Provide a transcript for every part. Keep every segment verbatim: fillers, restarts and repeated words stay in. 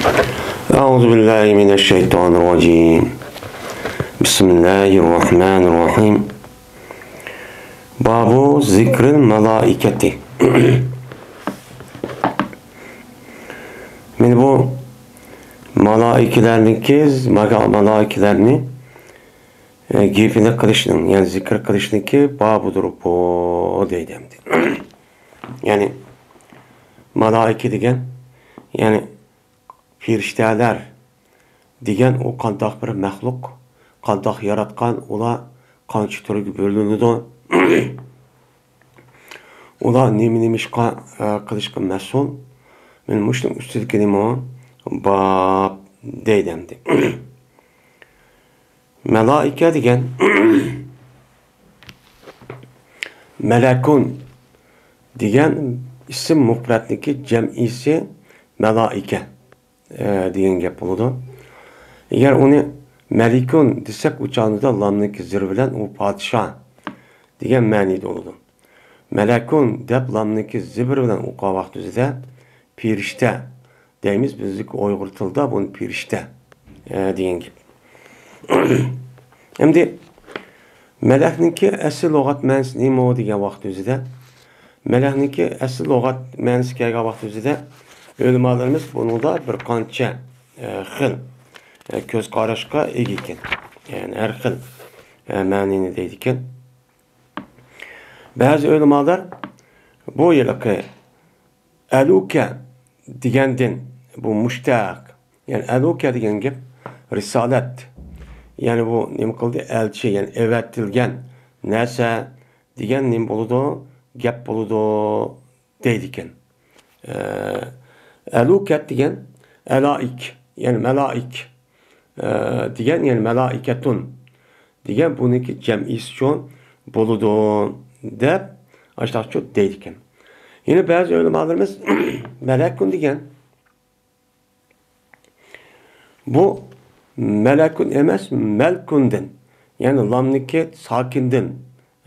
أعوذ بالله من الشيطان الرجيم. بسم الله الرحمن الرحيم. باب ذكر الملائكة. مانا بۇ مالائىكىلەرنىڭكى، ماگا-، مالائىكىلەرنى، ئە، گېپىنى قىلىشنىڭ، يەنى زىكىر قىلىشنىڭكى بابىدۇر بۇ، دەيدۇ ئەمدى. يەنى مالائىكە دېگەن، يەنى پېرىشتەلەر دېگەن ئۇ قانداق بىر مەخلۇق، قانداق ياراتقان، ئۇلار قانچە تۈرگە بۆلۈنىدۇ، ئۇلار نېمە-نېمە ئىشقا، ئە، قىلىشقا مەسئۇل؟ مانا مۇشۇنىڭ ئۈستىدىكى نېمە؟ باب دەيدۇ ئەمدى. مەلائىكە دېگەن مەلەكۇن دېگەن ئىسىم مۇپرەتنىكى جەمئىسى مەلائىكە، ئە، دېگەن گەپ بولىدۇ. ئەگەر ئۇنى مەلىكۇن دېسەك، ئۇ چاغدا لامنىڭكى زىر بىلەن ئۇ پادىشاھ دېگەن مەنىدە بولىدۇ. مەلەكۇن دەپ لامنىڭكى زىبىر بىلەن ئوقۇغان ۋاقتىمىزدا پېرىشتە دەيمىز، بىزدىكى ئۇيغۇر تىلىدا بۇنى پېرىشتە، ئە، دېگەن گەپ. ئەمدى مەلەكنىڭكى ئەسلى لۇغەت مەنىسى نېمە دېگەن ۋاقتىمىزدا، مەلەكنىڭكى ئەسلى لۇغەت مەنىسى كەلگەن ۋاقتىمىزدا ئۆلىمالىرىمىز بۇنىڭدا بىر قانچە، ئە، خىل، ئە، كۆز قاراشقا ئىگە ئىكەن. يەنى ھەر خىل، ئە، مەنىنى دەيدىكەن. بەزى ئۆلىمالار بۇ ھېلىقى ئەلۇكە دېگەندىن، بۇ مۇشتەق، يەنى ئەلۇكە دېگەن گەپ رىسالەت، يەنى بۇ نېمە قىلدى، ئەلچى، يەنى ئەۋەتىلگەن نەرسە دېگەن نېمە بولىدۇ، گەپ بولىدۇ دەيدىكەن. ئە، ئەلۇكەت دېگەن ئەلائىك، يەنى مەلائىك، ئە، دېگەن، يەنى مەلائىكەتۇن دېگەن بۇنىڭكى جەمئىسىچۇ بولىدۇ دەپ ئاشتاقچۇ دەيدىكەن. يەنە بەزى ئۆلىمالىرىمىز مەلەكۇن دېگەن بۇ مەلەكۇن ئەمەس، مەلكۇندىن، يەنى لامنىكى ساكىندىن،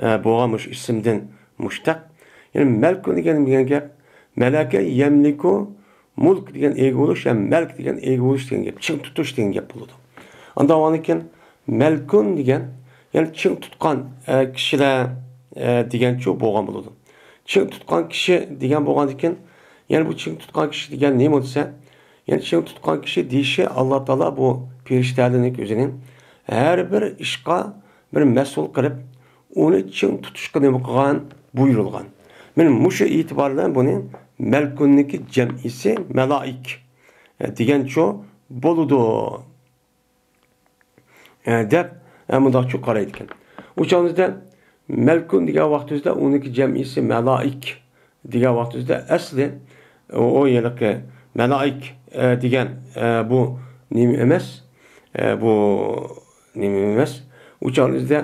ئە، بولغان مۇشۇ ئىسىمدىن مۇشتەق. يەنى مەلكۇن دېگەن، دېگەن گەپ مەلەكە يەملىكۇ، مۇلك دېگەن ئىگە بولۇش ھەم مەلك دېگەن ئىگە بولۇش دېگەن گەپ، چىڭ تۇتۇش دېگەن گەپ بولىدۇ. ئاندىن ئاندىن كېيىن مەلكۇن دېگەن، يەنى چىڭ تۇتقان، ئە، كىشىلەر، ئە، دېگەنچۇ بولغان بولىدۇ. چىڭ تۇتقان كىشى دېگەن بولغاندىن كېيىن، يەنى بۇ چىڭ تۇتقان كىشى دېگەن نېمە دېسە، يەنى چىڭ تۇتقان كىشى دېيىشى، ئاللا تائالا بۇ پېرىشتەلەرنىڭ ئۆزىنى ھەر بىر ئىشقا بىر مەسئۇل قىلىپ، ئۇنى چىڭ تۇتۇشقا نېمە قىلغان؟ بۇيرۇلغان. مانا مۇشۇ ئېتىبار بىلەن بۇنى مەلكۇننىڭكى جەمئىسى مەلائىك، ئە، دېگەنچۇ بولىدۇ. ئە، دەپ، ئە، مۇنداقچۇ قارايدىكەن. ئۇ چاغىمىزدا مەلكۇن دېگەن ۋاقتىمىزدا ئۇنىڭكى جەمئىسى مەلائىك دېگەن ۋاقتىمىزدا ئەسلى ئۇ، ئۇ ھېلىقى مەلائىك، ئە، دېگەن، ئە، بۇ نېمە ئەمەس، ئە، بۇ نېمە ئەمەس. ئۇ چاغىمىزدا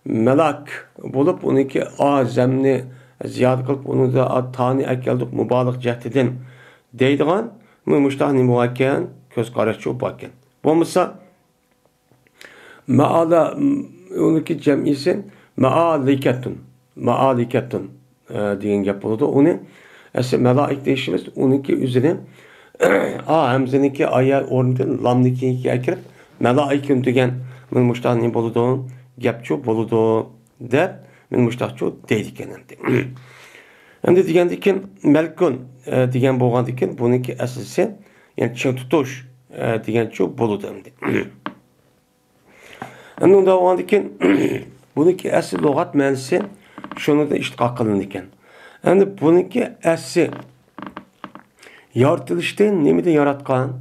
مەلاك بولۇپ، ئۇنىڭكى ئا زەمنى زىيادە قىلىپ، ئۇنىڭدا ئا تانى ئەكەلدۇق مۇبالىغە جەھىتىدىن دەيدىغان مۇشتاق نېمە باركەن؟ كۆز قاراشچۇ باركەن. بولمىسا، مائالا، ئۇنىڭكى جەمئىسى مائالىكەتۇن. مائالىكەتۇن، ئە، دېگەن گەپ بولىدۇ. ئۇنى ئەسلى مەلائىك دېيىشىمىز، ئۇنىڭكى ئۆزىنى، ئا ھەمزىنىڭكى ئايا ئورنىدىن لامنىڭكىگە ئەكىرىپ، مەلائىكۇن دېگەن مانا مۇشتاق نېمە بولىدۇ؟ گەپچۇ بولىدۇ، دەپ، مانا مۇشتاقچۇ دەيدىكەن ئەمدى. ئەمدى دېگەندىكىن، مەلكۇن، ئە، دېگەن بولغاندىكىن، بۇنىڭكى ئەسلىسى، يەنى چىڭ تۇتۇش، ئە، دېگەنچۇ بولىدۇ ئەمدى. ئەمدى ئۇنداق بولغاندىكىن، بۇنىڭكى ئەسلى لۇغەت مەنىسى شۇنىڭدىن ئىشتىقاق قىلىنىدىكەن. ئەمدى بۇنىڭكى ئەسلى يارىتىلىشتىن نېمىدىن ياراتقان؟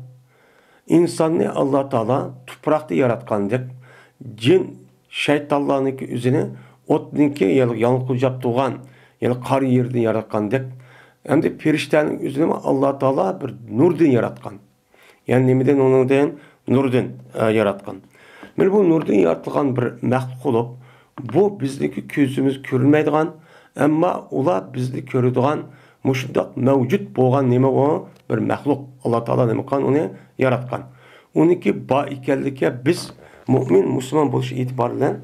ئىنساننى ئاللا تائالا تۇپراقتا ياراتقاندەك، جىن، شەيتانلارنىڭكى ئۆزىنى ئوتنىڭكى يەنى يالقۇنجاپ تۇرغان، يەنى قارا يېرىدىن ياراتقاندەك، ئەمدى پېرىشتەنىڭ ئۆزىنىمۇ ئاللا تائالا بىر نۇردىن ياراتقان. يەنى نېمىدىن؟ ئۇنىڭدىن، نۇردىن، ئە، ياراتقان. مانا بۇ نۇردىن يارىتىلغان بىر مەخلۇق بولۇپ، بۇ بىزنىڭكى كۆزىمىز كۆرمەيدىغان، ئەمما ئۇلار بىزنى كۆرىدىغان مۇشۇنداق مەۋجۇت بولغان نېمە ئۇ؟ بىر مەخلۇق. ئاللا تائالا نېمە قىلغان؟ ئۇنى ياراتقان. ئۇنىڭكى بار ئىكەنلىكىگە بىز مۇئمىن، مۇسۇلمان بولۇش ئېتىبارى بىلەن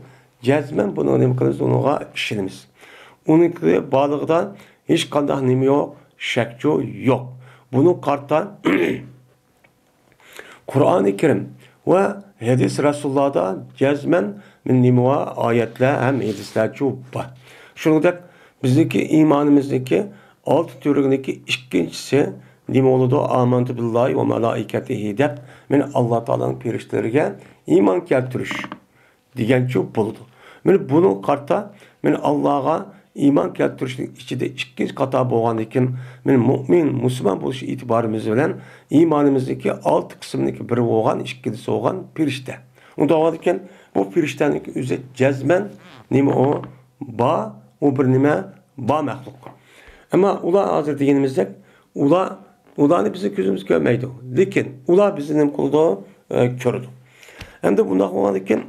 جەزمەن بۇنىڭغا نېمە قىلىمىز؟ ئۇنىڭغا ئىشىنىمىز. ئۇنىڭكى بارلىقىدا ھېچقانداق نېمە يوق، شەكچۇ يوق. بۇنىڭغا قارىتا قۇرئانى كەرىم ۋە ھەدىس رەسۇللاردا جەزمەن نېمە بار؟ ئايەتلەر ھەم ھەدىسلەرچۇ بار. شۇنىڭدەك بىزنىڭكى ئىمانىمىزنىڭكى ئالتە تۈۋرۈكىنىڭكى ئىككىنچىسى نېمە بولىدۇ؟ ئامەنتۇ بىللاھى ۋە مالائىكەتىھى دەپ، مەن ئاللا تائالانىڭ پەرىشتىلىرىگە ئىمان كەلتۈرۈش دېگەنچۇ بولىدۇ. مانا بۇنىڭغا قارىتا، مانا ئاللاغا ئىمان كەلتۈرۈشنىڭ ئىچىدە ئىككىنچى قاتار بولغاندىكىن، مانا مۇئمىن، مۇسۇلمان بولۇش ئېتىبارىمىز بىلەن ئىمانىمىزنىڭكى ئالتە قىسمىنىڭكى بىرى بولغان، ئىككىنچىسى بولغان پەرىشتە. ئۇنداق بولغاندىكىن، بۇ پەرىشتەنىڭكى ئۆزى جەزمەن نېمە ئۇ؟ بار، ئۇ بىر نېمە؟ بار مەخلۇق. ئەمما ئۇلار ھازىر دېگىنىمىزدەك، ئۇلار، ئۇلارنى بىزنىڭ كۆزىمىز كۆرمەيدۇ. لېكىن ئۇلار بىزنى نېمە قىلىدۇ؟ ئە، كۆرىدۇ. ئەمدى بۇنداق بولغاندىكىن،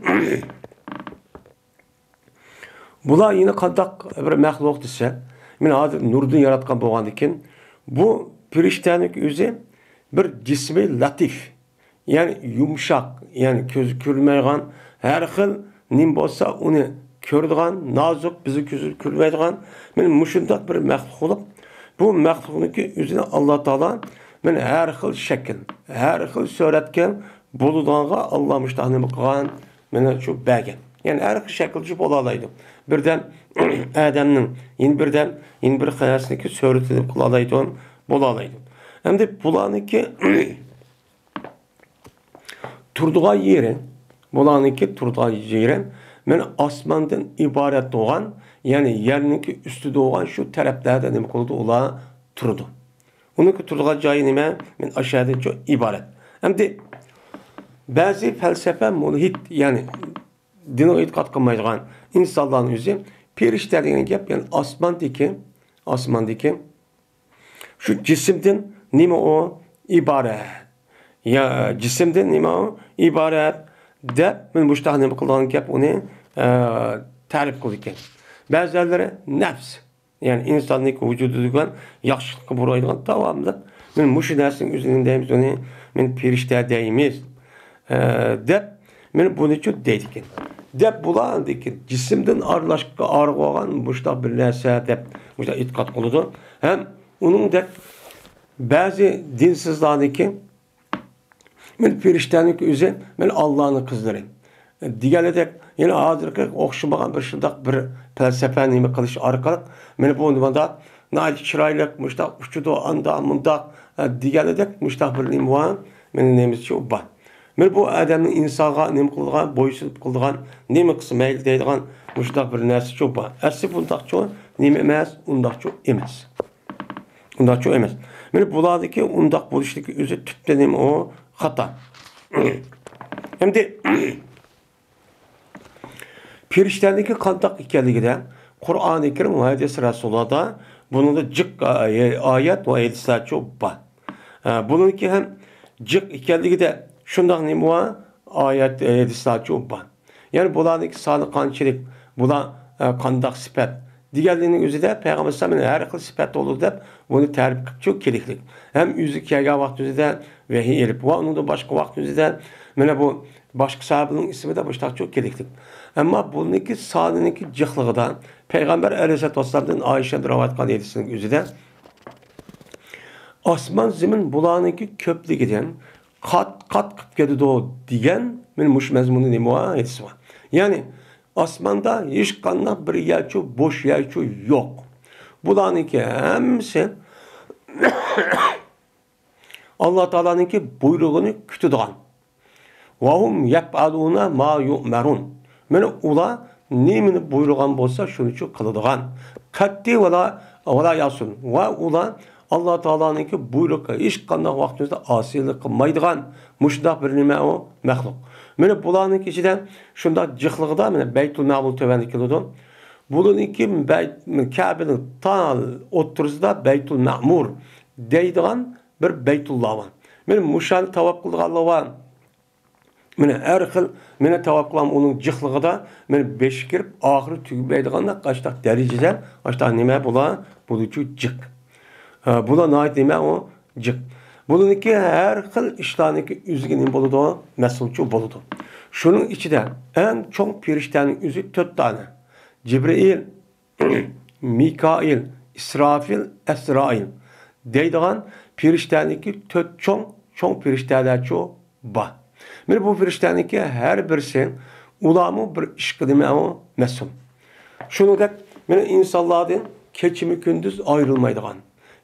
بۇلار يەنە قانداق بىر مەخلۇق دېسە، مەن ھازىر نۇردىن ياراتقان بولغاندىكىن، بۇ پەرىشتەنىڭ ئۆزى بىر جىسمى لەتىف، يەنى يۇمشاق، يەنى كۆزگە كۆرۈنمەيدىغان، ھەر خىل نېمە بولسا ئۇنى كۆرىدىغان، نازۇك، بىزنىڭ كۆزىمىز كۆرمەيدىغان، مانا مۇشۇنداق بىر مەخلۇق بولۇپ، بۇ مەخلۇقنىڭكى ئۆزىنى ئاللا تائالا مانا ھەر خىل شەكىل، ھەر خىل سۈرەتكە بولىدىغانغا ئاللا مۇشۇنداق نېمە قىلغان؟ مانا شۇ بەرگەن. يەنى ھەر خىل شەكىلدە بولالايدۇ. بىردەم ئادەمنىڭ، يەنە بىردەم، يەنە بىر نەرسىنىڭكى سۈرىتىنى قىلالايدۇ، بولالايدۇ. ئەمدى بۇلارنىڭكى تۇرىدىغان يېرى، بۇلارنىڭكى تۇرىدىغان يېرى مانا ئاسماندىن ئىبارەت بولغان، يەنى يەرنىڭكى ئۈستىدە بولغان شۇ تەرەپلەردە نېمە قىلىدۇ؟ ئۇلار تۇرىدۇ. ئۇنىڭكى تۇرىدىغان جايى نېمە؟ مانا ئاشۇ يەردىنچۇ ئىبارەت. ئەمدى بەزى پەلسەپە مۇلھىد، يەنى دىنغا ئېتىقاد قىلمايدىغان ئىنسانلارنىڭ ئۆزى پەرىشتە دېگەن گەپ، يەنى ئاسماندىكى، ئاسماندىكى شۇ جىسىمدىن نېمە ئۇ؟ ئىبارەت. يا، جىسىمدىن نېمە ئۇ؟ ئىبارەت دەپ، مانا مۇشۇنداق نېمە قىلىدىغان گەپ ئۇنى، ئە، تەرىپ قىلىدىكەن. بەزىلەرلىرى نەپس، يەنى ئىنساننىڭ ۋۇجۇدىدا بولغان ياخشىلىققا بۇرايدىغان داۋاملىق، مانا مۇشۇ نەرسىنىڭ ئۆزىنى دەيمىز، ئۇنى مانا پەرىشتە دەيمىز، ئە، دەپ، مانا بۇنىچۇ دەيدىكەن. دەپ بۇلار دېگەن جىسىمدىن ئارىلاشقا ئارىغا بولغان مۇشۇنداق بىر نەرسە دەپ مۇشۇنداق ئېتىقاد قىلىدۇ. ھەم ئۇنىڭدەك بەزى دىنسىزلارنىڭكى مانا پەرىشتەنىڭ ئۆزى، مانا ئاللانىڭ قىزلىرى دېگەنلىدەك، يەنە ھازىرقى ئوخشىمىغان بىر شۇنداق بىر پەلسەپە نېمە قىلىش ئارقىلىق، مانا بۇ نېماندا ناھايىتى چىرايلىق، مۇشۇنداق ئۇچىدۇ، ئاندا مۇنداق، ئە، دېگەنلىدەك مۇشۇنداق بىر نېمە بار، مانا نېمىسى بار. مانا بۇ ئادەمنىڭ ئىنسانغا نېمە قىلىدىغان، بويسۇنۇپ قىلىدىغان، نېمە قىلسا مەيلى دەيدىغان مۇشۇنداق بىر نەرسىچۇ بار. ئەسلى بۇنداقچۇ نېمە ئەمەس، ئۇنداقچۇ ئەمەس. ئۇنداقچۇ ئەمەس. مانا بۇلاردىكى ئۇنداق بولۇشلۇقى ئۆزى تۈپتە نېمە ئۇ؟ خاتا. ئەمدى پەرىشتەنىڭكى قانداق ئىكەنلىكىدە قۇرئانى كەرىم ۋە ھەدىس رەسۇللاردا بۇنىڭدا جىق ئايەت ۋە ھەدىسلەرچۇ بار. ئە، بۇنىڭكى ھەم جىق ئىكەنلىكىدە شۇنداق نېمە بار؟ ئايەت، ھەدىسلەرچۇ بار. يەنى بۇلارنىڭكى سانى قانچىلىك، بۇلار، ئە، قانداق سۈپەت دېگەنلىرىنىڭ ئۆزىدە پەيغەمبەر ئەلەيھىسسالام ھەر خىل سۈپەتتە بولىدۇ دەپ بۇنى تەرىپ قىلىپچۇ كېلىكلىك. ھەم ئۆزى كەلگەن ۋاقتى ئۆزىدە ۋەھىي ئېلىپ ۋە ئۇنىڭدىن باشقا ۋاقتى ئۆزىدە مانا بۇ باشقا ساھابىنىڭ ئىسمىدا مۇشتاقچۇ كېلىكلىك. ئەمما بۇنىڭكى سانىنىڭكى جىقلىقىدا پەيغەمبەر ئەلەيھىسسالاتۇ ۋەسسالامدىن ئائىشەدىن رىۋايەت قىلغان ھەدىسنىڭ ئۆزىدە ئاسمان زېمىن بۇلارنىڭكى كۆپلۈكىدىن قات-قات قىلىپ كېتىدۇ دېگەن مانا مۇشۇ مەزمۇندا نېمە بار؟ ھەدىس بار. يەنى ئاسماندا ھېچقانداق بىر يەرچۇ، بوش يەرچۇ يوق. بۇلارنىڭكى ھەممىسى ئاللا تائالانىڭكى بۇيرۇغىنى كۈتىدىغان. ۋەھۇم يەپئەلۇنە ما يۇئمەرۇن. مانا ئۇلار نېمىنى بۇيرۇغان بولسا، شۇنىچۇ قىلىدىغان. قەتئىي ۋەلا، ۋەلا يەئسۇن. ۋە ئۇلار ئاللا تائالانىڭكى بۇيرۇقىغا ھېچقانداق ۋاقتىمىزدا ئاسىيلىق قىلمايدىغان مۇشۇنداق بىر نېمە ئۇ؟ مەخلۇق. مانا بۇلارنىڭ ئىچىدە شۇنداق جىقلىقىدا، مانا بەيتۇل مەمۇر تۆۋەندە كېلىدۇ. بۇلارنىڭكى بەيت-، كەبىنىڭ تال ئوتتۇرىسىدا بەيتۇل مەمۇر دەيدىغان بىر بەيتۇللا بار. مانا مۇشۇنى تاۋاپ قىلىدىغانلار بار. مانا ھەر خىل، مانا تاۋاپ قىلغان ئۇنىڭ جىقلىقىدا، مانا بېشى كىرىپ، ئاخىرى تۈگىمەيدىغانداق ئاشتاق دەرىجىدە، ئاشتاق نېمە بۇلار؟ بۇلىچۇ جىق. ھە، بۇلار ناھايىتى نېمە ئۇ؟ جىق. بۇلىنىڭكى ھەر خىل ئىشلارنىڭكى ئۆزىگە نېمە بولىدۇ؟ مەسئۇلچۇ بولىدۇ. شۇنىڭ ئىچىدە ئەڭ چوڭ پەرىشتەنىڭ ئۆزى تۆت دانە. جىبرىئىل، مىكائىل، ئىسرافىل، ئەزرائىل دەيدىغان پەرىشتەنىڭكى تۆت چوڭ، چوڭ پەرىشتەلەرچۇ بار. مانا بۇ پېرىشتەنىڭكى ھەر بىرسى، ئۇلارمۇ بىر ئىشقا نېمە ئۇ مەسئۇل. شۇنىڭدەك، مانا ئىنسانلاردىن كېچىمۇ كۈندۈز ئايرىلمايدىغان،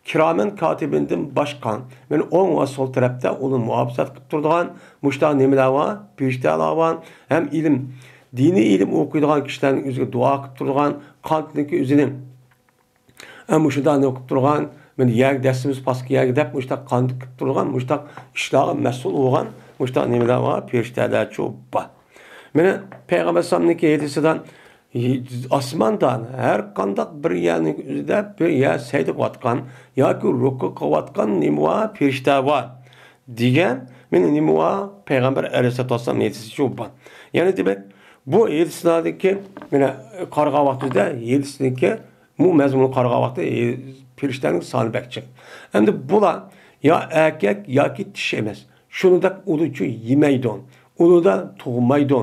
كىرامەن كاتىبىندىن باشقا، مانا ئوڭ ۋە سول تەرەپتە ئۇنى مۇھاپىزەت قىلىپ تۇرىدىغان مۇشۇنداق نېمىلەر بار، پېرىشتەلەر بار. ھەم ئىلىم، دىنىي ئىلىم ئوقۇيدىغان كىشىلەرنىڭ ئۆزىگە دۇئا قىلىپ تۇرىدىغان، قانتىنىڭكى ئۆزىنى ئە، مۇشۇنداق نېمە قىلىپ تۇرغان، مانا يەرگە دەسسىمىز پاسكا يەرگە دەپ مۇشۇنداق قان تۆكۈپ تۇرغان، مۇشۇنداق ئىشلارغا مەسئۇل بولغان مۇشۇنداق نېمىلەر بار، پېرىشتەلەرچۇ بار. مانا پەيغەمبەر ئەلەيھىسسالامنىڭكى ھەدىسىدە، ئاسماندا ھەر قانداق بىر يەرنىڭ ئۆزىدە بىر يەر سەجدە قىلىۋاتقان ياكى رۇكۇ قىلىۋاتقان نېمە بار، پېرىشتە بار دېگەن، مانا نېمە بار، پەيغەمبەر ئەلەيھىسسالاتۇ ۋەسسالام ھەدىسىچۇ بار. يەنى دېمەك، بۇ ھەدىسلەردىكى، مانا قارىغان ۋاقتىدا ھەدىسنىڭكى بۇ مەزمۇنغا قارىغان ۋاقىتتا، ئى، پېرىشتەنىڭ سانى بەك جىق. ئەمدى بۇلار يا ئەركەك ياكى چىشى ئەمەس. شۇنىڭدەك ئۇلىچۇ يېمەيدۇ. ئۇلىدا تۇغمايدۇ.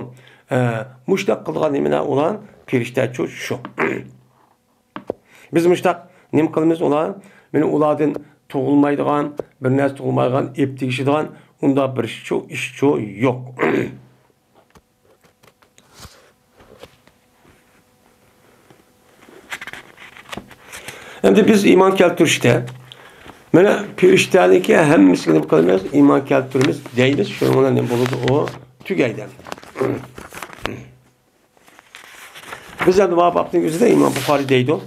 ئە، مۇشۇنداق قىلغان نېمىلەر ئۇلار پېرىشتەچۇ شۇ. بىز مۇشۇنداق نېمە قىلىمىز ئۇلار؟ مانا ئۇلاردىن تۇغۇلمايدىغان، بىر نەرسە تۇغۇلمايدىغان، ئېپ تېگىشىدىغان ئۇنداق بىر ئىشچۇ، ئىشچۇ يوق. ئەمدى بىز ئىمان كەلتۈرۈشتە، مانا پېرىشتەنىڭكى ھەممىسىگە نېمە قىلىمىز؟ ئىمان كەلتۈرىمىز دەيمىز، شۇنىڭ بىلەن نېمە بولىدۇ؟ ئۇ تۈگەيدۇ. بىز ئەمدى ماۋۇ بابنىڭ ئۆزىدە ئىمام بۇخارىي دەيدۇ،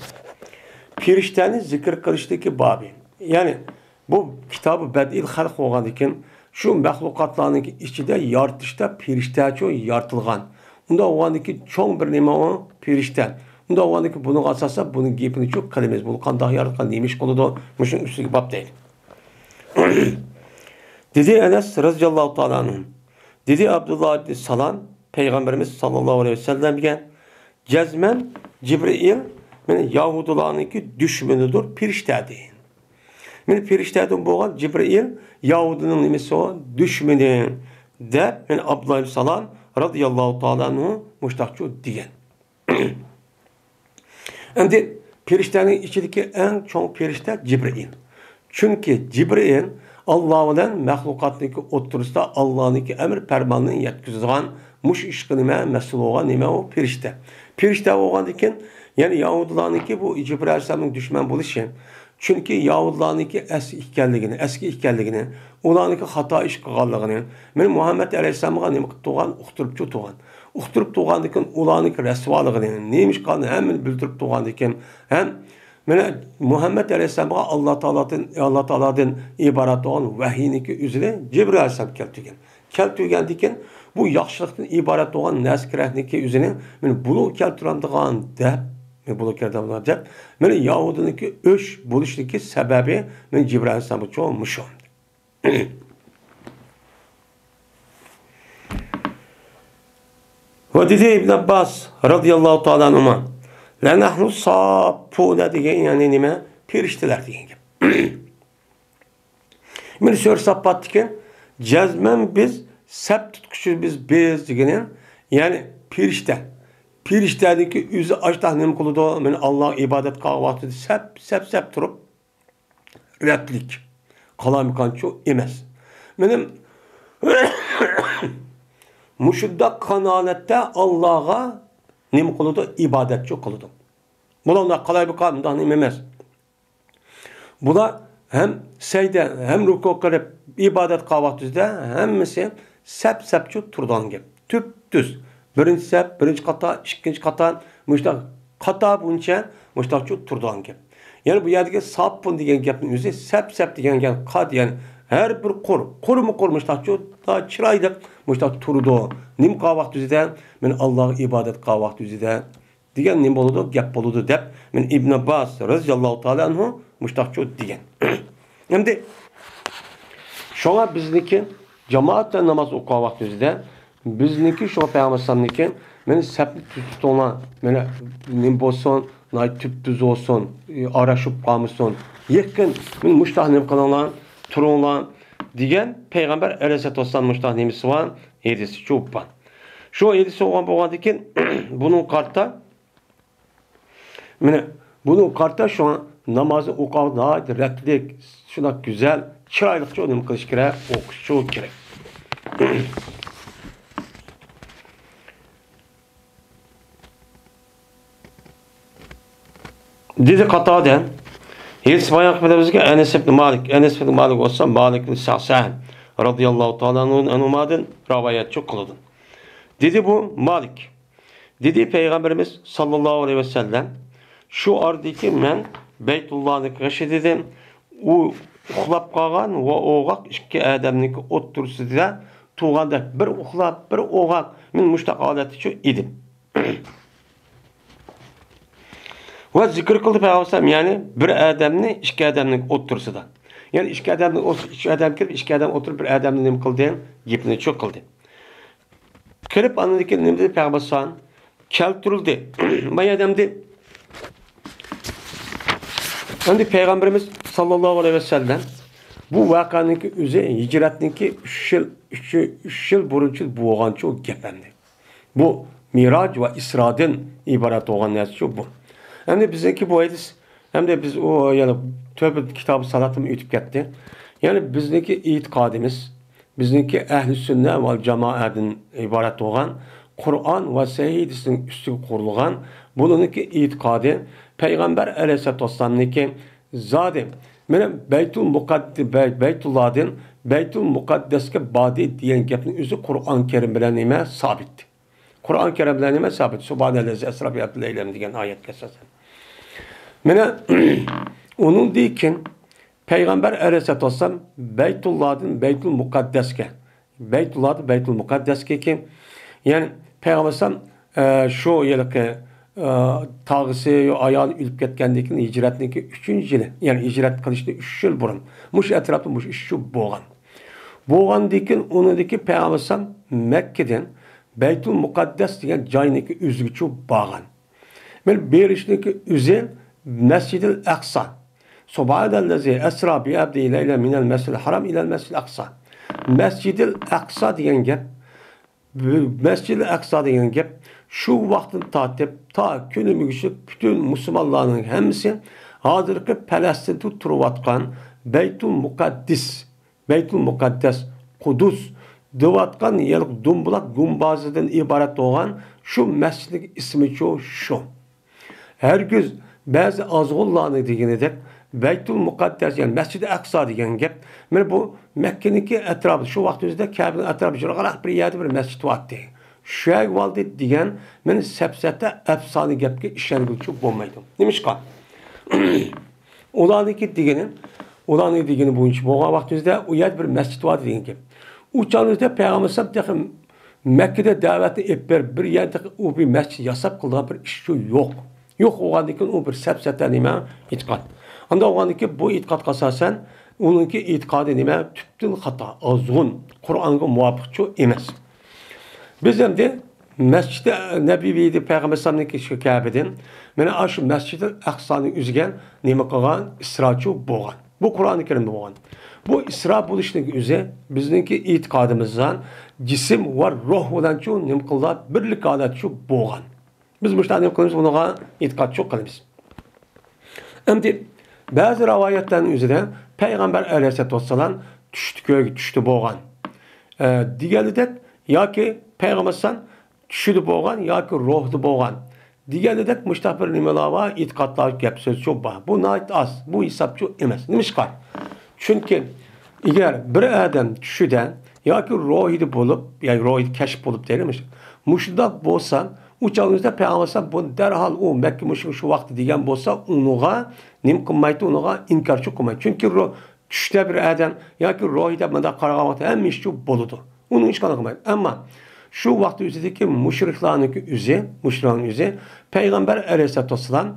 پېرىشتەنى زىكىر قىلىشتىكى بابى. يەنى بۇ كىتابى بەدىئىل خەلق بولغاندىكىن، شۇ مەخلۇقاتلارنىڭ ئىچىدە يارىتىشتا پېرىشتەچۇ يارىتىلغان. ئۇنداق بولغاندىكىن چوڭ بىر نېمە ئۇ؟ پېرىشتە. ئۇنداق بولغاندىكىن بۇنىڭغا ئاساسەن بۇنىڭ گېپىنىچۇ قىلىمىز. بۇ قانداق ياراتقان، نېمە ئىش قىلىدۇ؟ مۇشۇنىڭ ئۈستىگە باب دەيدۇ. دېدى ئەنەس رەزىياللاھۇ تائالا ئەنھۇ. دېدى ئابدۇللا ئىبنى سالام، پەيغەمبىرىمىز ساللاللاھۇ ئەلەيھى ۋەسەللەمگە، جەزمەن جىبرىئىل، مانا يەھۇدىيلارنىڭكى دۈشمىنىدۇر، پېرىشتە دېگەن. مانا پېرىشتەدىن بولغان جىبرىئىل يەھۇدىينىڭ نېمىسى ئۇ؟ دۈشمىنى، دەپ، مانا ئابدۇللا ئىبنى سالام رەزىياللاھۇ تائالا ئەنھۇ مۇشۇنداقچۇ دېگەن. ئەمدى پېرىشتەنىڭ ئىچىدىكى ئەڭ چوڭ پېرىشتە جىبرىئىل. چۈنكى جىبرىئىل ئاللا بىلەن مەخلۇقاتنىڭكى ئوتتۇرىسىدا ئاللانىڭكى ئەمر پەرمانىنى يەتكۈزىدىغان، مۇشۇ ئىشقا نېمە مەسئۇل بولغان نېمە ئۇ؟ پېرىشتە. پېرىشتە بولغاندىكىن، يەنى يەھۇدىيلارنىڭكى بۇ جىبرىئىل ئەلەيھىسسالامنىڭ دۈشمەن بولۇشى، چۈنكى يەھۇدىيلارنىڭكى ئەسكى ئىكەنلىكىنى، ئەسكى ئىكەنلىكىنى، ئۇلارنىڭكى خاتا ئىش قىلغانلىقىنى، مانا مۇھەممەد ئەلەيھىسسالامغا نېمە قىلىپ تۇرغان؟ ئۇقتۇرۇپچۇ تۇرغان. ئۇقتۇرۇپ تۇرغاندىكىن ئۇلارنىڭكى رەسۋالىقىنى، نېمە ئىش قىلغانلىقىنى ھەممىنى بىلدۈرۈپ تۇرغاندىكىن، ھەم مانا مۇھەممەد ئەلەيھىسسالامغا ئاللا تائالادىن، ئاللا تائالادىن ئىبارەت بولغان ۋەھىينىڭكى ئۆزىنى جىبرىئىل ئەلەيھىسسالام كەلتۈرگەن. كەلتۈرگەندىكىن، بۇ ياخشىلىقتىن ئىبارەت بولغان نەرسە كېرەكنىكى ئۆزىنى مانا بۇلۇغ كەلتۈرەمدىغان دەپ، مانا بۇلۇغ كەلتۈرەمدىغان دەپ، مانا يەھۇدىينىڭكى ئۆچ بولۇشنىڭكى سەۋەبى مانا جىبرىئىل ئەلەيھىسسالام بۇ چوڭ مۇشۇ. ۋە دېدى ئىبن ئابباس رەزىياللاھۇ تائالا ئەنھۇما، لەنەھنۇ ساففۇنە دېگەن، يەنى نېمە؟ پېرىشتىلەر دېگەن گەپ. مانا سۈرە ساففاتتىكى جەزمەن بىز سەپ تۇتقۇچىمىز بىز دېگىنى، يەنى پېرىشتە. پېرىشتەنىڭكى ئۆزى ئاشتاق نېمە قىلىدۇ؟ مانا ئاللاغا ئىبادەت قىلغان ۋاقتىدا سەپ، سەپ، سەپ تۇرۇپ، رەتلىك، قالايمىقانچۇ ئەمەس. مېنىڭ مۇشۇنداق قانالەتتە ئاللاغا نېمە قىلىدۇ؟ ئىبادەتچۇ قىلىدۇ. بۇلار قالايمىقان، مۇنداق نېمە ئەمەس. بۇلار ھەم سەجدە، ھەم رۇكۇ قىلىپ ئىبادەت قىلغان ۋاقتىدا ھەممىسى سەپ-سەپچۇ تۇرىدىغان گەپ. تۈپتۈز. بىرىنچى سەپ، بىرىنچى قاتار، ئىككىنچى قاتار، مۇشۇنداق قاتار بويىچە مۇشۇنداقچۇ تۇرىدىغان گەپ. يەنى بۇ يەردىكى ساپپۇن دېگەن گەپنىڭ ئۆزى سەپ-سەپ دېگەن گەپ قات، يەنى ھەر بىر قۇر، قۇرمۇ قۇر مۇشۇنداقچۇ چىرايلىق مۇشۇنداق تۇرىدۇ. نېمە قىلغان ۋاقتى ئۆزىدە؟ مەن ئاللاغا ئىبادەت قىلغان ۋاقتى ئۆزىدە دېگەن نېمە بولىدۇ؟ گەپ بولىدۇ دەپ، مەن ئىبن ئابباس رەزىياللاھۇ تائالا ئەنھۇ مۇشۇنداقچۇ دېگەن. ئەمدى شۇڭا بىزنىڭكى جامائەتتە ناماز ئوقۇغان ۋاقتىمىزدا بىزنىڭكى شۇڭا پەيغەمبەر ئەلەيھىسسالامنىڭكى، مانا سەپنى تۈز تۇتۇڭلار، مانا نېمە بولسۇن، ناھايىتى تۈپتۈز بولسۇن، ئاراشۇپ قالمىسۇن، يېقىن، مانا مۇشۇنداق نېمە قىلىڭلار، تۇرۇڭلار دېگەن پەيغەمبەر ئەلەيھىسسالاتۇ ۋەسسالام مۇشۇنداق نېمىسى بار، ھەدىسى چوپ بار. شۇ ھەدىسى بولغان بولغاندىكىن بۇنىڭغا قارىتا، مانا بۇنىڭغا قارىتا شۇڭا نامازنى ئوقۇغان ناھايىتى رەتلىك، شۇنداق گۈزەل، چىرايلىقچە نېمە قىلىش كېرەك؟ ئوقۇشچۇ كېرەك. دېدى قاتادە، ھەدىس بايان قىلىپ بىزگە ئەنەس ئىبن مالىك، ئەنەس ئىبن مالىك بولسا مالىك ئىبن سەسەن رازىياللاھۇ تائالا ئەنھۇمادىن رىۋايەتچى قىلىدۇ. دېدى بۇ مالىك، دېدى پەيغەمبىرىمىز ساللاللاھۇ ئەلەيھى ۋەسەللەم، شۇ ئارىدىكى مەن بەيتۇللانىڭ غېشىدا ئىدىم. ئۇ ئۇخلاپ قالغان ۋە ئوغاق ئىككى ئادەمنىڭكى ئوتتۇرىسىدا تۇرغاندەك، بىر ئۇخلاپ، بىر ئوغاق، مەن مۇشۇنداق ھالەتتىچۇ ئىدىم. ۋە زىكىر قىلدى پەيغەمبەر، يەنى بىر ئادەمنى ئىككى ئادەمنىڭ ئوتتۇرىسىدا. يەنى ئىككى ئادەمنىڭ ئوت-، ئۈچ ئادەم كىرىپ، ئىككى ئادەم ئولتۇرۇپ، بىر ئادەمنى نېمە قىلدى؟ گېپىنى چۇ قىلدى. كىرىپ، ئاندىن كېيىن نېمە دېدى پەيغەمبەر ئەلەيھىسسالام؟ كەلتۈرۈلدى. ما ئادەمدى. ئەمدى پەيغەمبىرىمىز ساللاللاھۇ ئەلەيھى ۋەسەللەم بۇ ۋەقەنىڭكى ئۆزى ھىجرەتنىڭكى ئۈچ يىل، ئۈچ، ئۈچ يىل بۇرۇنچە بولغانچۇ گەپ ئەمدى. بۇ مىراج ۋە ئىسرادىن ئىبارەت بولغان نەرسىچۇ بۇ. ئەمدى بىزنىڭكى بۇ ھەدىس، ئەمدى بىز ئۇ يەنە تۆۋەن كىتابى سالاتتىمۇ ئۆتۈپ كەتتى. يەنى بىزنىڭكى ئېتىقادىمىز، بىزنىڭكى ئەھلى سۈننە ۋە جامائەدىن ئىبارەت بولغان، قۇرئان ۋە سەھىھ ھەدىسنىڭ ئۈستىگە قۇرۇلغان، بۇنىڭكى ئېتىقادى پەيغەمبەر ئەلەيھىسسالاتۇ ۋەسسالامنىڭكى زادى، مانا بەيتۇل مۇقەدد-، بەي-، بەيتۇللادىن بەيتۇل مۇقەددەسكە باردى دېگەن گەپنىڭ ئۆزى قۇرئان كەرىم بىلەن نېمە؟ سابىت. قۇرئان كەرىم بىلەن نېمە؟ سابىت. سۇبھانەللەزى ئەسرا بىئەبدىلەيلەم دېگەن ئايەتكە ئاساسەن. مانا، ئۇنىڭدىن كېيىن پەيغەمبەر ئەلەيھىسسالاتۇ ۋەسسالام بەيتۇللادىن بەيتۇل مۇقەددەسكە، بەيتۇللادىن بەيتۇل مۇقەددەسكە كېيىن، يەنى پەيغەمبەر ئەلەيھىسسالام، ئە، شۇ ھېلىقى، ئە، تاغىسى، ئايالى ئۆلۈپ كەتكەندىن كېيىن ھىجرەتنىڭكى ئۈچىنچى يىلى، يەنى ھىجرەت قىلىشتىن ئۈچ يىل بۇرۇن مۇشۇ ئەتراپتا مۇشۇ ئىش شۇ بولغان. بولغاندىن كېيىن ئۇنىڭدىن كېيىن پەيغەمبەر ئەلەيھىسسالام مەككىدىن بەيتۇل مۇقەددەس دېگەن جاينىڭكى ئۆزىگىچۇ بارغان. مانا بېرىشنىڭكى ئۆزى مەسجىدىل ئەقسا. سۇبھانەللەزى ئەسرا بىئەبدىھى لەيلەن مىنەل مەسجىدىل ھارام ئىلەل مەسجىدىل ئەقسا. مەسجىدىل ئەقسا دېگەن گەپ، بۇ مەسجىدىل ئەقسا دېگەن گەپ شۇ ۋاقىتتىن تارتىپ تا كۈنىمىزگىچە پۈتۈن مۇسۇلمانلارنىڭ ھەممىسى ھازىرقى پەلەستىندە تۇرۇۋاتقان بەيتۇل مۇقەددىس، بەيتۇل مۇقەددەس، قۇدۇس دەۋاتقان يەنى دومبۇلاق گۇمبازىدىن ئىبارەت بولغان شۇ مەسچىتنىڭ ئىسمىچۇ شۇ. ھەرگىز بەزى ئازغۇنلارنىڭ دېگىنىدەك بەيتۇل مۇقەددەس، يەنى مەسچىدى ئەقسا دېگەن گەپ، مانا بۇ مەككىنىڭكى ئەتراپىدا، شۇ ۋاقىت ئۆزىدە كەبىنىڭ ئەتراپىدا يىراقراق بىر يەردە بىر مەسچىت بارتى. شۇ يەرگە باردى دېگەن مانا سەپسەتە ئەپسانە گەپكە ئىشەنگىلى بولمايدۇ. نېمىشقا؟ ئۇلارنىڭكى دېگىنى، ئۇلارنىڭ دېگىنى بويىچە بولغان ۋاقتىمىزدا ئۇ يەردە بىر مەسچىت بار دېگەن گەپ. ئۇ چاغىمىزدا پەيغەمبەر ئەلەيھىسسالام تېخى مەككىدە دەۋەتنى ئېلىپ بېرىپ، بىر يەردە ئۇ بىر مەسچىت ياساپ قىلىدىغان بىر ئىشچۇ يوق. يوق بولغاندىن كېيىن ئۇ بىر سەپسەتە نېمە ئېيتقان. ئانداق بولغاندىن كېيىن بۇ ئېتىقادقا ئاساسەن ئۇنىڭكى ئېتىقادى نېمە؟ تۈپتىن خاتا، ئازغۇن، قۇرئانغا مۇۋاپىقچۇ ئەمەس. بىز ئەمدى مەسچىدى نەبىۋىدە پەيغەمبەر ئەلەيھىسسالامنىڭكى شۇ كەبىدىن، مانا ئاشۇ مەسچىدىل ئەقسانىڭ ئۆزىگە نېمە قىلغان؟ ئىسراچۇ بولغان. بۇ قۇرئانى كەرىمدە بولغان. بۇ ئىسرا بولۇشنىڭ ئۆزى بىزنىڭكى ئېتىقادىمىزدا جىسىم ۋە روھ بىلەنچۇ نېمە قىلغان؟ بىرلىك ھالەتچۇ بولغان. بىز مۇشۇنداق نېمە قىلىمىز؟ بۇنىڭغا ئېتىقادچۇ قىلىمىز. ئەمدى بەزى رىۋايەتلەرنىڭ ئۆزىدە پەيغەمبەر ئەلەيھىسسالاتۇ ۋەسسالام چۈشتە كۆرگە، چۈشتە بولغان، ئە، دېگەنلىدەك ياكى پەيغەمبەر ئەلەيھىسسالام چۈشىدە بولغان ياكى روھىدا بولغان دېگەنلىدەك مۇشۇنداق بىر نېمىلەر بار، ئېتىقادلار، گەپ سۆزچۇ بار. بۇ ناھايىتى ئاز، بۇ ھېسابچۇ ئەمەس. نېمىشقا؟ چۈنكى ئەگەر بىر ئادەم چۈشىدە ياكى روھىدا بولۇپ، ياكى روھىدا كەشىپ بولۇپ دەيلى، مۇشۇنداق بولسا، ئۇ چاغدا پەيغەمبەر ئەلەيھىسسالام بۇنى دەرھال ئۇ مەككە مۇشرىكى شۇ ۋاقىتتا دېگەن بولسا، ئۇنىڭغا نېمە قىلمايتتى، ئۇنىڭغا ئىنكارچۇ قىلمايدۇ. چۈنكى روھ، چۈشتە بىر ئادەم ياكى روھىدا مۇنداق قارىغان ۋاقىتتا ھەممە ئىشچۇ بولىدۇ. ئۇنىڭ ھېچقانداق قىلمايدۇ. ئەمما شۇ ۋاقىت ئۆزىدىكى مۇشرىكلارنىڭكى ئۆزى، مۇشرىكلارنىڭ ئۆزى پەيغەمبەر ئەلەيھىسسالاتۇ ۋەسسالام،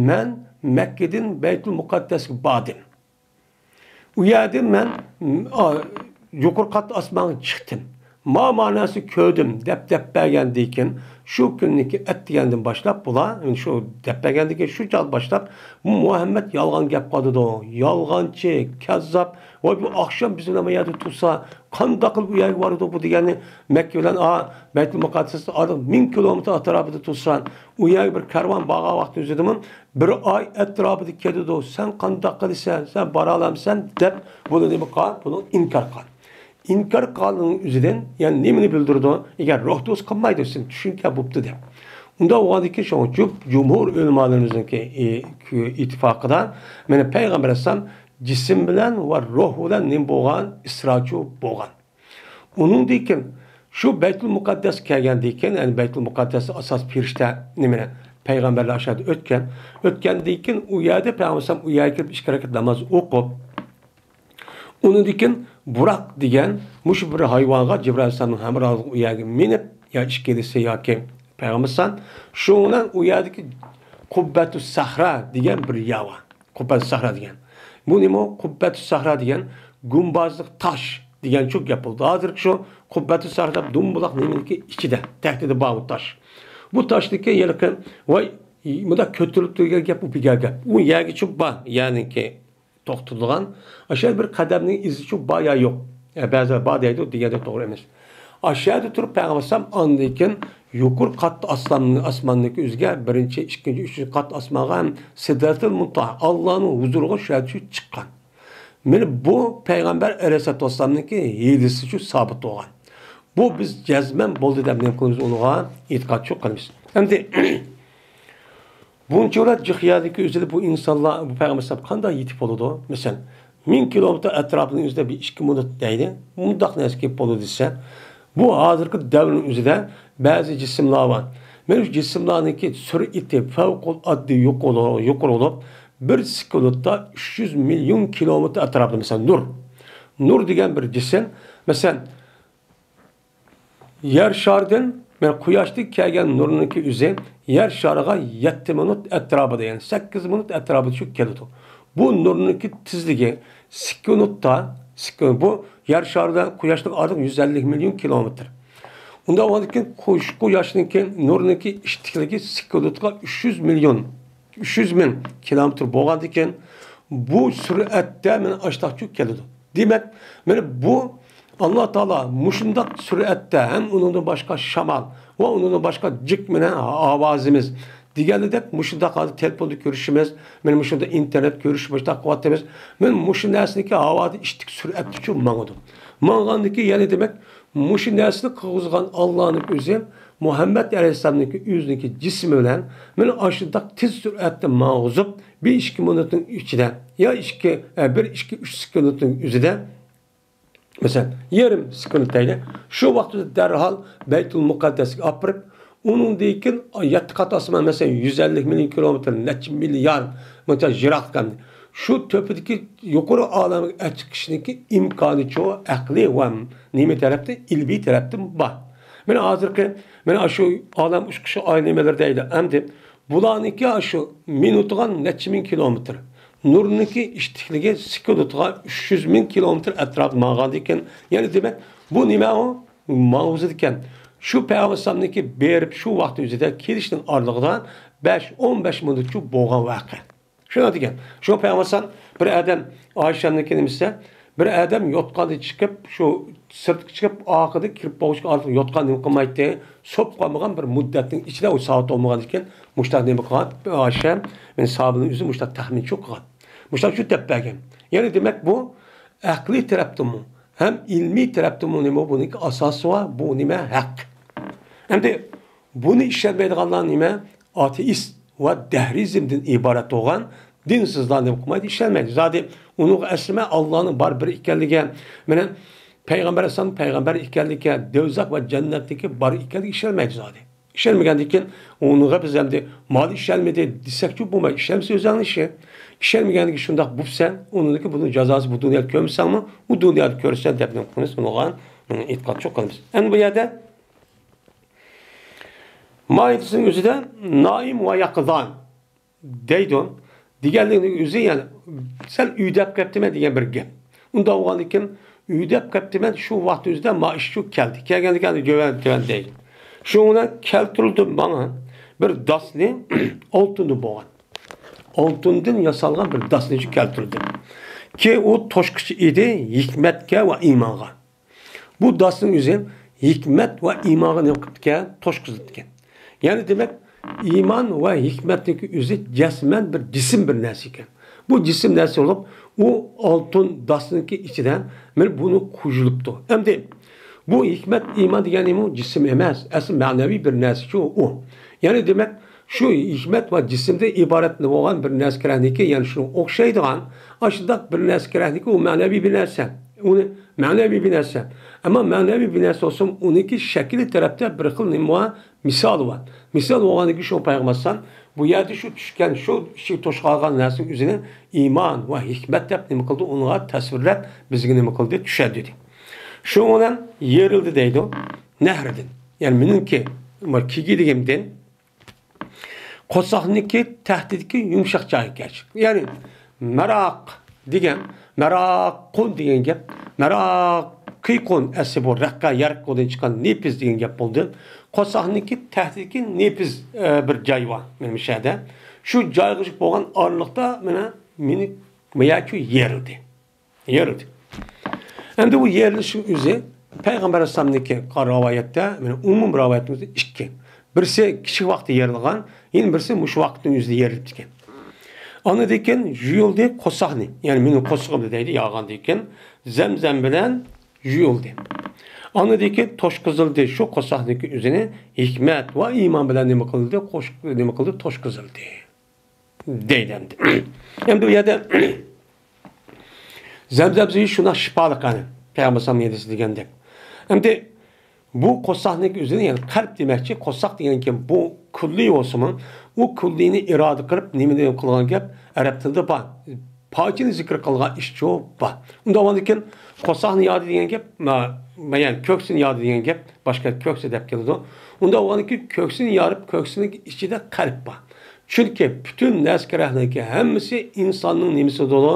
مەن مەككىدىن بەيتۇل مۇقەددەسكە باردىم. ئۇ يەردىن مەن، ئا، يۇقىرى قات ئاسمانغا چىقتىم. ما مەنىسى كۆردۈم دەپ، دەپ بەرگەندىن كېيىن، شۇ كۈننىكى ئەتىگەندىن باشلاپ بۇلار، يەنى شۇ دەپ بەرگەندىن كېيىن شۇ چاغ باشلاپ، بۇ مۇھەممەد يالغان گەپ قىلىدۇ، يالغانچى، كەززاپ، ۋاي بۇ ئاخشام بىز بىلەن بۇ يەردە تۇرسا، قانداق قىلىپ ئۇ يەرگە بارىدۇ بۇ دېگەننى، مەككە بىلەن، ئا، بەيتۇل مۇقەددەس ئارىلىق مىڭ كىلومېتىر ئەتراپىدا تۇرسا، ئۇ يەرگە بىر كارۋان بارغان ۋاقتى ئۆزىدىمۇ بىر ئاي ئەتراپىدا كېتىدۇ، سەن قانداق قىلىسەن، سەن بارالامسەن دەپ بۇنى نېمە قىلغان؟ بۇنى ئىنكار قىلغان. ئىنكار قىلغانلىقنىڭ ئۆزىدىن، يەنى نېمىنى بىلدۈرىدۇ؟ ئەگەر روھ دوست قىلمايدۇ، سېنىڭ چۈشىنىكى بوپتۇ دەپ. ئۇنداق بولغاندىكىن شۇڭا جۇم-، جۇمھۇر ئۆلىمالىرىمىزنىڭكى، ئى، ئىتتىپاقىدا مانا پەيغەمبەر ئەلەيھىسسالام جىسىم بىلەن ۋە روھ بىلەن نېمە بولغان؟ ئىسراچۇ بولغان. ئۇنىڭدىن كېيىن شۇ بەيتۇل مۇقەددەسكە كەلگەندىن كېيىن، يەنى بەيتۇل مۇقەددەس ئاساس پېرىشتە نېمىنى؟ پەيغەمبەرلەر ئاشۇ يەردە ئۆتكەن. ئۆتكەندىن كېيىن ئۇ يەردە پەيغەمبەر ئەلەيھىسسالام ئۇ يەرگە كىرىپ ئىككى رەكەت ناماز ئوقۇپ، ئۇنىڭدىن كېيىن بۇراق دېگەن مۇشۇ بىر ھايۋانغا جىبرىئىل ئەلەيھىسسالامنىڭ ھەمراھلىقىدا ئۇ يەرگە مىنىپ، يا ئىككىلىسى ياكى پەيغەمبەر ئەلەيھىسسالام، شۇنىڭ بىلەن ئۇ يەردىكى قۇببەتۇ سەھرا دېگەن بىر يەر بار. قۇببەتۇ سەھرا دېگەن. بۇ نېمە؟ قۇببەتۇ سەھرا دېگەن گۈمبازلىق تاش دېگەن شۇ گەپ بولدى. ھازىرقى شۇ قۇببەتۇ سەھرا دۇمبۇلاق نېمىنىڭكى ئىچىدە، تەكتىدە بار بۇ تاش. بۇ تاشنىڭكى ھېلىقى، ۋاي، مۇنداق كۆتۈرۈلۈپ تۇرغان گەپ، ئۇ بىگە گەپ. ئۇ يەرگىچە بار، يەنىكى توختىتىلغان. ئاشۇ بىر قەدەمنىڭ ئىزىچۇ بار يا يوق. ئە، بەزىلەر بار دەيدۇ، دېگەندە توغرا ئەمەس. ئاشۇ يەردە تۇرۇپ پەيغەمبەر ئەلەيھىسسالام ئاندىن كېيىن يۇقىرى قات ئاسمان، ئاسماننىڭكى ئۆزىگە، بىرىنچى، ئىككىنچى، ئۈچىنچى قات ئاسمانغا ھەم سىدرەتۇل مۇنتاھا، ئاللانىڭ ھۇزۇرىغا شۇ يەردە چىققان. مانا بۇ پەيغەمبەر ئەلەيھىسسالاتۇ ۋەسسالامنىڭكى ھەدىسىچۇ سابىت بولغان. بۇ بىز جەزمەن بولدى دەپ نېمە قىلىمىز، ئۇنىڭغا ئېتىقادچىلىق قىلىمىز. ئەمدى بۇنچىۋالا جىق يەردىكى ئۆزىدە بۇ ئىنسانلار، بۇ پەيغەمبەر ئەلەيھىسسالام قانداق يېتىپ بولىدۇ؟ مەسىلەن، مىڭ كىلومېتىر ئەتراپىنىڭ ئۆزىدە بىر ئىككى مىنۇت دەيلى. مۇنداق نەرسە كېلىپ بولىدۇ دېسە، بۇ ھازىرقى دەۋرنىڭ ئۆزىدە بەزى جىسىملار بار. مانا شۇ جىسىملارنىڭكى سۈرئىتى پەۋقۇلئاددى يۇقىرى، يۇقىرى بولۇپ، بىر سېكۇنتتا ئۈچ يۈز مىليون كىلومېتىر ئەتراپىدا، مەسىلەن، نۇر. نۇر دېگەن بىر جىسىم، مەسىلەن، يەر شارىدىن، مانا قۇياشتىن كەلگەن نۇرنىڭكى ئۆزى يەر شارىغا يەتتە مىنۇت ئەتراپىدا، يەنى سەككىز مىنۇت ئەتراپىدا چۈشۈپ كېلىدۇ. بۇ نۇرنىڭكى تېزلىكى سېكۇنتتا، سېكۇن-، بۇ يەر شارى بىلەن قۇياشنىڭ ئارىلىقى يۈز ئەللىك مىليون كىلومېتىر. ئۇنداق بولغاندىكىن، قۇش-، قۇياشنىڭكى نۇرنىڭكى ئىتتىكلىكى سېكۇنتقا ئۈچ يۈز مىليون، ئۈچ يۈز مىڭ كىلومېتىر بولغاندىكىن، بۇ سۈرئەتتە مانا ئاشتاق چۈشۈپ كېلىدۇ. دېمەك، مانا بۇ ئاللا تائالا مۇشۇنداق سۈرئەتتە ھەم ئۇنىڭدىن باشقا شامال ۋە ئۇنىڭدىن باشقا جىق مانا ئاۋازىمىز دېگەنلىدەك مۇشۇنداق ھازىر تېلېفوندا كۆرۈشىمىز، مانا مۇشۇنداق ئىنتېرنېت كۆرۈش مۇشۇنداق قىلىۋاتىمىز. مانا مۇشۇ نەرسىنىڭكى ھاۋادا ئىتتىك سۈرئەتتە چۈشۈپ ماڭىدۇ. ماڭغاندىن كېيىن يەنە دېمەك، مۇشۇ نەرسىنى قىلغۇزغان ئاللانىڭ ئۆزى مۇھەممەد ئەلەيھىسسالامنىڭكى ئۆزىنىڭكى جىسمى بىلەن مانا ئاشۇنداق تېز سۈرئەتتە ماڭغۇزۇپ، بىر ئىككى مىنۇتنىڭ ئىچىدە يا ئىككى، ئە، بىر، ئىككى، ئۈچ سېكۇنتنىڭ ئۆزىدە، مەسىلەن، يېرىم سېكۇنت دەيلى، شۇ ۋاقىتتا دەرھال بەيتۇل مۇقەددەسكە ئاپىرىپ، ئۇنىڭدىن كېيىن يەتتە قات ئاسمان، مەسىلەن، يۈز ئەللىك مىليون كىلومېتىر، نەچچە مىليارد مىليار يىراقلىقتا، شۇ تۆپىدىكى يۇقىرى ئالەمگە ئەچىقىشنىڭكى ئىمكانىچۇ، ئەقلىي ۋە نېمە تەرەپتىن، ئىلمىي تەرەپتىن بار. مانا ھازىرقى، مانا شۇ ئالەم ئۇچقۇچى ئاي نېمىلىرى دەيدۇ. ئەمدى بۇلارنىڭكى شۇ مىنۇتىغا نەچچە مىڭ كىلومېتىر، نۇرنىڭكى ئىتتىكلىكى سېكۇنتىغا ئۈچ يۈز مىڭ كىلومېتىر ئەتراپىدا ماڭغاندىكىن، يەنى دېمەك، بۇ نېمە ئۇ؟ ماڭغۇزىدىكەن. شۇ پەيغەمبەر ئەلەيھىسسالامنىڭكى بېرىپ شۇ ۋاقىت ئۆزىدە كېلىشنىڭ ئارىلىقىدا بەش، ئون بەش مىنۇتچۇ بولغان ۋەقە. شۇنداق دېگەن. شۇ پەيغەمبەر ئەلەيھىسسالام بىر ئادەم، ئائىشەمنىڭكى نېمىسى، بىر ئادەم يوتقاندىن چىقىپ، شۇ سىرتقا چىقىپ، ئارقىدىن كىرىپ بولغۇچە ئارتۇق يوتقان نېمە قىلمايتتى، سوپ قالمىغان بىر مۇددەتنىڭ ئىچىدە، ئۇ سائەت بولمىغاندىكىن، مۇشۇنداق نېمە قىلغان، ئائىشەم، مېنى ساھابىنىڭ ئۆزى مۇشۇنداق تەخمىنچۇ قىلغان. مۇشۇنداق شۇ دەپ بەرگەن. يەنى دېمەك، بۇ ئەقلىي تەرەپتىنمۇ، ھەم ئىلمىي تەرەپتىنمۇ نېمە، بۇنىڭكى ئاساسى بار، بۇ نېمە ھەق. ئەمدى بۇنى ئىشەنمەيدىغانلار نېمە؟ ئاتېئىست ۋە دەھرىزمدىن ئىبارەت بولغان دىنسىزلار نېمە قىلمايدۇ؟ ئىشەنمەيدۇ. زادى ئۇنىڭغا ئەسلىمە ئاللانىڭ بار بىر ئىكەنلىكى، مانا پەيغەمبەر ئەلەيھىسسالام پەيغەمبەر ئىكەنلىكى، دوزاخ ۋە جەننەتنىڭكى بار ئىكەنلىكى ئىشەنمەيدۇ زادى. ئىشەنمىگەندىن كېيىن ئۇنىڭغا بىز ئەمدى مانا ئىشەنمىدى دېسەكچۇ بولمايدۇ. ئىشەنمىسە ئۆزۈڭنىڭ ئىشى. ئىشەنمىگەنلىكى شۇنداق بوپسەن، ئۇنىڭدىكى بۇنىڭ جازاسى بۇ دۇنيادا كۆرمىسەڭمۇ، ئۇ دۇنيادا كۆرىسەن دەپ نېمە قىلىمىز؟ ئۇنىڭغا ئېتىقادچىلىق قىلىمىز. ئەمدى بۇ يەردە مائىدىسىنىڭ ئۆزىدە نائىم ۋە يەقىزان دەيدۇ. دېگەنلىكنىڭ ئۆزى، يەنى سەن ئۆيدەپ قېپتىمەن دېگەن بىر گەپ. ئۇنداق بولغاندىكىن ئۆيدەپ قېپتىمەن، شۇ ۋاقىت ئۆزىدە ما ئىشچۇ كەلدى. كەلگەندىكىن ئەمدى جۆۋەن، جۆۋەن دەيدۇ. شۇنىڭ بىلەن كەلتۈرۈلدى ماڭا بىر داسنى، ئالتۇندىن بولغان. ئالتۇندىن ياسالغان بىر داسنى كەلتۈرۈلدى. كى ئۇ توشقۇچى ئىدى ھېكمەتكە ۋە ئىمانغا. بۇ داسنىڭ ئۆزى ھېكمەت ۋە ئىمانغا نېمە قىپتىكەن؟ توشقۇزۇپتىكەن. يەنى دېمەك، ئىمان ۋە ھېكمەتنىڭكى ئۆزى جەزمەن بىر جىسىم بىر نەرسە ئىكەن. بۇ جىسىم نەرسە بولۇپ، ئۇ ئالتۇن داستىنىڭكى ئىچىدە مانا بۇنى قويۇلۇپتۇ. ئەمدى بۇ ھېكمەت ئىمان دېگەن نېمە؟ جىسىم ئەمەس، ئەسلى مەنىۋى بىر نەرسىچۇ ئۇ. يەنى دېمەك، شۇ ھېكمەت ۋە جىسىمدىن ئىبارەت بولغان بىر نەرسە كېرەكنىكى، يەنى شۇنىڭ ئوخشايدىغان، ئاشۇنداق بىر نەرسە كېرەكنىكى، ئۇ مەنىۋى بىر نەرسە. ئۇنى مەنىۋى بىر نەرسە. ئەمما مەنىۋى بىر نەرسە بولسىمۇ، ئۇنىڭكى شەكلى تەرەپتە بىر خىل نېمە بار؟ مىسالى بار. مىسال بولغاندىن كېيىن شۇ پەيغەمبەر ئەلەيھىسسالام بۇ يەردە شۇ چۈشكەن، شۇ ئىچىگە توشۇپ قالغان نەرسىنىڭ ئۆزىنى ئىمان ۋە ھېكمەت دەپ نېمە قىلدى؟ ئۇنىڭغا تەسۋىرلەپ، بىزگە نېمە قىلدى؟ چۈشەندۈردى. شۇنىڭ بىلەن يېرىلدى دەيدۇ. نەھرىدىن. يەنى مېنىڭكى كىگىدىگىمدىن قورساقنىڭكى تەختىدىكى يۇمشاق جايىغا كەچ. يەنى مەراق دېگەن، مەراقۇن دېگەن گەپ، مەراقىقۇن ئەسلى بۇ رەققە يەرقۇدىن چىققان نېپىز دېگەن گەپ بولدى. قورساقنىڭكى تەختىدىكى نېپىز، ئە، بىر جاي بار مېنىڭ شەھەردە. شۇ جايغا بولغان ئارىلىقتا مانا مېنى ماياچۇ يېرىلدى. يېرىلدى. ئەمدى بۇ يېرىلىشنىڭ ئۆزى پەيغەمبەر ئەلەيھىسسالامنىڭكى رىۋايەتتە، مانا ئومۇمىي رىۋايەتنىڭ ئۆزى ئىككى. بىرسى كىچىك ۋاقىتتا يېرىلغان، يەنە بىرسى مۇشۇ ۋاقىتنىڭ ئۆزىدە يېرىلىپتىكەن. ئاندىن كېيىن يۇيۇلدى قورساقنى، يەنى مېنىڭ قورسىقىمنى دەيدۇ، يالغاندىن كېيىن زەمزەم بىلەن يۇيۇلدى. ئاندىن كېيىن توشقۇزۇلدى، شۇ قورساقنىڭكى ئۆزىنى ھېكمەت ۋە ئىمان بىلەن نېمە قىلدى؟ قوش-، نېمە قىلدى؟ توشقۇزۇلدى. دەيدۇ ئەمدى. ئەمدى بۇ يەردە زەمزەم سۈيى شۇنداق شىپالىق، يەنى پەيغەمبەر ئەلەيھىسسالام ھەدىسى دېگەندەك. ئەمدى بۇ قورساقنىڭكى ئۆزىنى، يەنى قەلب دېمەكچى، قورساق دېگەنكى بۇ كۈللى بولسىمۇ، ئۇ كۈللىنى ئىرادە قىلىپ، نېمىنى قىلغان گەپ ئەرەب تىلىدا بار. پاچىنى زىكىر قىلغان ئىشچۇ بار. ئۇنداق بولغاندىكىن قورساقنى يادى دېگەن گەپ، ما-، ما-، يەنى كۆكسىنى يادى دېگەن گەپ، باشقا كۆكسى دەپ كېلىدۇ. ئۇنداق بولغاندىكىن كۆكسىنى يارىپ، كۆكسىنىڭ ئىچىدە قەلب بار. چۈنكى پۈتۈن نەرسە كېرەكلىكى ھەممىسى ئىنساننىڭ نېمىسىدە بولىدۇ؟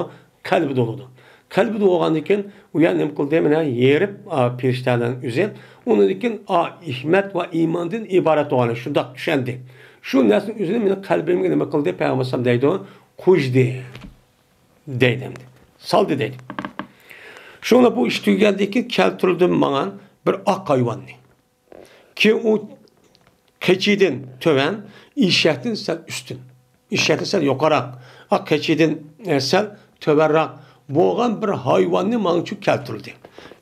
قەلبىدە بولىدۇ. قەلبىدە بولغاندىن كېيىن ئۇ يەر نېمە قىلدى؟ مانا يېرىپ، ئا، پېرىشتەلەرنىڭ ئۆزى. ئۇنىڭدىن كېيىن، ئا، ھېكمەت ۋە ئىماندىن ئىبارەت بولغان، شۇنداق چۈشەندى. شۇ نەرسىنىڭ ئۆزىنى مېنىڭ قەلبىمگە نېمە قىلدى؟ پەيغەمبەر ئەلەيھىسسالام دەيدۇ، قوشتى دەيدۇ ئەمدى. سالدى دەيدۇ. شۇڭا بۇ ئىش تۈگىگەندىن كېيىن كەلتۈردۈم ماڭا بىر ئاق ھايۋاننى. كېيىن ئۇ قېچىدىن تۆۋەن، ئېشەكتىن سەل ئۈستۈن. ئېشەكتىن سەل يۇقىرىراق. ئاق قېچىدىن، ئە، سەل تۆۋەنرەك بولغان بىر ھايۋاننى ماڭا شۇ كەلتۈردى.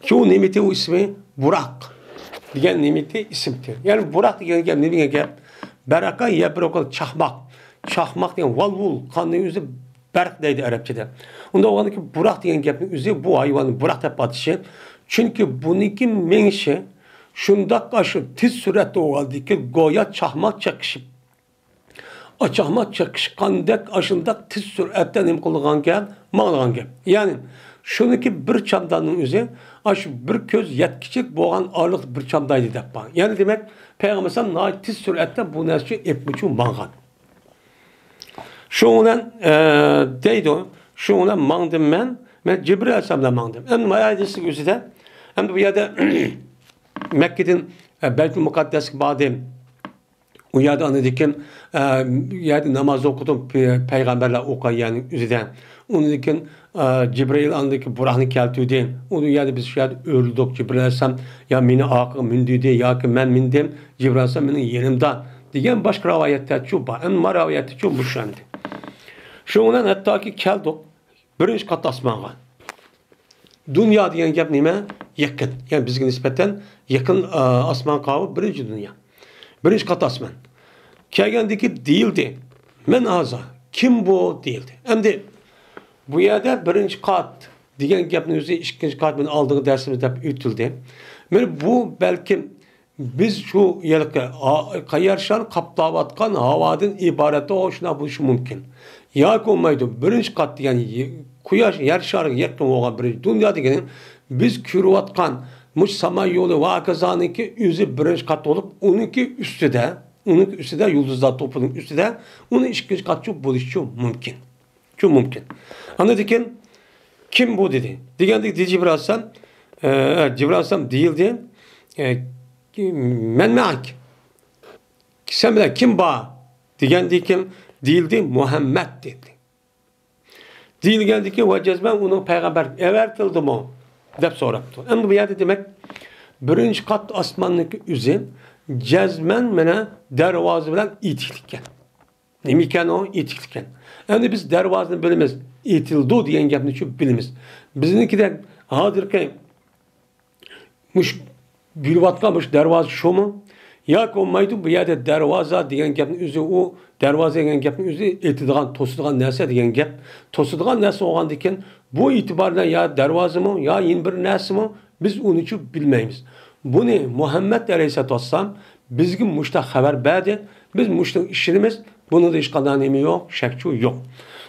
كېيىن ئۇ نېمىتى ئۇ ئىسمى؟ بۇراق دېگەن نېمىتى ئىسىمتى. يەنى بۇراق دېگەن گەپ نېمە دېگەن گەپ؟ بەرەقە يەپرىقىل چاقماق. چاقماق دېگەن ۋالۋۇل، قاندىن ئۆزى بەرق دەيدۇ ئەرەبچىدە. ئۇنداق بولغاندىكىن بۇراق دېگەن گەپنىڭ ئۆزى بۇ ھايۋاننى بۇراق دەپ ئاتىشى. چۈنكى بۇنىڭكى مېڭىشى شۇنداق ئاشۇ تېز سۈرئەتتە بولغاندىكىن گويا چاقماق چېقىشىپ، ئا، چاقماق چېقىشقاندەك ئاشۇنداق تېز سۈرئەتتە نېمە قىلىدىغان گەپ؟ ماڭىدىغان گەپ. يەنى شۇنىڭكى بىر چامداننىڭ ئۆزى ئاشۇ بىر كۆز يەتكۈچىلىك بولغان ئارىلىقتا بىر چامدايدۇ دەپ بار. يەنى دېمەك، پەيغەمبەر ئەلەيھىسسالام ناھايىتى تېز سۈرئەتتە بۇ نەرسە ئۈچۈن ئېپمۇچۇ ماڭغان. شۇنىڭ بىلەن، ئە، دەيدۇ، شۇنىڭ بىلەن ماڭدىم مەن، مەن جىبرىل ئەلەيھىسسالام بىلەن ماڭدىم. ئەمدى مانا ھەدىسنىڭ ئۆزىدە، ئەمدى بۇ يەردە مەككىدىن، ئە، بەيتۇل مۇقەددەسكە باردىم. ئۇ يەردە ئاندىن كېيىن، ئە، يەردە ناماز ئوقۇدۇم، پە-، پەيغەمبەرلەر ئوقۇغان يەرنىڭ ئۆزىدە. ئۇنىڭدىن كېيىن، ئە، جىبرىل ئاندىن كېيىن بۇراقنى كەلتۈردى. ئۇ يەردە بىز شۇ يەردە ئۆرۈلدۇق. جىبرىل ئەلەيھىسسالام يا مېنى ئارقىغا مىندۈردى ياكى مەن مىندىم. جىبرىل ئەلەيھىسسالام مېنىڭ يېنىمدا دېگەن باشقا رىۋايەتلەرچۇ بار. ئەمما رىۋايەتتىچۇ مۇشۇ ئەمدى. شۇنىڭ بىلەن ھەتتاكى كەلدۇق بىرىنچى قات ئاسمانغا. دۇنيا دېگەن گەپ نېمە؟ يېقىن. يەنى بىزگە نىسبەتەن يېقىن، ئا، ئاسمان قاۋۇ بىرىنچى دۇنيا. بىرىنچى قات ئاسمان. كەلگەندىكى دېيىلدى. مەن ھازا؟ كىم بۇ؟ دېيىلدى. ئەمدى بۇ يەردە بىرىنچى قات دېگەن گەپنىڭ ئۆزى ئىككىنچى قات مەن ئالدىنقى دەرسىمىزدە ئۆتۈلدى. مانا بۇ بەلكىم بىز شۇ ھېلىقى ھا-، يەر شارىنى قاپلاۋاتقان ھاۋادىن ئىبارەت، ئۇ شۇنداق بولۇشى مۇمكىن. ياكى بولمايدۇ، بىرىنچى قات دېگەن يى-، قۇياش يەر شارىغا يېقىن بولغان بىرىنچى دۇنيا دېگىنى بىز كۆرۈۋاتقان مۇشۇ ساما يولى ۋە ھاكازانىڭكى ئۆزى بىرىنچى قات بولۇپ، ئۇنىڭكى ئۈستىدە، ئۇنىڭكى ئۈستىدە، يۇلدۇزلار توپىنىڭ ئۈستىدە، ئۇنىڭ ئىككىنچى قاتچۇ بولۇشىچۇ مۇمكىن. شۇ مۇمكىن. ئاندىن كېيىن، «كىم بۇ؟» دېدى. دېگەندىكىن جىبرىل ئەلەيھىسسالام، ئە، جىبرىل ئەلەيھىسسالام دېيىلدى. ئە، «مەن مەئەك؟» «سەن بىلەن كىم بار؟» دېگەندىكىن دېيىلدى، «مۇھەممەد» دېدى. دېيىلگەندىكىن، «ۋە جەزمەن ئۇنىڭ پەيغەمبەر ئەۋەتىلدىمۇ؟» دەپ سوراپتۇ. ئەمدى بۇ يەردە دېمەك، بىرىنچى قات ئاسماننىڭكى ئۆزى جەزمەن مانا دەرۋازا بىلەن ئېتىكلىككەن. نېمە ئىكەن ئۇ؟ ئېتىكلىككەن. ئەمدى بىز دەرۋازىنى بىلىمىز. ئېتىلىدۇ دېگەن گەپنىچۇ بىلىمىز. بىزنىڭكىدەك ھازىرقى مۇشۇ بولۇۋاتقان مۇشۇ دەرۋازا شۇمۇ؟ ياكى بولمايدۇ، بۇ يەردە دەرۋازا دېگەن گەپنىڭ ئۆزى، ئۇ دەرۋازا دېگەن گەپنىڭ ئۆزى ئېتىدىغان، توسىدىغان نەرسە دېگەن گەپ. توسىدىغان نەرسە بولغاندىكىن، بۇ ئېتىبار بىلەن يا دەرۋازىمۇ، يا يەنە بىر نەرسىمۇ، بىز ئۇنىچۇ بىلمەيمىز. بۇنى مۇھەممەد ئەلەيھىسسالاتۇ ۋەسسالام بىزگە مۇشۇنداق خەۋەر بەردى. بىز مۇشۇنىڭغا ئىشىنىمىز. بۇنىڭدا ھېچقانداق نېمە يوق، شەكچۇ يوق.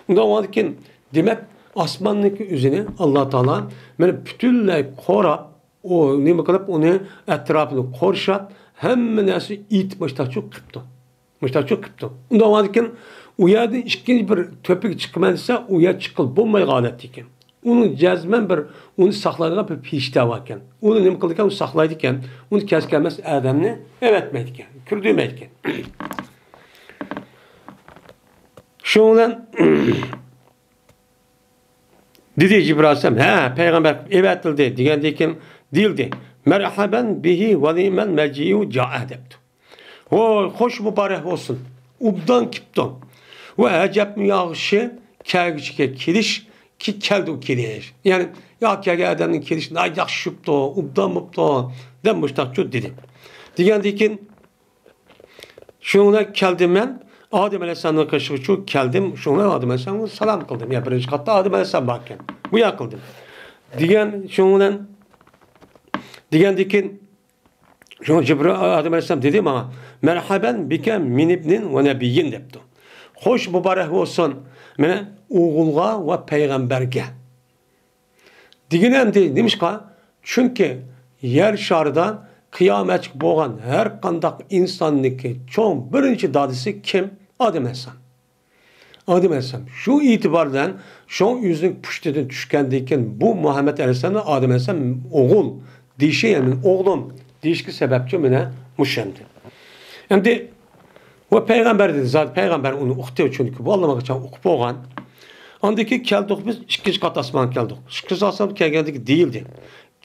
ئۇنداق بولغاندىكىن، دېمەك، ئاسماننىڭكى ئۆزىنى ئاللا تائالا مانا پۈتۈنلەي قوراپ، ئۇ نېمە قىلىپ، ئۇنى ئەتراپىنى قورشاپ، ھەممە نەرسە ئېتىپ مۇشتاقچۇ قىپتۇ. مۇشتاقچۇ قىپتۇ. ئۇنداق بولغاندىكىن، ئۇ يەردىن ئىككىنچى بىر تۆپىگە چىقىمەن دېسە، ئۇ يەر چىققىلى بولمايدىغان ھالەتتە ئىكەن. ئۇنىڭ جەزمەن بىر ئۇنى ساقلايدىغان بىر پېرىشتە بار ئىكەن. ئۇنى نېمە قىلىدىكەن؟ ئۇنى ساقلايدىكەن. ئۇنى كەلسە كەلمەس ئادەمنى ئەۋەتمەيدىكەن، كىردۈرمەيدىكەن. شۇنىڭ بىلەن دېدى جىبرىل ئەلەيھىسسالام، ھە، پەيغەمبەر ئەۋەتىلدى دېگەندىن كېيىن دېيىلدى، مەرھەبەن بىھى ۋە نىئمەل مەجىئۇ جائە دەپتۇ. ۋوي، خوش مۇبارەك بولسۇن، ئوبدان كېپتۇ. ۋە ئەجەبمۇ ياخشى كەلگۈچىگە كېلىش، كى-، كەلدى ئۇ كېلىش. يەنى، يا كەلگەن ئادەمنىڭ كېلىشى ناھايىتى ياخشى چۈشۈپتۇ، ئوبدان بوپتۇ، دەپ مۇشتاقچۇ دېدى. دېگەندىن كېيىن، شۇنىڭ بىلەن كەلدىم مەن، ئادەم ئەلەيھىسسالامنىڭ قېشىغىچۇ كەلدىم، شۇنىڭ بىلەن ئادەم ئەلەيھىسسالامغا سالام قىلدىم. يا بىرىنچى قاتتا ئادەم ئەلەيھىسسالام باركەن، بۇ يەر قىلدىم. دېگەن، شۇنىڭ بىلەن، دېگەندىن كېيىن، شۇڭا جىبرىل ئادەم ئەلەيھىسسالام دېدى ماڭا، مەرھەبەن بىكە مىن ئىبنىن ۋە نەبىييىن دەپتۇ. خوش مۇبارەك بولسۇن، مانا، ئوغۇلغا ۋە پەيغەمبەرگە. دېگىنى ئەمدى نېمىشقا؟ چۈنكى يەر شارىدا قىيامەتچىكى بولغان ھەر قانداق ئىنساننىڭكى چوڭ بىرىنچى دادىسى كىم؟ ئادەم ئەلەيھىسسالام. ئادەم ئەلەيھىسسالام. شۇ ئېتىبار بىلەن شۇ ئۆزىنىڭ پۇشتىدىن چۈشكەندىن كېيىن بۇ مۇھەممەد ئەلەيھىسسالامنى ئادەم ئەلەيھىسسالام ئوغۇل دېيىشى، يەنى ئوغلۇم دېيىشكە سەۋەبچى مانا مۇشۇ ئەمدى. ئەمدى ۋە پەيغەمبەر دېدى. زادى پەيغەمبەر ئۇنى ئۇقتى، چۈنكى بۇ ئاللىماقاچان ئۇقۇپ بولغان. ئاندىن كېيىن كەلدۇق بىز، ئىككىنچى قات ئاسمانغا كەلدۇق. ئىككىنچى ئاسمانغا كەلگەندىن كېيىن دېيىلدى.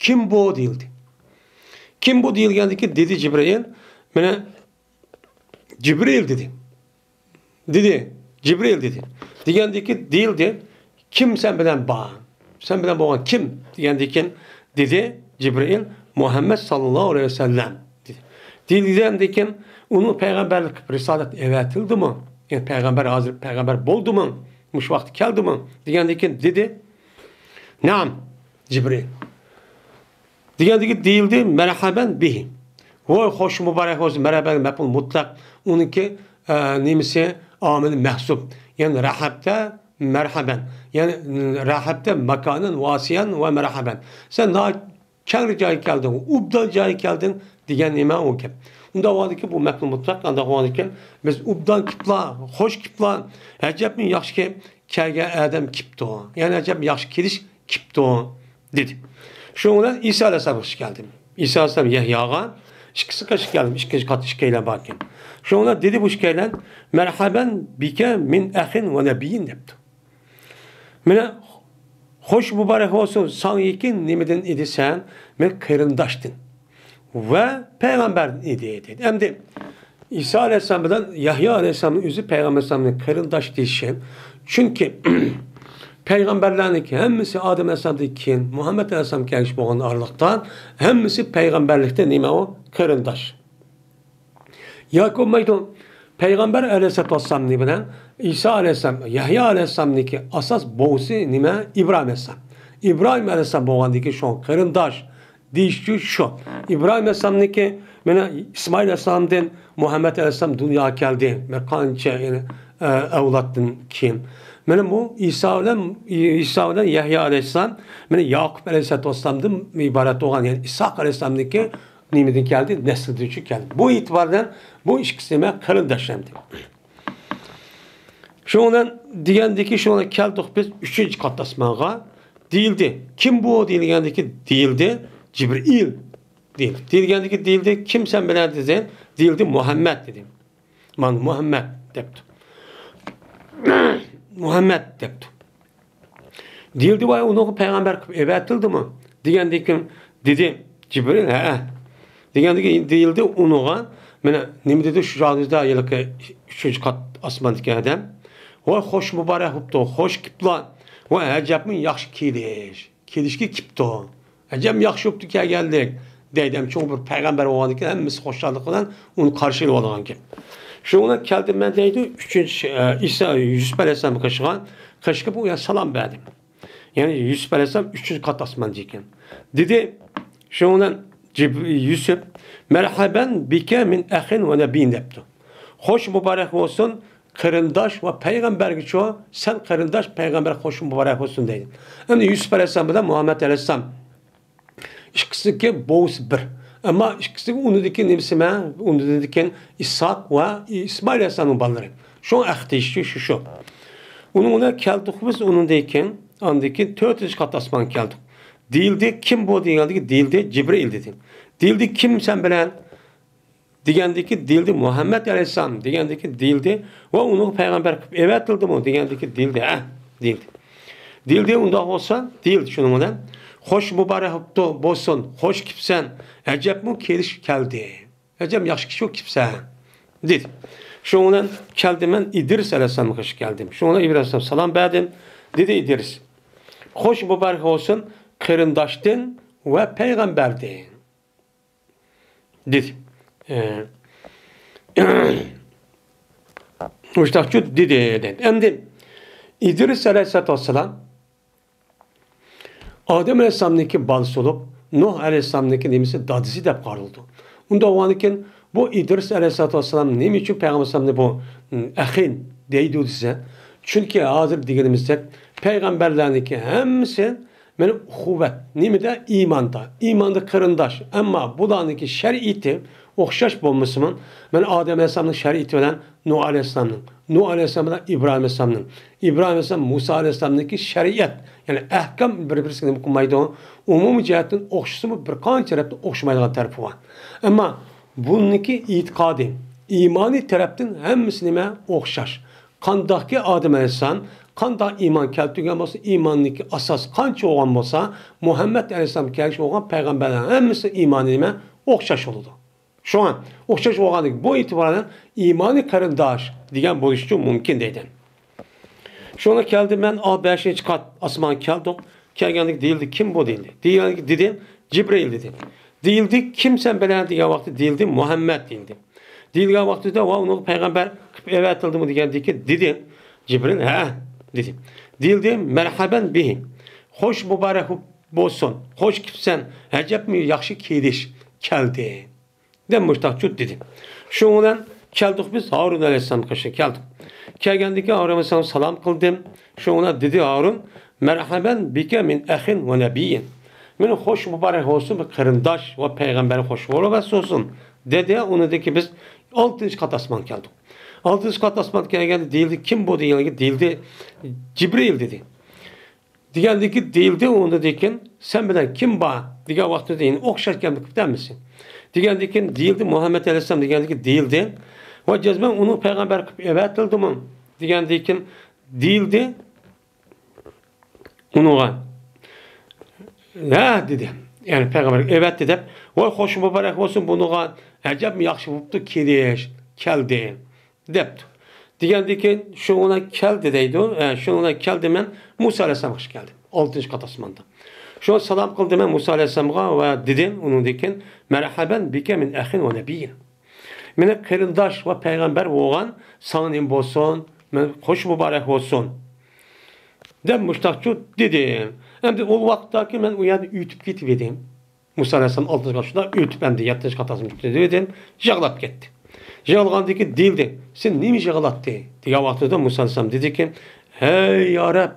كىم بۇ؟ دېيىلدى. كىم بۇ؟ دېيىلگەندىن كېيىن دېدى جىبرىئىل، مانا جىبرىئىل دېدى. دېدى، جىبرىئىل دېدى. دېگەندىن كېيىن دېيىلدى. كىم سەن بىلەن بار؟ سەن بىلەن بولغان كىم؟ دېگەندىن كېيىن دېدى جىبرىئىل، مۇھەممەد ساللاللاھۇ ئەلەيھى ۋەسەللەم دېدى. دېگەندىن كېيىن ئۇنىڭ پەيغەمبەرلىك رىسالەت ئەۋەتىلدىمۇ؟ يەنى پەيغەمبەر ھازىر پەيغەمبەر بولدىمۇ؟ مۇشۇ ۋاقىت كەلدىمۇ؟ دېگەندىن كېيىن دېدى، نەئەم، جىبرىئىل. دېگەندىكى دېيىلدى، مەرھەبەن بىھى. ۋوي، خوش مۇبارەك بولسۇن، مەرھەبەن مەپئۇل مۇتلەق. ئۇنىڭكى، ئە، نېمىسى، ئامىلى مەھزۇپ. يەنى رەھەبتە مەرھەبەن. يەنى، رەھەبتە ماكانەن ۋاسىئەن ۋە مەرھەبەن. سەن ناھايىتى كەڭرى جايغا كەلدىڭ، ئوبدان جايغا كەلدىڭ دېگەن نېمە ئۇ گەپ. ئۇنداق بولغاندىكىن بۇ مەپئۇل مۇتلەق، ئانداق بولغاندىكىن بىز ئوبدان كېپلا، خوش كېپلا، ئەجەبمۇ ياخشىكى كەلگەن ئادەم كېپتۇ. يەنى ئەجەب ياخشى كېلىش كېپتۇ، دېدى. شۇنىڭ بىلەن ئىسا ئەلەيھىسسالامغا كەلدىم. ئىسا ئەلەيھىسسالام يەھياغا ئىككىسى قېشىپ كەلدىم. ئىككىنچى قات ئىككىيلەن باركەن. شۇنىڭ بىلەن دېدى بۇ ئىككىيلەن، مەرھەبەن بىكە مىن ئەخىن ۋە نەبىييىن دەپتۇ. مانا، خوش مۇبارەك بولسۇن، ساڭا يېقىن نېمىدىن ئىدى سەن؟ مەن قېرىنداشتىن ۋە پەيغەمبەردىن ئىدى، دېدى. ئەمدى ئىسا ئەلەيھىسسالام بىلەن يەھيا ئەلەيھىسسالامنىڭ ئۆزى پەيغەمبەر ئەلەيھىسسالامنى قېرىنداش دېيىشى، چۈنكى پەيغەمبەرلەرنىڭ ھەممىسى ئادەم ئەلەيھىسسالامدىن كېيىن مۇھەممەد ئەلەيھىسسالام كەلگۈچى بولغان ئارىلىقتا ھەممىسى پەيغەمبەرلىكتە نېمە ئۇ؟ قېرىنداش. ياكى بولمايدۇ. پەيغەمبەر ئەلەيھىسسالاتۇ ۋەسسالامنى بىلەن ئىسا ئەلەيھىسسالام، يەھيا ئەلەيھىسسالامنىڭكى ئاساس بوۋىسى نېمە؟ ئىبراھىم ئەلەيھىسسالام. ئىبراھىم ئەلەيھىسسالام بولغاندىن كېيىن شۇڭا قېرىنداش دېيىشى شۇ. ئىبراھىم ئەلەيھىسسالامنىڭكى مانا ئىسمائىل ئەلەيھىسسالامدىن مۇھەممەد ئەلەيھىسسالام دۇنياغا كەلدى. بىر قانچە، يەنى، ئە، ئەۋلادتىن كېيىن. مانا بۇ ئىسا بىلەن، ئىسا بىلەن يەھيا ئەلەيھىسسالام، مانا ياقۇپ ئەلەيھىسسالاتۇ ۋەسسالامدىن ئىبارەت بولغان، يەنى ئىسھاق ئەلەيھىسسالامنىڭكى نېمىدىن كەلدى؟ نەسلىدىن شۇ كەلدى. بۇ ئېتىبار بىلەن بۇ ئىككىسى نېمە؟ قېرىنداش ئەمدى. شۇنىڭ بىلەن دېگەندىكى شۇنىڭ بىلەن كەلدۇق بىز ئۈچىنچى قات ئاسمانغا. دېيىلدى. كىم بۇ؟ دېيىلگەندىكى دېيىلدى. جىبرىئىل دېيىلدى. دېيىلگەندىكى دېيىلدى. كىم سەن بىلەن دېدى؟ دېيىلدى. مۇھەممەد دېدى. مانا مۇھەممەد دەپتۇ. مۇھەممەد دەپتۇ. دېيىلدى، ۋاي، ئۇنىڭغا پەيغەمبەر قىلىپ ئەۋەتىلدىمۇ؟ دېگەندىن كېيىن دېدى جىبرىل، ھەئە. دېگەندىن كېيىن دېيىلدى ئۇنىڭغا، مانا نېمە دېدى شۇ چاغدا ھېلىقى ئۈچىنچى قات ئاسماندىكى ئادەم؟ ۋاي، خوش مۇبارەك بوپتۇ، خوش كېپلا، ۋە ئەجەبمۇ ياخشى كېلىش. كېلىشكە كېپتۇ. ئەجەب ياخشى بوپتۇ كەلگەنلىك. دەيدۇ، ھەم چوڭ بىر پەيغەمبەر بولغاندىكىن ھەممىسى خۇشاللىق بىلەن ئۇنى قارشى ئېلىۋالغان گەپ. شۇنىڭ بىلەن كەلدىم مەن دەيدۇ، ئۈچىنچى، ئە، ئىسا، يۈسۈپ ئەلەيھىسسالامغا قېشىغان، قېشىغىپ ئۇ يەنە سالام بەردىم. يەنى يۈسۈپ ئەلەيھىسسالام ئۈچىنچى قات ئاسماندىكەن. دېدى، شۇنىڭ بىلەن جىب-، يۈسۈپ، «مەرھەبەن بىكە مىن ئەخىن ۋە نەبىيين» دەپتۇ. خوش مۇبارەك بولسۇن، قېرىنداش ۋە پەيغەمبەرگىچۇ، سەن قېرىنداش، پەيغەمبەر خوش مۇبارەك بولسۇن دەيدۇ. ئەمدى يۈسۈپ ئەلەيھىسسالام بىلەن مۇھەممەد ئەلەيھىسسالام ئىككىسىنىڭكى بوۋىسى بىر. ئەمما ئىككىسىنىڭ ئۇنىدىكى نېمىسى مە-، ئۇنىدىكى ئىسھاق ۋە ئىسمائىل ئەلەيھىسسالامنىڭ بالىلىرى. شۇڭا ئەخ دېيىشى شۇ، شۇ. ئۇنىڭ بىلەن كەلدۇق بىز، ئۇنىڭدىن كېيىن، ئاندىن كېيىن تۆتىنچى قات ئاسمانغا كەلدۇق. دېيىلدى، كىم بۇ دېگەندىكى دېيىلدى، جىبرىئىل دېدى. دېيىلدى، كىم سەن بىلەن؟ دېگەندىكى دېيىلدى، مۇھەممەد ئەلەيھىسسالام دېگەندىكى دېيىلدى، ۋە ئۇنىڭغا پەيغەمبەر قىلىپ ئەۋەتىلدىمۇ دېگەندىكى دېيىلدى، ھە، دېيىلدى. دېيىلدى، ئۇنداق بولسا، دېيىلدى شۇنىڭ بىلەن. خوش مۇبارەك بوپتۇ، بولسۇن، خوش كېپسەن، ئەجەبمۇ كېلىش كەلدى. ئەجەب ياخشى كىشى بولۇپ كېپسەن، دېدى. شۇنىڭ بىلەن كەلدىم مەن ئىدرىس ئەلەيھىسسالامغا قېشىپ كەلدىم. شۇنىڭ بىلەن ئىبراھىم ئەلەيھىسسالام سالام بەردىم، دېدى ئىدرىس. خوش مۇبارەك بولسۇن، قېرىنداشتىن ۋە پەيغەمبەردىن. دېدى. ئە، مۇشتاقچۇ دېدى، دېدى. ئەمدى ئىدرىس ئەلەيھىسسالاتۇ ۋەسسالام ئادەم ئەلەيھىسسالامنىڭكى بالىسى بولۇپ، نۇھ ئەلەيھىسسالامنىڭكى نېمىسى، دادىسى دەپ قارىلىدۇ. ئۇنداق بولغاندىكىن، بۇ ئىدرىس ئەلەيھىسسالاتۇ ۋەسسالام نېمە ئۈچۈن پەيغەمبەر ئەلەيھىسسالامنى بۇ، ئەخىن دەيدۇ دېسە، چۈنكى ھازىر دېگىنىمىزدەك، پەيغەمبەرلەرنىڭكى ھەممىسى مانا ئۇخۇۋەت، نېمىدە؟ ئىماندا. ئىماندا قېرىنداش. ئەمما بۇلارنىڭكى شەرىئىتى ئوخشاش بولمىسىمۇ، مانا ئادەم ئەلەيھىسسالامنىڭ شەرىئىتى بىلەن نۇھ ئەلەيھىسسالامنىڭ، نۇھ ئەلەيھىسسالام بىلەن ئىبراھىم ئەلەيھىسسالامنىڭ، ئىبراھىم ئەلەيھىسسالام مۇسا ئەلەيھىسسالامنىڭكى شەرىئەت، يەنى ئەھكام بىر-بىرسىگە نېمە قىلمايدۇ؟ ئومۇمىي جەھەتتىن ئوخشىسىمۇ، بىر قانچە تەرەپتىن ئوخشىمايدىغان تەرىپى بار. ئەمما بۇنىڭكى ئېتىقادى، ئىمانىي تەرەپتىن ھەممىسى نېمە؟ ئوخشاش. قانداقكى ئادەم ئەلەيھىسسالام قانداق ئىمان كەلتۈرگەن بولسا، ئىماننىڭكى ئاساسى قانچە بولغان بولسا، مۇھەممەد ئەلەيھىسسالام كەلگۈچە بولغان پەيغەمبەرلەرنىڭ ھەممىسىنىڭ ئىمانى نېمە؟ ئوخشاش بولىدۇ. شۇڭا ئوخشاش بولغاندىكىن بۇ ئېتىبارەن ئىمانىي قېرىنداش دېگەن بولۇشى مۇمكىن دەيدۇ. شۇڭا كەلدىم مەن، ئا، بەشىنچى قات ئاسمانغا كەلدۇق. كەلگەندىكى دېيىلدى، كىم بۇ دېيىلدى. دېيىلگەندىكى دېدى، جىبرىئىل دېدى. دېيىلدى، كىم سەن بىلەن دېگەن ۋاقىتتا دېيىلدى، مۇھەممەد دېيىلدى. دېيىلگەن ۋاقتىدا، ۋە ئۇنىڭغا پەيغەمبەر قىلىپ ئەۋەتىلدىمۇ دېگەندىكى دېدى، جىبرىئىل، ھە دېدى. دېيىلدى، مەرھەبەن بىھى، خوش مۇبارەك بولسۇن، خوش كېپسەن، ئەجەبمۇ ياخشى كېلىش كەلدى. دەپ مۇشتاقچۇ دېدى. شۇنىڭ بىلەن كەلدۇق بىز ھارۇن ئەلەيھىسسالام قېشىغا كەلدۇق. كەلگەندىكى ھارۇن ئەلەيھىسسالام سالام قىلدىم. شۇنىڭ بىلەن دېدى ھارۇن، مەرھەبەن بىكە مىن ئەخىن ۋە نەبىيين. مېنى خوش مۇبارەك بولسۇن، بىر قېرىنداش ۋە پەيغەمبەر خوش بولۇپ بولسۇن، دېدى. ئۇنىڭدىن كېيىن بىز ئالتىنچى قات ئاسمانغا كەلدۇق. ئالتىنچى قات ئاسمانغا كەلگەندە دېيىلدى، كىم بۇ دېگەنگە دېيىلدى، جىبرىئىل دېدى. دېگەندىكى دېيىلدى، ئۇنىڭدىن كېيىن سەن بىلەن كىم بار دېگەن ۋاقتىدا يەنە ئوخشاش گەپنى قىپتۇ ھەممىسى. دېگەندىن كېيىن دېيىلدى، مۇھەممەد ئەلەيھىسسالام دېگەندىكى دېيىلدى. ۋە جەزمەن ئۇنىڭ پەيغەمبەر قىلىپ ئەۋەتىلدىمۇ دېگەندىن كېيىن دېيىلدى. ئۇنىڭغا، ھە دېدى. يەنى پەيغەمبەر ئەۋەتتى دەپ، ۋاي خوش مۇبارەك بولسۇن بۇنىڭغا، ئەجەب ياخشى بوپتۇ كېلىش، كەلدى. دەپتۇ. دېگەندىن كېيىن شۇنىڭ بىلەن كەلدى دەيدۇ. ئە، شۇنىڭ بىلەن كەلدى مەن مۇسا ئەلەيھىسسالامغا كەلدىم. ئالتىنچى قات ئاسماندا. شۇ سالام قىلدى مەن مۇسا ئەلەيھىسسالامغا ۋە دېدى ئۇنىڭدىن كېيىن، مەرھەبەن بىكە مىن ئەخىن ۋە نەبىيين. مېنى قېرىنداش ۋە پەيغەمبەر بولغان ساڭا نېمە بولسۇن؟ مەن خوش مۇبارەك بولسۇن. دەپ مۇشتاقچۇ دېدىم. ئەمدى ئۇ ۋاقىتتاكى مەن ئۇ يەردىن ئۆتۈپ كېتىپ ئىدىم. مۇسا ئەلەيھىسسالام ئالتىنچى قات شۇنداق ئۆتۈپ ئەمدى يەتتىنچى قات ئاسمانغا چىقتى دېدىم، يىغلاپ كەتتى. يىغلىغاندىن كېيىن دېيىلدى، سەن نېمە يىغلاتتى؟ دېگەن ۋاقتىدا مۇسا ئەلەيھىسسالام دېدىكى، ھەي يا رەب،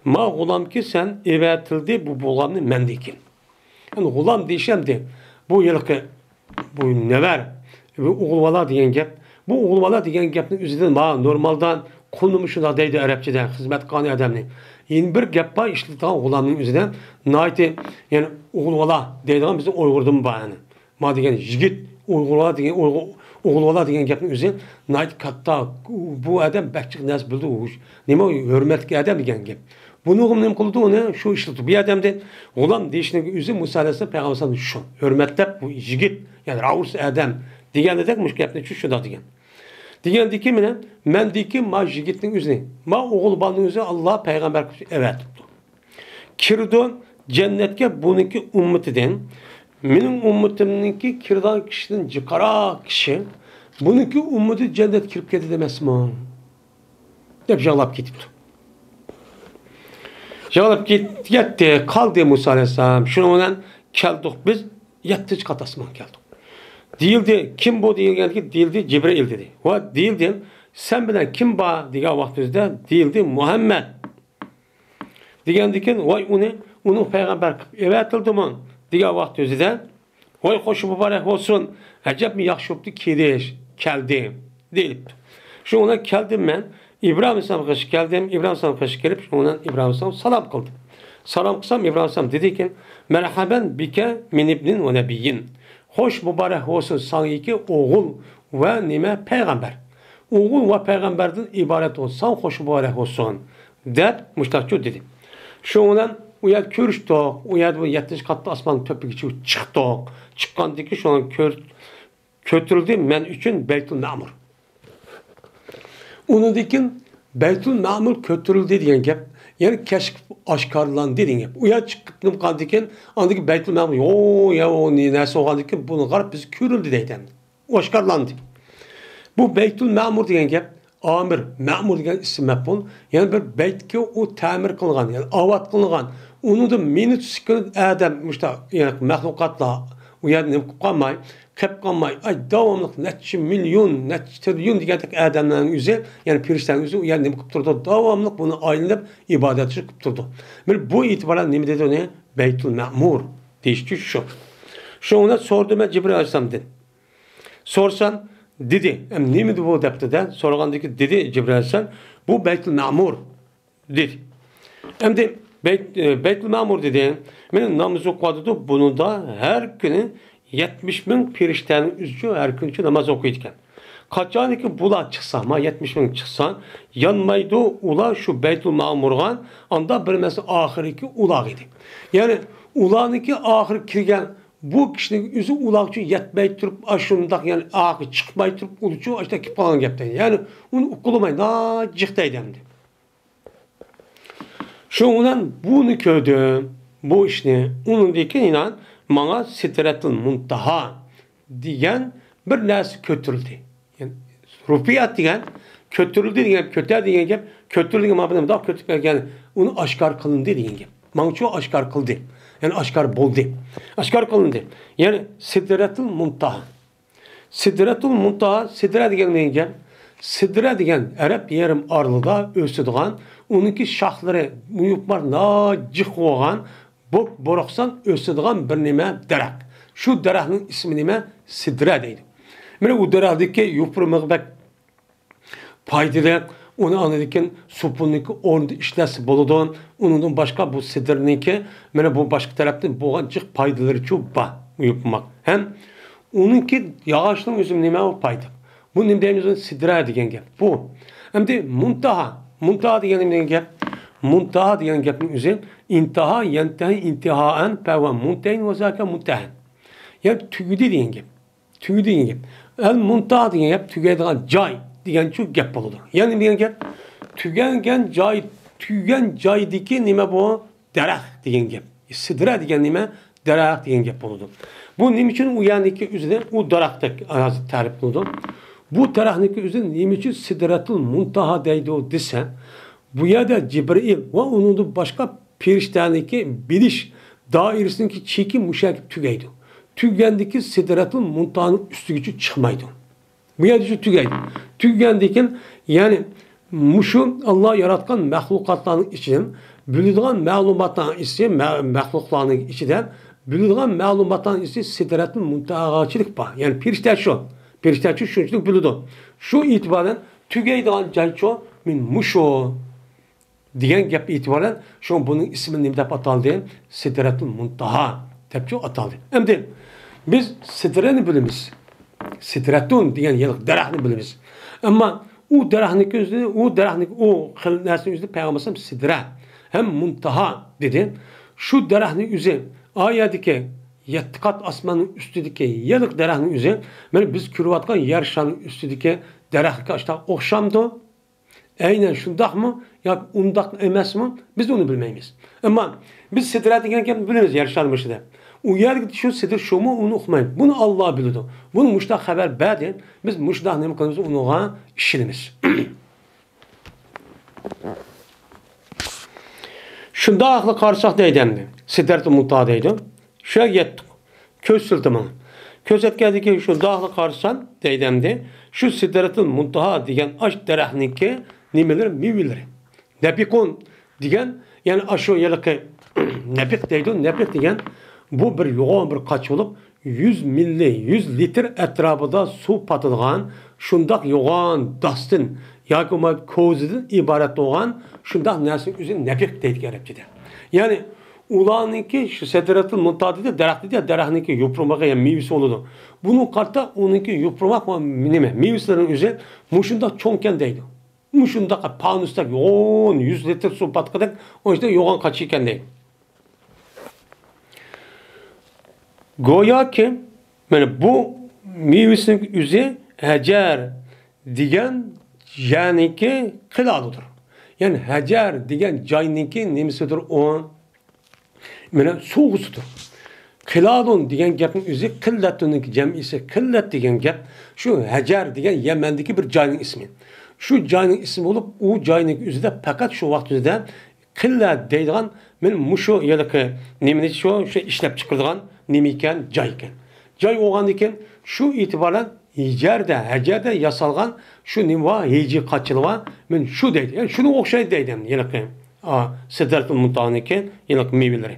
ما غۇلامكى سەن ئەۋەتىلدى بۇ بولغاننى مەندىكى. يەنى غۇلام دېيىش ئەمدى بۇ ھېلىقى بۇ نەۋەر، بۇ ئوغۇلۋالا دېگەن گەپ. بۇ ئوغۇلۋالا دېگەن گەپنىڭ ئۆزىدىن ما نورمالدا قۇلنىمۇ شۇنداق دەيدۇ ئەرەبچىدە، خىزمەتكارى ئادەمنى. يەنە بىر گەپ بار ئىشلىتىدىغان غۇلامنىڭ ئۆزىدە، ناھايىتى، يەنى ئوغۇلۋالا دەيدىغان بىزنىڭ ئۇيغۇردىمۇ بار يەنى. ما دېگەن يىگىت، ئوغۇلۋالا دېگەن، ئوغۇ-، ئوغۇلۋالا دېگەن گەپنىڭ ئۆزى ناھايىتى كاتتا، بۇ ئادەم بەك جىق نەرسە بىلىدۇ، نېمە ھۆرمەتلىك ئادەم دېگەن گەپ. بۇنىڭغا نېمە قىلىدۇ ئۇنى؟ شۇ ئىشلىتىدۇ. بۇ ئادەمدىن غۇلام دېيىشنىڭ ئۆزى مۇسا ئەلەيھىسسالام پەيغەمبەر شۇ ھۆرمەتلەپ، بۇ يىگىت، يەنى راۋۇس ئادەم دېگەندەك مۇشۇ گەپنى شۇ، شۇنداق دېگەن. دېگەندىكى مېنى، مەندىكى ما يىگىتنىڭ ئۆزىنى، ما ئوغۇل بالىنىڭ ئۆزى ئاللا پەيغەمبەر قىلىپ ئەۋەتىپتۇ. كىرىدۇ جەننەتكە بۇنىڭكى ئۈممىتىدىن. مېنىڭ ئۈممىتىمنىڭكى كىرىدىغان كىشىدىن جىقراق كىشى بۇنىڭكى ئۈممىتى جەننەتكە كىرىپ كەتتى دېمەسمۇ؟ دەپ يىغلاپ كېتىپتۇ. يىغلاپ كەتتى، قالدى مۇسا ئەلەيھىسسالام. شۇنىڭ بىلەن كەلدۇق بىز، يەتتىنچى قات ئاسمانغا كەلدۇق. دېيىلدى، كىم بۇ دېگەندىكى، دېيىلدى، جىبرىئىل دېدى. ۋە دېيىلدى، سەن بىلەن كىم بار دېگەن ۋاقتىمىزدا، دېيىلدى، مۇھەممەد. دېگەندىكىن، ۋاي ئۇنى، ئۇنىڭ پەيغەمبەر قىلىپ ئەۋەتىلدىمۇ دېگەن ۋاقتىمىزدا، ۋاي خوش مۇبارەك بولسۇن، ئەجەبمۇ ياخشى بوپتۇ كېلىش، كەلدى دېيىلىپتۇ. شۇنىڭ بىلەن كەلدىم مەن، ئىبراھىم ئەلەيھىسسالامغا قېرىشىپ كەلدىم، ئىبراھىم ئەلەيھىسسالامغا قېرىشىپ كېلىپ، شۇنىڭ بىلەن ئىبراھىم ئەلەيھىسسالام سالام قىلدى. سالام قىلسام، ئىبراھىم ئەلەيھىسسالام دېدىكەن، مەرھەبەن بىكە مىن ئىبنىن ۋە نەبىيين. خوش مۇبارەك بولسۇن ساڭىكى ئوغۇل ۋە نېمە، پەيغەمبەر. ئوغۇل ۋە پەيغەمبەردىن ئىبارەت بولساڭ خوش مۇبارەك بولسۇن، دەپ مۇشتاقچۇ دېدى. شۇنىڭ بىلەن ئۇ يەردە كۆرۈشتۇق، ئۇ يەردە بۇ يەتتىنچى قاتتا ئاسمان تۆپىگىچە چىقتۇق. چىققاندىكى شۇڭا كۆر-، كۆتۈرۈلدى مەن ئۈچۈن بەيتۇل مەمۇر. ئۇنىڭدىن كېيىن بەيتۇل مەمۇر كۆتۈرۈلدى دېگەن گەپ، يەنى كەشىپ ئاشكارىلاندى دېگەن گەپ. ئۇ يەر چىقىپ نېمە قىلغاندىن كېيىن، ئاندىن كېيىن بەيتۇل مەمۇر، يو، يا، ئۇ نە-، نەرسە بولغاندىن كېيىن بۇنى قاراپ بىز كۆرۈلدى دەيدۇ ئەمدى. ئاشكارىلاندى. بۇ بەيتۇل مەمۇر دېگەن گەپ، ئامىر، مەمۇر دېگەن ئىسىم مەپئۇل، يەنى بىر بەيتكە ئۇ تەمىر قىلغان، يەنى ئاۋات قىلغان. ئۇنىڭدا مىنۇت سېكۇنت ئادەم، مۇشتا-، يەنى مەخلۇقاتلار ئۇ يەردە نېمە قىلىپ قالماي، قېلىپ قالماي، ئاي، داۋاملىق نەچچە مىليون، نەچچە تىرىليون دېگەندەك ئادەملەرنىڭ ئۆزى، يەنى پېرىشتەنىڭ ئۆزى ئۇ يەردە نېمە قىلىپ تۇرىدۇ؟ داۋاملىق بۇنى ئايلىنىپ، ئىبادەتچىلىك قىلىپ تۇرىدۇ. مانا بۇ ئېتىبار بىلەن نېمە دېدى ئۇنى؟ بەيتۇل مەمۇر دېيىشكە شۇ. شۇنىڭ بىلەن سورىدىم مەن جىبرىل ئەلەيھىسسالامدىن. سورىسام، دېدى، ئەم، نېمىدى بۇ دەپتۇ-دە، سورىغاندىكى دېدى جىبرىل ئەلەيھىسسالام، بۇ بەيتۇل مەمۇر دېدى. ئەمدى بەيت-، ئە، بەيتۇل مەمۇر دېدى، مېنىڭ نامىزى قىلىۋاتىدۇ، بۇنىڭدا ھەر كۈنى يەتمىش مىڭ پېرىشتەنىڭ ئۆزىچۇ ھەر كۈنىچۇ ناماز ئوقۇيدىكەن. قاچانكى بۇلار چىقسا، ما يەتمىش مىڭ چىقسا، يانمايدۇ، ئۇلار شۇ بەيتۇل مەمۇرغا ئاندا بىر مەسىلە ئاخىرىكى ئۇلار ئىدى. يەنى ئۇلارنىڭكى ئاخىرى كىرگەن بۇ كىشىنىڭ ئۆزى ئۇلارغىچۇ يەتمەي تۇرۇپ، ئاشۇنداق، يەنى ئاخىرى چىقماي تۇرۇپ، ئۇلىچۇ ئاشۇنداق كېلىپ قالغان گەپتە. يەنى ئۇنى ئۇقۇلماي، ناجىق دەيدۇ ئەمدى. شۇنىڭ بىلەن بۇنى كۆردۈم، بۇ ئىشنى. ئۇنىڭدىن كېيىن ماڭا سىدرەتۇل مۇنتاھا دېگەن بىر نەرسە كۆتۈرۈلدى. يەنى رۇفىئەت دېگەن، كۆتۈرۈلدى دېگەن، كۆتەر دېگەن گەپ، كۆتۈرۈلگەن مانا بۇنداق كۆتۈرۈپ كەلگەن، ئۇنى ئاشكار قىلىندى دېگەن گەپ. ماڭچۇ ئاشكار قىلدى. يەنى ئاشكار بولدى. ئاشكار قىلىندى. يەنى سىدرەتۇل مۇنتاھا. سىدرەتۇل مۇنتاھا، سىدرە دېگەن نېمە گەپ؟ سىدرە دېگەن ئەرەب يېرىم ئارىلىدا ئۆسىدىغان، ئۇنىڭكى شاخلىرى يۇپمار ناجىق بولغان، بوپ بورۇقسان ئۆسىدىغان بىر نېمە دەرەخ. شۇ دەرەخنىڭ ئىسمى نېمە؟ سىدرە دەيدۇ. مانا ئۇ دەرەخنىڭكى يوپۇرمىقى بەك پايدىلىق. ئۇنى ئاندىن كېيىن سوپۇننىڭكى ئورنىدا ئىشلەتسە بولىدۇ. ئۇنىڭدىن باشقا بۇ سىدىرنىڭكى مانا بۇ باشقا تەرەپتىن بولغان جىق پايدىلىرىچۇ بار، يوپۇرماق. ھەم ئۇنىڭكى ياغاچنىڭ ئۆزى نېمە ئۇ پايدىلىق. بۇ نېمە دەيمىز ئۇنى؟ سىدرە دېگەن گەپ بۇ. ئەمدى مۇنتاھا. مۇنتاھا دېگەن نېمە دېگەن گەپ؟ مۇنتاھا دېگەن گەپنىڭ ئۆزى ئىنتاھا، يەنتەھى ئىنتىھائەن، پەۋە مۇنتەھىن ۋە زاكە مۇنتەھەن. يەنى تۈگىدى دېگەن گەپ. تۈگىدى دېگەن گەپ. ئەل مۇنتاھا دېگەن گەپ تۈگەيدىغان جاي دېگەنچۇ گەپ بولىدۇ. يەنى دېگەن گەپ تۈگەنگەن جاي، تۈگىگەن جايدىكى نېمە بۇ؟ دەرەخ دېگەن گەپ. سىدرە دېگەن نېمە؟ دەرەخ دېگەن گەپ بولىدۇ. بۇ نېمە ئۈچۈن ئۇ يەرنىكى ئۆزىنى ئۇ دەرەختەك ھازىر تەرىپ قىلىدۇ؟ بۇ دەرەخنىڭكى ئۆزىنى نېمە ئۈچۈن سىدرەتۇل مۇنتاھا دەيدۇ دېسە، بۇ يەردە جىبرىئىل ۋە ئۇنىڭدىن باشقا پېرىشتەنىڭكى بىلىش دائىرىسىنىڭكى چېكى مۇشۇ يەرگە تۈگەيدۇ. تۈگىگەندىكى سىدرەتۇل مۇنتاھانىڭ ئۈستىگىچە چىقمايدۇ. بۇ يەردىچە تۈگەيدۇ. تۈگىگەندىن كېيىن، يەنى مۇشۇ ئاللا ياراتقان مەخلۇقاتلارنىڭ ئىچىدىن، بىلىدىغان مەلۇماتلارنىڭ ئىچى، مە-، مەخلۇقلارنىڭ ئىچىدە بىلىدىغان مەلۇماتلارنىڭ ئىچى سىدرەتۇل مۇنتاھاغىچىلىك بار. يەنى پېرىشتە شۇ. پېرىشتە شۇ شۇنچىلىك بىلىدۇ. شۇ ئېتىبارەن تۈگەيدىغان جايچۇ مىن مۇشۇ دېگەن گەپ ئېتىبارەن، شۇڭا بۇنىڭ ئىسمى نېمە دەپ ئاتالدى؟ سىدرەتۇل مۇنتاھا دەپچۇ ئاتالدى. ئەمدى بىز سىدرەنى بىلىمىز. سىدرەتۇن دېگەن يىلقى دەرەخنى بىلىمىز. ئەمما ئۇ دەرەخنىڭكى ئۆزى، ئۇ دەرەخنىڭكى، ئۇ خىل نەرسىنىڭ ئۆزىدە پەيغەمبەر ئەلەيھىسسالام سىدرە ھەم مۇنتاھا دېدى. شۇ دەرەخنىڭ ئۆزى ئايەدىكى يەتتە قات ئاسماننىڭ ئۈستىدىكى يىلقى دەرەخنىڭ ئۆزى، مانا بىز كۆرۈۋاتقان يەر شارنىڭ ئۈستىدىكى دەرەخكە ئاشتاق ئوخشامدۇ؟ ئەينەن شۇنداقمۇ ياكى ئۇنداق ئەمەسمۇ؟ بىز ئۇنى بىلمەيمىز. ئەمما بىز سىدرە دېگەن گەپنى بىلىمىز، يەر شارى بېشىدا. ئۇ يەردىكى شۇ سىدر شۇمۇ، ئۇنى ئۇقمايمىز. بۇنى ئاللا بىلىدۇ. بۇنى مۇشۇنداق خەۋەر بەردى. بىز مۇشۇنداق نېمە قىلىمىز، ئۇنىڭغا ئىشىنىمىز. شۇنداقلا قارىساق دەيدۇ ئەمدى. سىدرەتۇل مۇنتاھا دەيدۇ. شۇ يەرگە يەتتۇق. كۆرسىتىلدى ماڭا. كۆرسەتكەندىن كېيىن شۇنداقلا قارىسام دەيدۇ ئەمدى. شۇ سىدرەتۇل مۇنتاھا دېگەن ئاش دەرەخنىڭكى نېمىلىرى، مېۋىلىرى. نەپىقۇن دېگەن، يەنى ئاشۇ ھېلىقى نەپىق دەيدۇ. نەپىق دېگەن بۇ بىر يوغان بىر قاچا بولۇپ، يۈز مىللى، يۈز لىتىر ئەتراپىدا سۇ پاتىدىغان شۇنداق يوغان داستىن ياكى بولمىسا كوزىدىن ئىبارەت بولغان شۇنداق نەرسىنىڭ ئۆزىنى نەپىق دەيدىكەن ئەرەبچىدە. يەنى ئۇلارنىڭكى شۇ سەدرەتۇل مۇنتاھا دېدى، دەرەخ دېدى، دەرەخنىڭكى يوپۇرمىقى يا مېۋىسى بولىدۇ. بۇنىڭغا قارىتا ئۇنىڭكى يوپۇرماق ۋە نېمە، مېۋىسىنىڭ ئۆزى مۇشۇنداق چوڭكەن دەيدۇ. مۇشۇنداق پانۇستەك يوغان يۈز لىتىر سۇ پاتقۇدەك ئۇنچە يوغان قاچا ئىكەن دەيدۇ. گوياكى، مانا بۇ مېۋىسىنىڭ ئۆزى ھەجەر دېگەن يەرنىڭكى قىلادۇدۇر. يەنى ھەجەر دېگەن جاينىڭكى نېمىسىدۇر ئۇ؟ مانا سۇغۇسىدۇر. قىلادۇن دېگەن گەپنىڭ ئۆزى قىللەتۇننىڭكى جەمئىسى قىللەت دېگەن گەپ. شۇ ھەجەر دېگەن يەمەندىكى بىر جاينىڭ ئىسمى. شۇ جاينىڭ ئىسمى بولۇپ، ئۇ جاينىڭ ئۆزىدە پەقەت شۇ ۋاقىت ئۆزىدە قىللە دەيدىغان، مانا مۇشۇ ھېلىقى نېمىنى شۇ، شۇ ئىشلەپ چىقىرىدىغان نېمە ئىكەن؟ جاي ئىكەن. جاي بولغاندىن كېيىن شۇ ئېتىبارەن ھىجەردە، ھەجەردە ياسالغان شۇ نېمە بار؟ ھىجىي قاچىلى بار. مانا شۇ دەيدۇ. يەنى شۇنىڭغا ئوخشايدۇ دەيدۇ ئەمدى ھېلىقى، ئا، سىدرەتۇل مۇنتاھانىڭكى ھېلىقى مېۋىلىرى.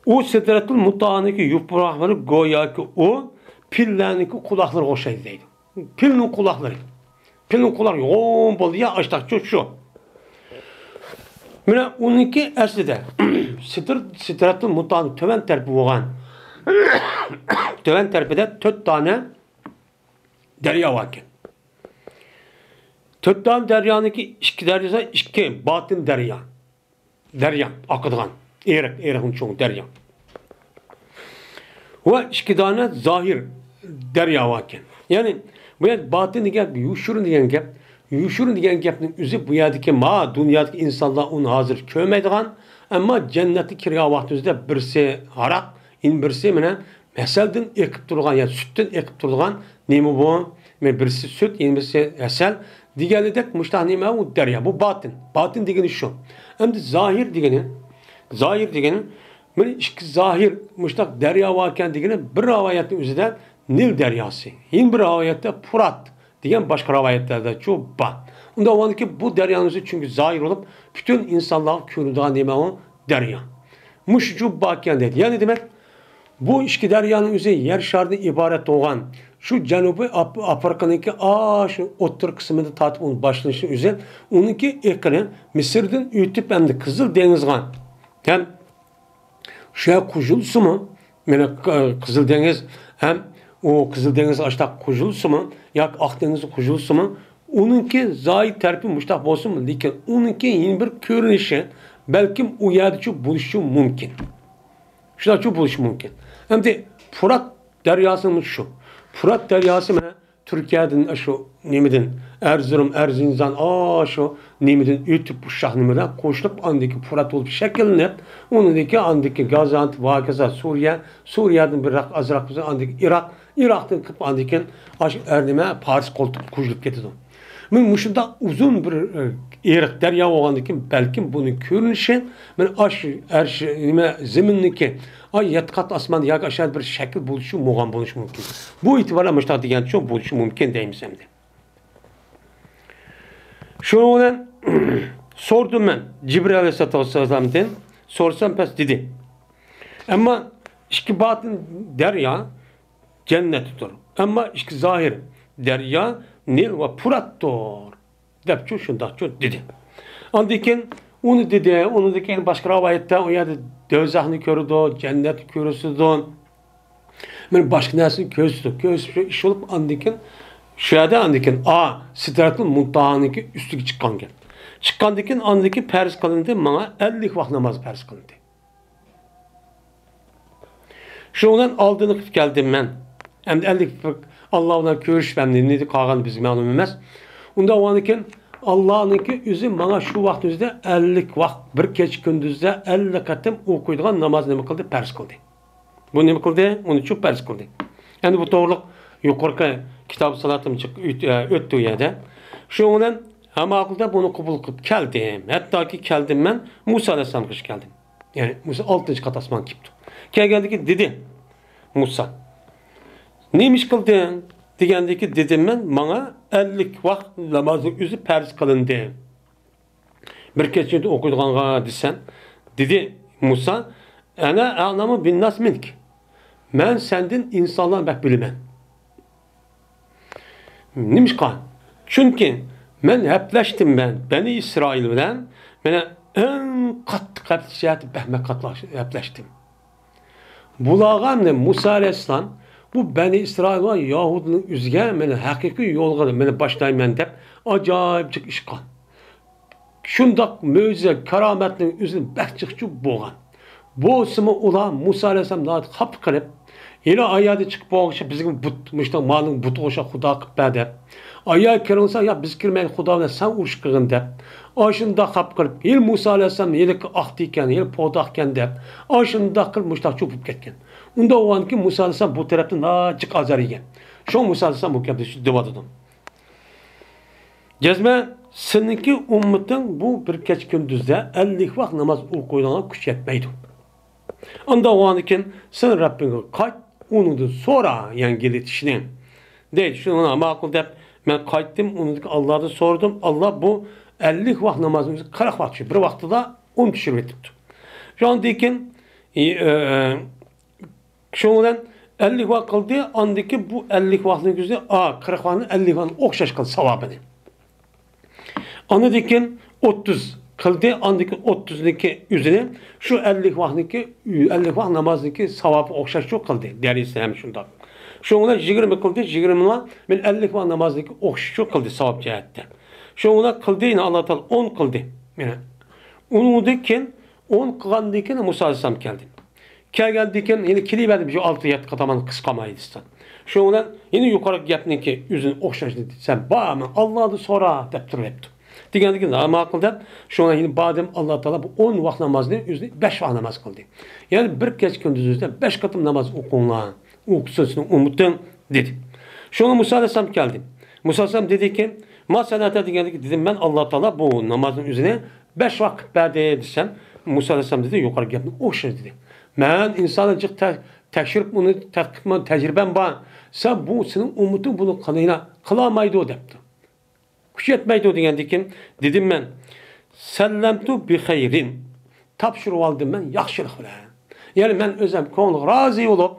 ئۇ سىدرەتۇل مۇنتاھانىڭكى يوپۇرماقلىرى گوياكى ئۇ پىللەرنىڭكى قۇلاقلىرىغا ئوخشايدۇ دەيدۇ. پىلنىڭ قۇلاقلىرى. پىلنىڭ قۇلاقلىرى يوغان بولدى يا، ئاشتاقچۇ شۇ. مانا ئۇنىڭكى ئەسلىدە سىدر-، سىدرەتۇل مۇنتاھانىڭ تۆۋەن تەرىپى بولغان، تۆۋەن تەرىپىدە تۆت دانە دەريا بار ئىكەن. تۆت دانە دەريانىڭكى ئىككى دەرياسى، ئىككى باتىن دەريا. دەريا ئاقىدىغان، ئېرىق، ئېرىقنىڭ چوڭ دەريا. ۋە ئىككى دانە زاھىر دەريا بار ئىكەن. يەنى بۇ يەردە باتىن دېگەن گەپ، يوشۇرۇن دېگەن گەپ. يوشۇرۇن دېگەن گەپنىڭ ئۆزى بۇ يەردىكى ما دۇنيادىكى ئىنسانلار ئۇنى ھازىر كۆرمەيدىغان، ئەمما جەننەتتە كىرگەن ۋاقتىمىزدا بىرسى ھاراق، يەنە بىرسى مانا ھەسەلدىن ئېقىپ تۇرغان، يا سۈتتىن ئېقىپ تۇرغان نېمە بۇ؟ مانا بىرسى سۈت، يەنە بىرسى ھەسەل دېگەنلىدەك مۇشۇنداق نېمە ئۇ دەريا. بۇ باتىن. باتىن دېگىنى شۇ. ئەمدى زاھىر دېگىنى، زاھىر دېگىنى، مانا ئىككى زاھىر مۇشۇنداق دەريا باركەن دېگىنى بىر رىۋايەتنىڭ ئۆزىدە نىل دەرياسى، يەنە بىر رىۋايەتتە پۇرات دېگەن باشقا رىۋايەتلەردە چۇ بار. ئۇنداق بولغاندىكىن بۇ دەريانىڭ ئۆزى چۈنكى زاھىر بولۇپ، پۈتۈن ئىنسانلارغا كۆرۈنىدىغان نېمە ئۇ؟ دەريا. مۇشۇ چۇ باركەن دەيدۇ. يەنى دېمەك، بۇ ئىككى دەريانىڭ ئۆزى يەر شارىدىن ئىبارەت بولغان، شۇ جەنۇبىي ئاپ-، ئافرىقىنىڭكى ئاشۇ ئوتتۇرا قىسمىدىن تارتىپ ئۇنىڭ باشلىنىشى ئۆزى، ئۇنىڭكى ئېقىنى مىسىردىن ئۆتۈپ ئەمدى قىزىل دېڭىزغا ھەم شۇ يەر قوشۇلسىمۇ، مانا، ق-، قىزىل دېڭىز ھەم ئۇ قىزىل دېڭىز ئاشتاق قوشۇلسىمۇ ياكى ئاق دېڭىزغا قوشۇلسىمۇ، ئۇنىڭكى زاھىر تەرىپى مۇشتاق بولسىمۇ، لېكىن ئۇنىڭكى يەنە بىر كۆرۈنۈشى بەلكىم ئۇ يەردىچۇ بولۇشى مۇمكىن. شۇنداقچۇ بولۇشى مۇمكىن. ئەمدى پۇرات دەرياسىمۇ شۇ. پۇرات دەرياسى مانا تۈركىيەدىن، ئاشۇ نېمىدىن، ئەرزۇرۇم، ئەرزىنجان، ئاشۇ نېمىدىن ئۆتۈپ، ئۇششاق نېمىدە قوشۇلۇپ، ئاندىكى پۇرات بولۇپ شەكىللىنىپ، ئۇنىڭدىكى ئاندىكى گازانت، ۋاكازا، سۈرىيە، سۈرىيەدىن بىراق ئازراق بولسا، ئاندىكى ئىراق، ئىراقتىن كېلىپ، ئاندىكىن ئاشۇ ئەر نېمە، پارس قولتۇققا قوشۇلۇپ كېتىدۇ. مانا مۇشۇنداق ئۇزۇن بىر، ئە، ئېرىق دەريا بولغاندىكىن، بەلكىم بۇنىڭ كۆرۈنۈشى مانا ئاشۇ ئەرش نېمە، زېمىننىكى، ئاي، يەتتە قات ئاسماندا ياكى ئاشۇ بىر شەكىل بولۇشى، بولغان بولۇشى مۇمكىن. بۇ ئېتىبار بىلەن مۇشۇنداق دېگەنچۇ بولۇشى مۇمكىن دەيمىز ئەمدى. شۇنىڭ بىلەن سورىدىم مەن جىبرىل ئەلەيھىسسالاتۇ ۋەسسالامدىن، سورىسام پەس دېدى. ئەمما ئىككى باتىن دەريا جەننەتتۇر. ئەمما ئىككى زاھىر دەريا نىل ۋە پۇراتتۇر، دەپچۇ، شۇنداقچۇ دېدى. ئاندىن كېيىن ئۇنى دېدى، ئۇنىڭدىن كېيىن باشقا رىۋايەتتە ئۇ يەردە دوزاخنى كۆرىدۇ، جەننەتنى كۆرسىتىدۇ. مانا باشقا نەرسىنى كۆرسىتىدۇ. كۆرسىتىپ شۇ ئىش بولۇپ، ئاندىن كېيىن شۇ يەردە ئاندىن كېيىن، ئا، سىدراتۇل مۇنتاھانىڭكى ئۈستىگە چىققان گەپ. چىققاندىن كېيىن، ئاندىن كېيىن پەرز قىلىندى، ماڭا ئەللىك ۋاق ناماز پەرز قىلىندى. شۇنىڭ بىلەن ئالدىنى قىلىپ كەلدىم مەن. ئەمدى ئەللىك ئاللا بىلەن كۆرۈشۈپ، ئەمدى نېمە قالغىنى بىزگە مەلۇم ئەمەس. ئۇنداق بولغاندىكىن، ئاللانىڭكى ئۆزى ماڭا شۇ ۋاقىت ئۆزىدە ئەللىك ۋاق، بىر كېچە كۈندۈزدە ئەللىك قېتىم ئوقۇيدىغان ناماز نېمە قىلدى؟ پەرز قىلدى. بۇ نېمە قىلدى؟ ئۇنى شۇ پەرز قىلدى. ئەمدى بۇ توغرىلىق يۇقىرىقى كىتاب سالاتىم چىق-، ئۆت-، ئۆتتى ئۇ يەردە. شۇنىڭ بىلەن ھەم ئاقىلدا بۇنى قوبۇل قىلىپ كەلدىم. ھەتتاكى كەلدىم مەن مۇسا ئەلەيھىسسالامغىچە كەلدىم. يەنى مۇسا ئالتىنچى قات ئاسمانغا كېلىپتۇ. كەلگەندىكىن دېدى مۇسا، نېمە ئىش قىلدىڭ؟ دېگەندىكىن دېدىم مەن، ماڭا ئەللىك ۋاق نامازنىڭ ئۆزى پەرز قىلىندى. بىر كېچىدە ئوقۇيدىغانغا دېسەم، دېدى مۇسا، ئەنە ئەلەمۇ بىنناس مىنك. مەن سەندىن ئىنسانلارنى بەك بىلىمەن. نېمىشقا؟ چۈنكى مەن ھەپلەشتىم، مەن بەنى ئىسرائىل بىلەن مەن ئەڭ قاتتىق ھەپلىشىش جەھەتتە بەك قاتتىق ھەپلەشتىم. بۇلارغا مەن مۇسا ئەلەيھىسسالام بۇ بەنى ئىسرائىل ۋە يەھۇدىينىڭ ئۆزىگە مەن ھەقىقىي يولغا مەن باشلايمەن دەپ ئاجايىپ جىق ئىش قىلغان. شۇنداق مۆجىزە، كارامەتنىڭ ئۆزىنى بەك جىقچۇ بولغان. بولسىمۇ ئۇلار مۇسا ئەلەيھىسسالام ناھايىتى خاپا قىلىپ، ھېلى ئايادا چىقىپ بولغۇچە بىزگە بۇت، مۇشۇنداق مالىڭ بۇتىغا ئوخشاپ خۇدا قىلىپ بەر دەپ. ئايا كىرىڭسا، يا بىز كىرمەيلى خۇدا بىلەن سەن ئۇرۇش قىلغىن دەپ. ئاشۇنداق خاپا قىلىپ، ھېلى مۇسا ئەلەيھىسسالام ھېلىقى ئاقتىكەن، ھېلى پوداقكەن دەپ. ئاشۇنداق قىلىپ مۇشۇنداق چوپۇپ كەتكەن. ئۇنداق بولغاندىكىن مۇسا ئەلەيھىسسالام بۇ تەرەپتىن ناھايىتى جىق ئازار يېگەن. شۇڭا مۇسا ئەلەيھىسسالام بۇ گەپنى دەۋاتىدۇ. جەزمەن سېنىڭكى ئۈممىتىڭ بۇ بىر كېچە كۈندۈزدە ئەللىك ۋاق ناماز ئوقۇيدىغان كۈچ يەتمەيدۇ. ئانداق بولغاندىكىن سەن رەببىڭگە قايت، ئۇنىڭدىن سورا يەڭگىللىتىشنى. دەيدۇ، شۇنى ماقۇل دەپ مەن قايتتىم، ئۇنىڭدىن ئاللادىن سورىدىم. ئاللا بۇ ئەللىك ۋاق نامازنى ئۆزى قىرىق ۋاق چۈشۈر-، بىر ۋاقتىدا ئون چۈشۈرۈۋېتىپتۇ. شۇنىڭدىن كېيىن، ئى، ئى، شۇنىڭ بىلەن ئەللىك ۋاق قىلدى، ئاندىن كېيىن بۇ ئەللىك ۋاقنىڭ ئۆزى، ئا، قىرىق ۋاقنى ئەللىك ۋاقنى ئوخشاش قىلدى ساۋابىنى. ئاندىن كېيىن ئوتتۇز قىلدى، ئاندىن كېيىن ئوتتۇزنىڭكى ئۆزىنى شۇ ئەللىك ۋاقنىڭكى، ئەللىك ۋاق نامازنىڭكى ساۋابى ئوخشاشچۇ قىلدى، دەرىجىسى ھەم شۇنداق. شۇنىڭ بىلەن يىگىرمە قىلدى، يىگىرمە مەن ئەللىك ۋاق نامازنىڭكى ئوخشىشىچۇ قىلدى ساۋاب جەھەتتە. شۇنىڭ بىلەن قىلدى، يەنە ئاللا تائالا ئون قىلدى. يەنە ئۇنىڭدىن كېيىن ئون قىلغاندىن كېيىن مۇسا ئەلەيھىسسالام كەلدى. كەلگەندىن كېيىن يەنە كېلىۋەردى، بىر ئالتە يەتتە قاتمان قىسقا مايدىستان. شۇنىڭ بىلەن يەنە يۇقىرىقى گەپنىڭكى ئۆزىنى ئوخشاشنى دېسەم، بارمەن، ئاللادىن سورا دەپ تۇرۇۋەپتۇ. دېگەندىن كېيىن ماقۇل دەپ، شۇڭا يەنە بادىم ئاللا تائالا بۇ ئون ۋاق نامازنى ئۆزىنى بەش ۋاق ناماز قىلدى. يەنى بىر كېچە كۈندۈزىدە بەش قېتىم ناماز ئوقۇڭلار، ئوقۇسۇن سېنىڭ ئۈممىتىڭ، دېدى. شۇڭا مۇسا ئەلەيھىسسالام كەلدى. مۇسا ئەلەيھىسسالام دېدىكى، ما سەنەئتە دېگەندىكى، دېدىم مەن ئاللا تائالا بۇ نامازنىڭ ئۆزىنى بەش ۋاق قىلىپ بەردى دېسەم، مۇسا ئەلەيھىسسالام دېدى، يۇقىرى گەپنى ئوخشاش دېدى. مەن ئىنساننى جىق تە-، تەكشۈرۈپ، ئۇنى تەتقىق قىلىپ تەجرىبەم بار. سەن بۇ، سېنىڭ ئۈممىتىڭ بۇنى قىلىنا-، قىلالمايدۇ دەپتۇ. كۈچ يەتمەيدۇ دېگەندىكىن دېدىم مەن، سەللەمتۇ بىخەيرىن، تاپشۇرۇۋالدىم مەن ياخشىلىق بىلەن. يەنى مەن ئۆزۈم كۆڭلۈم رازى بولۇپ،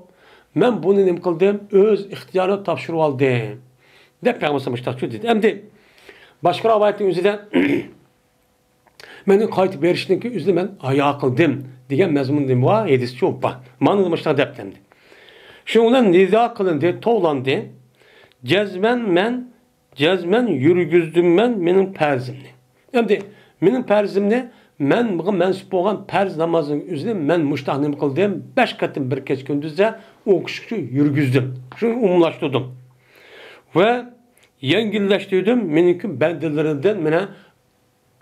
مەن بۇنى نېمە قىلدىم؟ ئۆز ئىختىيارىم تاپشۇرۇۋالدىم، دەپ پەيغەمبەر مۇشتاقچۇ دېدى. ئەمدى باشقا رىۋايەتنىڭ ئۆزىدە مەن قايتىپ بېرىشنىڭكى ئۆزىنى مەن ھايا قىلدىم دېگەن مەزمۇندا نېمە بار؟ ھەدىسچۇ بار. مانا مۇشۇنداق دەپتۇ ئەمدى. شۇنىڭ بىلەن نىدا قىلىندى، توۋلاندى. جەزمەن مەن، جەزمەن يۈرگۈزدۈم مەن مېنىڭ پەرزىمنى. ئەمدى مېنىڭ پەرزىمنى، مەنغا مەنسۇپ بولغان پەرز نامازنىڭ ئۆزىنى مەن مۇشتاق نېمە قىلدىم؟ بەش قېتىم بىر كېچە كۈندۈزدە ئوقۇشقا يۈرگۈزدۈم. شۇنى ئومۇملاشتۇردۇم. ۋە يەڭگىللەشتۈردۈم مېنىڭكى بەندىلىرىمدىن مانا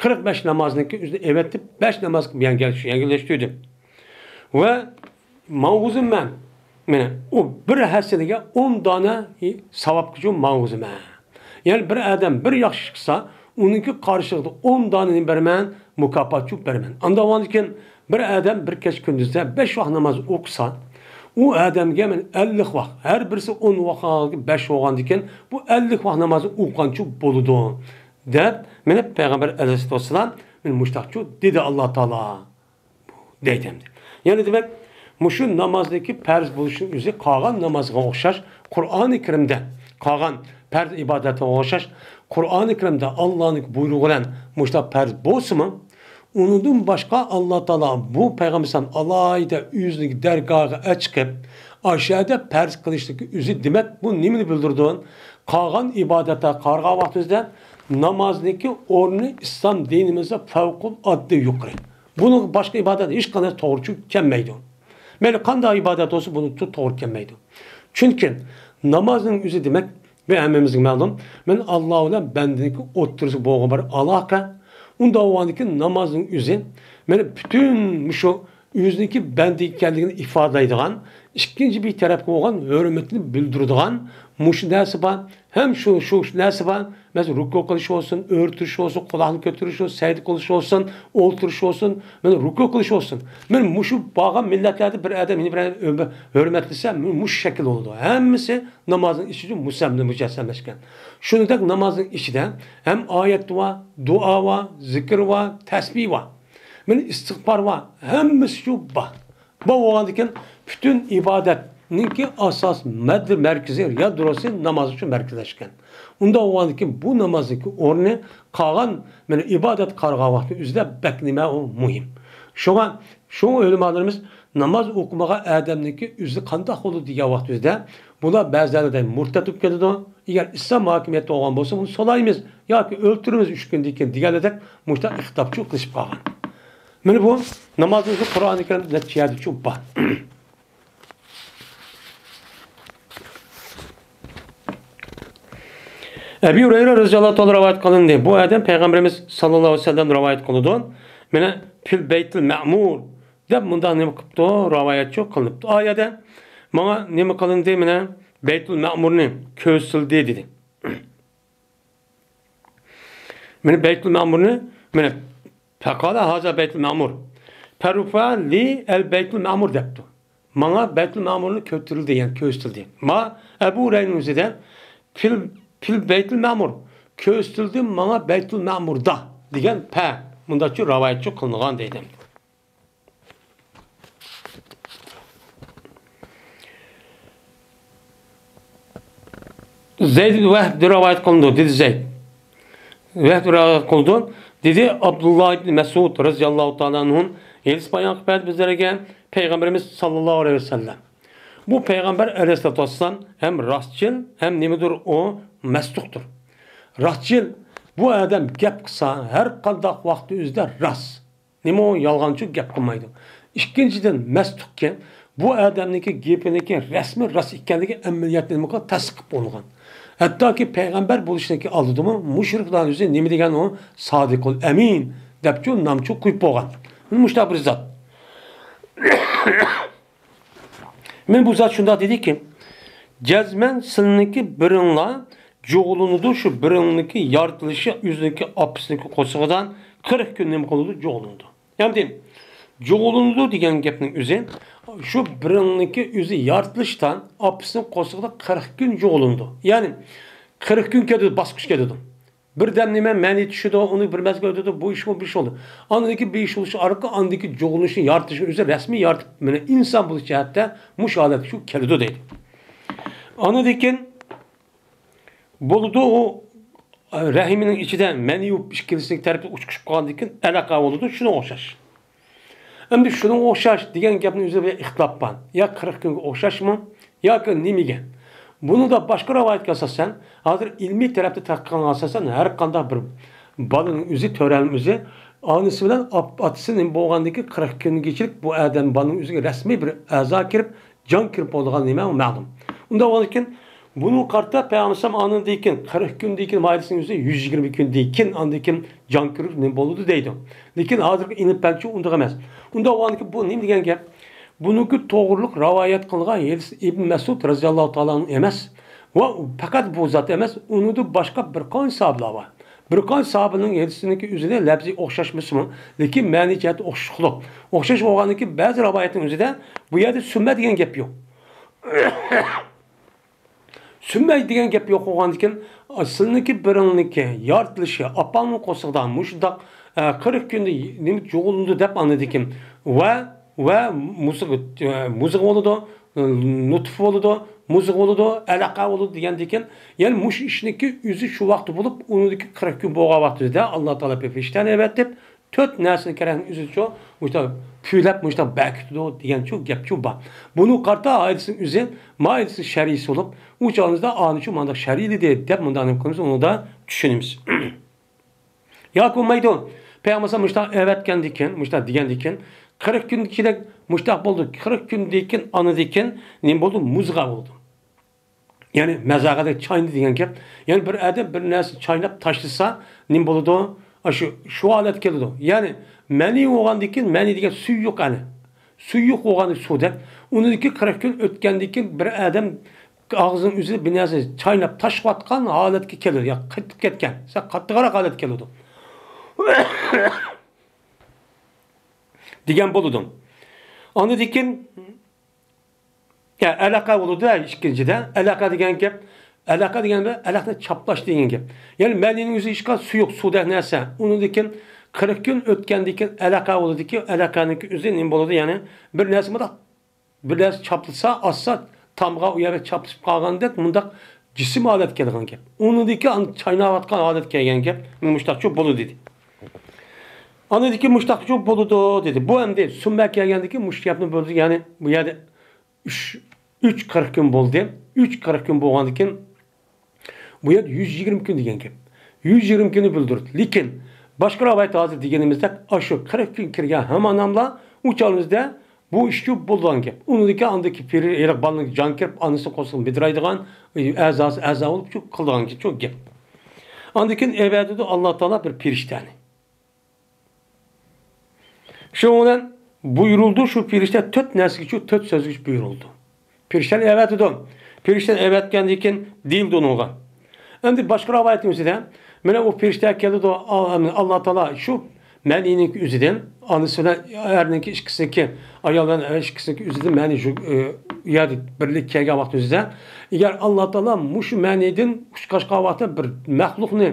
قىرىق بەش نامازنىڭكى ئۆزىنى ئەۋەتىپ، بەش ناماز قىلىپ يەڭگىل-، يەڭگىللەشتۈردۈم. ۋە ماڭغۇزۇم مەن، مانا، ئۇ بىر ھەسەنىگە ئون دانە ساۋابقىچۇ ماڭغۇزۇم مەن. يەنى بىر ئادەم بىر ياخشى ئىش قىلسا، ئۇنىڭكى قارشىلىقىدا ئون دانىنى بەرمەن، مۇكاپاتچۇ بەرمەن. ئاندىن كېيىن بىر ئادەم بىر كېچە كۈندۈزدە بەش ۋاق ناماز ئوقۇسا، ئۇ ئادەمگە مەن ئەللىك ۋاق، ھەر بىرسى ئون ۋاق بەش بولغاندىن كېيىن، بۇ ئەللىك ۋاق نامازنى ئوقۇغانچۇ بولىدۇ. دەپ، مانا پەيغەمبەر ئەلەيھىسسالاتۇ ۋەسسالام، مانا مۇشتاقچۇ دېدى ئاللا تائالا. دەيدۇ ئەمدى. يەنى دېمەك، مۇشۇ نامازنىڭكى پەرز بولۇشىنىڭ ئۆزى قالغان نامازغا ئوخشاش، قۇرئانى كەرىمدە قالغان پەرز ئىبادەتكە ئوخشاش، قۇرئانى كەرىمدە ئاللانىڭ بۇيرۇقى بىلەن مۇشۇنداق پەرز بولسىمۇ، ئۇنىڭدىن باشقا ئاللا تائالا بۇ پەيغەمبەر ئەلەيھىسسالام ئالاھىدە ئۆزىنىڭ دەرگاھىغا ئەچىقىپ، ئاشۇ يەردە پەرز قىلىشلىقى ئۆزى دېمەك، بۇ نېمىنى بىلدۈرىدۇ؟ قالغان ئىبادەتلەر قارىغان ۋاقتىمىزدا نامازنىڭكى ئورنى ئىسلام دىنىمىزدا پەۋقۇلئاددە يۇقىرى. بۇنىڭغا باشقا ئىبادەت ھېچقانداق توغرا چۈ-، كەلمەيدۇ. مەيلى قانداق ئىبادەت بولسا، بۇنىڭ تو-، توغرا كەلمەيدۇ. چۈنكى نامازنىڭ ئۆزى دېمەك، بۇ ھەممىمىزگە مەلۇم، مانا ئاللا بىلەن بەندىنىڭكى ئوتتۇرىسىدا بولغان بىر ئالاقە. ئۇنداق بولغاندىكىن نامازنىڭ ئۆزى، مانا پۈتۈن مۇشۇ ئۆزىنىڭكى بەندە ئىكەنلىكىنى ئىپادىلەيدىغان، ئىككىنچى بىر تەرەپكە بولغان ھۆرمىتىنى بىلدۈرىدىغان مۇشۇ نەرسە بار. ھەم شۇ، شۇ نەرسە بار. مەسىلەن، رۇكۇ قىلىش بولسۇن، ئۆرە تۇرۇش بولسۇن، قۇلاقنى كۆتۈرۈش بولسۇن، سەجدە قىلىش بولسۇن، ئولتۇرۇش بولسۇن، مانا رۇكۇ قىلىش بولسۇن. مانا مۇشۇ بارغان مىللەتلەردە بىر ئادەم يەنە بىر ئادەمنى ھۆرمەتلىسە، مۇشۇ شەكىل بولىدۇ. ھەممىسى نامازنىڭ ئىچىدە مۇسەممە مۇجەسسەملەشكەن. شۇنىڭدەك نامازنىڭ ئىچىدە ھەم ئايەت بار، دۇئا بار، زىكىر بار، تەسبىھ بار. مانا ئىستىغپار بار. ھەممىسى شۇ بار. بۇ بولغاندىكىن پۈتۈن ئىبادەتنىڭكى ئاساس مەددە مەركىزى، يادروسى ناماز ئۈچۈن مەركەزلەشكەن. ئۇنداق بولغاندىكىن بۇ نامازنىڭكى ئورنى قالغان، مانا ئىبادەت قالغان ۋاقىتنىڭ ئۆزىدە بەك نېمە ئۇ مۇھىم. شۇڭا، شۇڭا ئۆلىمالىرىمىز ناماز ئوقۇمىغان ئادەمنىڭكى ئۆزى قانداق بولىدۇ دېگەن ۋاقىت ئۆزىدە، بۇلار بەزىلەردە مۇرتەد بولۇپ كېتىدۇ. ئەگەر ئىسلام ھاكىمىيەتتە بولغان بولسا، بۇنى سولايمىز ياكى ئۆلتۈرىمىز ئۈچ كۈندىن كېيىن دېگەنلەردەك مۇشۇنداق ئىختىلاپچۇ قىلىشىپ قالغان. مانا بۇ نامازنى قۇرئانى كەرىم نەچچە يەردىچۇ بار. ئەبى ھۇرەيرە رەزىياللاھۇ تائالا رىۋايەت قىلىندى. بۇ ئادەم پەيغەمبىرىمىز ساللاللاھۇ ئەلەيھى ۋەسەللەم رىۋايەت قىلىدۇ. مانا، فىل بەيتىل مەمۇر دەپ مۇنداق نېمە قىپتۇ، رىۋايەتچۇ قىلىنىپتۇ. ئۇ يەردە ماڭا نېمە قىلىندى، مانا، بەيتۇل مەمۇرنى كۆرسىتىلدى دېدى. مانا بەيتۇل مەمۇرنى، مانا، فەقالە ھازا بەيتۇل مەمۇر. فەرۇفە لى ئەل بەيتۇل مەمۇر دەپتۇ. ماڭا بەيتۇل مەمۇرنى كۆتۈرۈلدى، يەنى كۆرسىتىلدى. ما ئەبۇ ھۇرەيرىنىڭ ئۆزىدە فىل، فىل بەيتۇل مەمۇر، كۆرسىتىلدى ماڭا بەيتۇل مەمۇردا دېگەن پە، مۇنداقچۇ رىۋايەتچۇ قىلىنغان دەيدۇ. زەيد ئىبن ۋەھب رىۋايەت قىلىنىدۇ، دېدى زەيد. ۋەھب رىۋايەت قىلىدۇ، دېدى ئابدۇللا ئىبن مەسئۇد رەزىياللاھۇ تائالا ئەنھۇ ھەدىس بايان قىلىپ بەردى بىزلەرگە پەيغەمبىرىمىز ساللاللاھۇ ئەلەيھى ۋەسەللەم. بۇ پەيغەمبەر ئەلەيھىسسالاتۇ ۋەسسالام ھەم راستچىل، ھەم نېمىدۇر ئۇ، مەستۇقتۇر. راستچىل، بۇ ئادەم گەپ قىلسا، ھەر قانداق ۋاقىتتا ئۆزىدە راست. نېمە ئۇ يالغانچۇ گەپ قىلمايدۇ. ئىككىنچىدىن، مەستۇقكەن، بۇ ئادەمنىڭكى گېپىنىڭكى رەسمىي راست ئىكەنلىكى ئەمەلىيەتتە نېمە قىلغان؟ تەستىق قىلىپ بولغان. ھەتتاكى پەيغەمبەر بولۇشنىڭكى ئالدىدىمۇ مۇشرىكلارنىڭ ئۆزى نېمە دېگەن ئۇ؟ سادىقۇل ئەمىن دەپچۇ نامچۇ قويۇپ بولغان. مۇشۇنداق بىر زات. مەن بۇ زات شۇنداق دېدىكى، جەزمەن سىلىنىڭكى بىرىڭلار جۇغلىنىدۇ، شۇ بىرىڭنىڭكى يارىتىلىشى ئۆزىنىڭكى ئاپىسىنىڭكى قورسىقىدا قىرىق كۈن نېمە قىلىدۇ؟ جۇغلىنىدۇ. يەنى جۇغلىنىدۇ دېگەن گەپنىڭ ئۆزى، شۇ بىرىڭنىڭكى ئۆزى يارىتىلىشتىن ئاپىسىنىڭ قورسىقىدا قىرىق كۈن جۇغلىنىدۇ. يەنى قىرىق كۈن كېتىدۇ، باسقۇچ كېتىدۇ. بىردەم نېمە مەنى چۈشىدۇ، ئۇنى بىر مەزگىل ئۆتىدۇ، بۇ ئىشمۇ بىر ئىش بولدى. ئاندىن كېيىن بىر ئىش بولۇشى ئارقىلىق ئاندىن كېيىن جۇغلىنىشنى يارىتىشنىڭ ئۆزى رەسمىي يارىتىپ، مانا ئىنسان بولۇش جەھەتتە مۇشۇ ھالەتكە شۇ كېلىدۇ دەيدۇ. ئاندىن كېيىن بولىدۇ، ئۇ، ئە، رەھىمىنىڭ ئىچىدە مەنى يۇيۇپ ئىككىلىسىنىڭ تەرىپى ئۇچۇپ چىقىپ قالغاندىن كېيىن ئەلەقە بولىدۇ، شۇنىڭغا ئوخشاش. ئەمدى شۇنىڭغا ئوخشاش دېگەن گەپنىڭ ئۆزىدە بىر ئىختىلاپ بار. يا قىرىق كۈنگە ئوخشاشمۇ؟ ياكى نېمىگە؟ بۇنىڭدا باشقا رىۋايەتكە ئاساسەن، ھازىر ئىلمىي تەرەپتە تەتقىق قىلغانغا ئاساسەن، ھەر قانداق بىر بالىنىڭ ئۆزى، تۆرەلمە ئۆزى، ئانىسى بىلەن ئاپ-، ئاتىسى نېمە بولغاندىن كېيىن قىرىق كۈنگىچىلىك بۇ ئادەم بالىنىڭ ئۆزىگە رەسمىي بىر ئەزا كىرىپ، جان كىرىپ بولىدىغان نېمە ئۇ مەلۇم. ئۇنداق بولغاندىكىن، بۇنىڭغا قارىتا پەيغەمبەر ئەلەيھىسسالام ئاندىن كېيىن، قىرىق كۈندىن كېيىن، مايدىسىنىڭ ئۆزى يۈز يىگىرمە كۈندىن كېيىن، ئاندىن كېيىن جان كىرىپ نېمە بولىدۇ دەيدۇ. لېكىن ھازىرقى ئىلىم پەنچە ئۇنداق ئەمەس. ئۇنداق بولغاندىكىن، بۇ نېمە دېگەن گەپ؟ بۇنىڭكى توغرىلىق رىۋايەت قىلغان ھەدىس ئىبن مەسئۇد رەزىياللاھۇ تائالا ئەنھۇ ئەمەس. ۋە پەقەت بۇ زات ئەمەس، ئۇنىڭدىن باشقا بىر قانچە ساھابىلار بار. بىر قانچە ساھابىنىڭ ھەدىسىنىڭكى ئۆزىدە لەپزى ئوخشاشمىسىمۇ، لېكىن مەنىي جەھەتتە ئوخشىشلۇق. ئوخشاش بولغاندىكىن بەزى رىۋايەتنىڭ ئۆزىدە بۇ يەردە سۈممە دېگەن گەپ يوق. سۈممە دېگەن گەپ يوق بولغاندىكىن، سىلىنىڭكى بىرىڭنىڭكى يارىتىلىشى، ئاپاڭنىڭ قورسىقىدا مۇشۇنداق، ئە، قىرىق كۈندە نېمە جۇغلىنىدۇ دەپ ئاڭلىدىكىن. ۋە، ۋە مۇزىغ، ئە، مۇزىغ بولىدۇ، نۇتۇف بولىدۇ، مۇزىغ بولىدۇ، ئەلەقە بولىدۇ دېگەندىكىن، يەنى مۇشۇ ئىشنىڭكى ئۆزى شۇ ۋاقىتتا بولۇپ، ئۇنىڭدىكى قىرىق كۈن بولغان ۋاقتىدا ئاللا تائالا بىر پەرىشتىنى ئەۋەتىپ، تۆت نەرسىنى كەرەكنىڭ ئۆزىچۇ مۇشۇنداق پۈۋلەپ، مۇشۇنداق بەركىتىدۇ دېگەنچۇ گەپچۇ بار. بۇنى قارىتا ھەدىسنىڭ ئۆزى، ما ھەدىسنىڭ شەرھىسى بولۇپ، ئۇ چاغىمىزدا ئانىچۇ مانداق شەرھلىدى دەپ مۇنداق نېمە قىلىمىز، ئۇنىڭدا چۈشىنىمىز. ياكى بولمايدۇ، پەيغەمبەر مۇشۇنداق ئەۋەتكەندىكىن، مۇشۇنداق دېگەندىكىن، قىرىق كۈندىكىدەك مۇشۇنداق بولدى، قىرىق كۈندىكىن ئانىدىكىن نېمە بولدى؟ مۇزغا بولدى. يەنى مەزەقىدە چاينىدى دېگەن گەپ. يەنى بىر ئادەم بىر نەرسە چايناپ تاشلىسا نېمە بولىدۇ؟ ئاشۇ، شۇ ھالەتكە كېلىدۇ. يەنى مەنى بولغاندىن كېيىن، مەنى دېگەن سۈيى يوق ئەنە. سۈيى يوق بولغان سۇدەك. ئۇنىڭدىن كېيىن قىرىق كۈن ئۆتكەندىن كېيىن بىر ئادەم ئاغزىنىڭ ئۆزىدە بىر نەرسە چايناپ تاشلىۋاتقان ھالەتكە كېلىدۇ. يا قېتىپ كەتكەن، سەل قاتتىقراق ھالەتكە كېلىدۇ. دېگەن بولىدۇ. ئاندىن كېيىن يا، ئەلەقە بولىدۇ، ئىككىنچىدە. ئەلەقە دېگەن گەپ، ئەلەقە دېگەن بىلەن ئەلەقىنى چاپلاش دېگەن گەپ. يەنى مەنىنىڭ ئۆزى ھېچقانداق سۇيۇق، سۇدەك نەرسە. ئۇنىڭدىن كېيىن قىرىق كۈن ئۆتكەندىن كېيىن ئەلەقە بولىدۇكى، ئەلەقەنىڭكى ئۆزى نېمە بولىدۇ؟ يەنى بىر نەرسە مۇنداق، بىر نەرسە چاپلىسا، ئاسسا، تامغا ئۇ يەرگە چاپلىشىپ قالغاندەك مۇنداق جىسىم ھالەتكە كېلىدىغان گەپ. ئۇنىڭدىن كېيىن ئاندىن چايناۋاتقان ھالەتكە كەلگەن گەپ. مۇشتاقچۇ بولىدۇ دېدى. ئاندىن كېيىن مۇشتاقچۇ بولىدۇ دېدى. بۇ ئەمدى سۈممە كەلگەندىن كېيىن مۇشۇ گەپنى بولدى. يەنى بۇ يەردە ئۈچ، ئۈچ قىرىق كۈن بولدى. ئۈچ قىرىق كۈن بولغاندىن كېيىن بۇ يەردە يۈز يىگىرمە كۈن دېگەن گەپ. يۈز يىگىرمە كۈننى بىلدۈرىدۇ. لېكىن باشقا رىۋايەت ھازىر دېگىنىمىزدەك ئاشۇ قىرىق كۈن كىرگەن ھامان ئۇ چاغىمىزدا بۇ ئىشچۇ بولىدىغان گەپ. ئۇنىڭدىن كېيىن ئاندىكى پېرى ھېلىقى بالىنىڭ جان كىرىپ، ئانىسىنىڭ قورسىقىغا مىدىرايدىغان، ئەزاسى ئەزا بولۇپ شۇ قىلىدىغان گەپ. ئاندىن كېيىن ئەۋەتىدۇ ئاللا تائالا بىر پېرىشتەنى. شۇنىڭ بىلەن بۇيرۇلدى، شۇ پېرىشتە تۆت نەرسىگىچۇ، تۆت سۆزگىچۇ بۇيرۇلدى. پېرىشتەنى ئەۋەتىدۇ. پېرىشتەنى ئەۋەتكەندىن كېيىن دېيىلدى ئۇنىڭغا. ئەمدى باشقا رىۋايەتنىڭ ئۆزىدە، مانا ئۇ پېرىشتە كېلىدۇ، ئال-، ئاللا تائالا شۇ مەنىنىڭكى ئۆزىدىن، ئانىسى بىلەن ئەرنىڭكى ئىككىسىنىڭكى، ئايال بىلەن ئەر ئىككىسىنىڭكى ئۆزىدىن مەنى شۇ، ئە، يەردە بىرلىككە كەلگەن ۋاقتىمىزدا، ئەگەر ئاللا تائالا مۇشۇ مەنىدىن ئۇچقاچقان ۋاقىتتا بىر مەخلۇقنى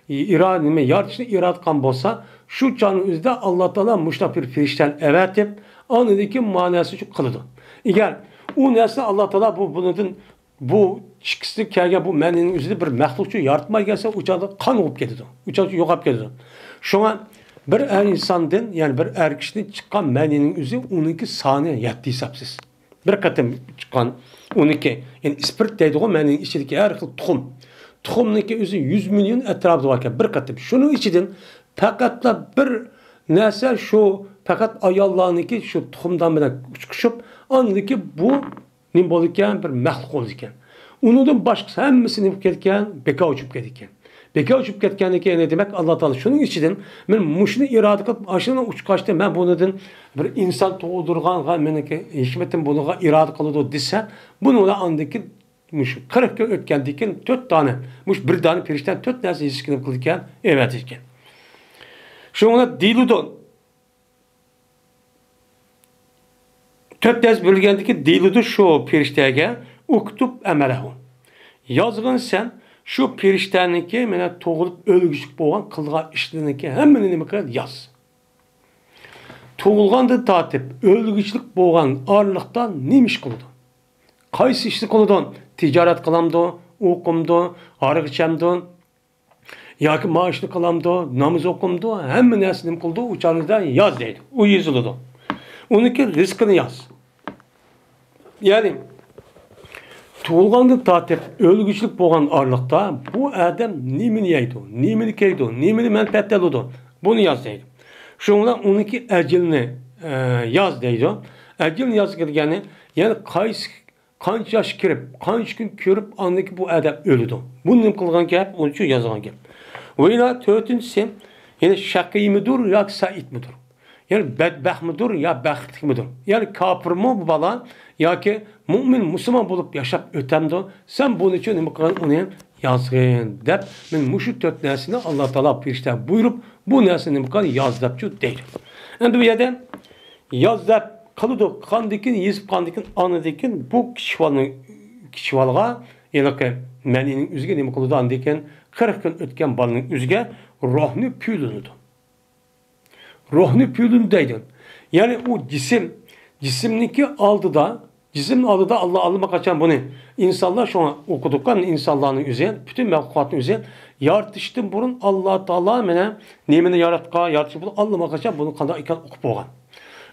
ئىرادە، نېمە، يارىتىشنى ئىرادە قىلغان بولسا، شۇ چاغنىڭ ئۆزىدە ئاللا تائالا مۇشۇنداق بىر پېرىشتەنى ئەۋەتىپ، ئاندىن كېيىن ما نەرسىنى شۇ قىلىدۇ. ئەگەر ئۇ نەرسىنى ئاللا تائالا بۇ، بۇنىڭدىن، بۇ ئىككىسىدىن كەلگەن بۇ مەنىنىڭ ئۆزىدە بىر مەخلۇقچۇ ياراتماي كەلسە، ئۇ چاغدا قان بولۇپ كېتىدۇ. ئۇ چاغدا يوقاپ كېتىدۇ. شۇڭا بىر ئەر ئىنساندىن، يەنى بىر ئەر كىشىدىن چىققان مەنىنىڭ ئۆزى ئۇنىڭكى سانى يەتتە ھېسابسىز. بىر قېتىم چىققان ئۇنىڭكى، يەنى ئىسپىرت دەيدىغۇ، مەنىنىڭ ئىچىدىكى ھەر خىل تۇخۇم. تۇخۇمنىڭكى ئۆزى يۈز مىليون ئەتراپىدا باركەن، بىر قېتىم. شۇنىڭ ئىچىدىن پەقەتلا بىر نەرسە شۇ، پەقەت ئاياللارنىڭكى شۇ تۇخۇمدان بىلەن ئۇچقۇشۇپ، ئاندىكى بۇ نېمە بولىدىكەن؟ بىر مەخلۇق بولىدىكەن. ئۇنىڭدىن باشقىسى ھەممىسى نېمە بولۇپ كېتىدىكەن؟ بىكار ئۇچۇپ كېتىدىكەن. بىكار ئۇچۇپ كەتكەندىن كېيىن، دېمەك، ئاللا تائالا شۇنىڭ ئىچىدىن، مەن مۇشۇنى ئىرادە قىلىپ، ئاشۇنىڭ ئۇچقاچتا مەن بۇنىڭدىن بىر ئىنسان تۇغدۇرغانغا مېنىڭكى ھېكمىتىم بۇنىڭغا ئىرادە قىلىدۇ دېسە، بۇنى ئۇلار ئاندىن كېيىن مۇشۇ قىرىق كۈن ئۆتكەندىن كېيىن تۆت دانە، مۇشۇ بىر دانە پېرىشتە تۆت نەرسە يېزىشكە نېمە قىلىدىكەن؟ ئەۋەتىدىكەن. شۇڭا دېيىلىدۇ. تۆت دەرس بۆلگەندىكى دېيىلىدۇ شۇ پېرىشتەگە، ئۇكتۇب ئەمەلەھۇ. يازغىن سەن شۇ پېرىشتەنىڭكى مانا تۇغۇلۇپ ئۆلگۈچىلىك بولغان قىلغان ئىشلىرىنىڭكى ھەممىنى نېمە قىل؟ ياز. تۇغۇلغاندىن تارتىپ ئۆلگۈچىلىك بولغان ئارىلىقتا نېمە ئىش قىلىدۇ؟ قايسى ئىشنى قىلىدۇ؟ تىجارەت قىلامدۇ؟ ئوقۇمدۇ؟ ھاراق ئىچەمدۇ؟ ياكى مائاشنى قىلامدۇ، ناماز ئوقۇمدۇ، ھەممە نەرسىنى نېمە قىلىدۇ، ئۇ چاغدا ياز دەيدۇ. ئۇ يېزىلىدۇ. ئۇنىڭكى رىزقىنى ياز. يەنى، تۇغۇلغاندىن تارتىپ ئۆلگۈچىلىك بولغان ئارىلىقتا بۇ ئادەم نېمىنى يەيدۇ، نېمىنى كىيىدۇ، نېمىنى مەنپەئەتلىنىدۇ، بۇنى ياز دەيدۇ. شۇنىڭ بىلەن ئۇنىڭكى ئەجىلىنى، ئە، ياز دەيدۇ. ئەجىلنى ياز دېگەنى، يەنى قايسى قانچە ياش كىرىپ، قانچە كۈن كۆرۈپ، ئاندىن كېيىن بۇ ئادەم ئۆلىدۇ. بۇنى نېمە قىلغان گەپ؟ ئۇنىڭ ئۈچۈن يازغان گەپ. ۋە يەنە تۆتىنچىسى، يەنى شەقىيمىدۇر ياكى سەئىدمىدۇر؟ يەنى بەدبەختمىدۇر يا بەختلىكمىدۇر؟ يەنى كاپىرمۇ بۇ بالا ياكى مۇئمىن، مۇسۇلمان بولۇپ ياشاپ ئۆتەمدۇ؟ سەن بۇنىڭ ئۈچۈن نېمە قىلغىن؟ ئۇنى يازغىن دەپ، مەن مۇشۇ تۆت نەرسىنى ئاللا تائالا پېرىشتە بۇيرۇپ، بۇ نەرسىنى نېمە قىلغان؟ ياز دەپچۇ دەيدۇ. ئەمدى بۇ يەردە ياز دەپ قىلىدۇ. قاندىكىن، يېزىپ قاندىكىن، ئانىدىكىن بۇ كىچىك بالىنىڭ، كىچىك بالىغا، ھېلىقى مەنىنىڭ ئۆزىگە نېمە قىلىدۇ؟ ئاندىكىن قىرىق كۈن ئۆتكەن بالىنىڭ ئۆزىگە روھنى پۈۋلىنىدۇ. روھنى پۈۋلىنىدۇ دەيدۇ. يەنى ئۇ جىسىم، جىسىمنىڭكى ئالدىدا، جىسىمنىڭ ئالدىدا ئاللا ئاللىماقاچان بۇنى ئىنسانلار شۇڭا ئوقۇدۇققا، ئىنسانلارنىڭ ئۆزى، پۈتۈن مەخلۇقاتنىڭ ئۆزى يارىتىشتىن بۇرۇن ئاللا تائالا مانا نېمىنى ياراتقان، يارىتىش بۇرۇن ئاللىماقاچان بۇنى قانداق ئىكەن ئوقۇپ بولغان.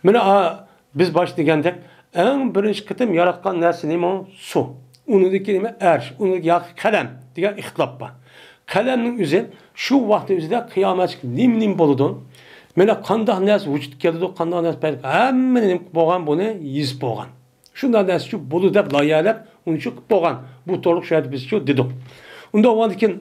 مانا، ئا، بىز باشتا دېگەندەك، ئەڭ بىرىنچى قېتىم ياراتقان نەرسە نېمە؟ سۇ. ئۇنىڭدىن كېيىن نېمە؟ ئەرش. ئۇنىڭدىن كېيىن ياكى قەلەم دېگەن ئىختىلاپ بار. قەلەمنىڭ ئۆزى شۇ ۋاقىتنىڭ ئۆزىدە قىيامەتلىك نېمە، نېمە بولىدۇ؟ مانا قانداق نەرسە ۋۇجۇدقا كېلىدۇ، قانداق نەرسە پەيدا، ھەممىنى نېمە بولغان، بۇنى يېزىپ بولغان. شۇنداق نەرسىچۇ بولىدۇ دەپ لايىھەلەپ، ئۇنىچۇ قىلىپ بولغان. بۇ توغرىلىق شۇ يەردە بىزچۇ دېدۇق. ئۇنداق بولغاندىكىن،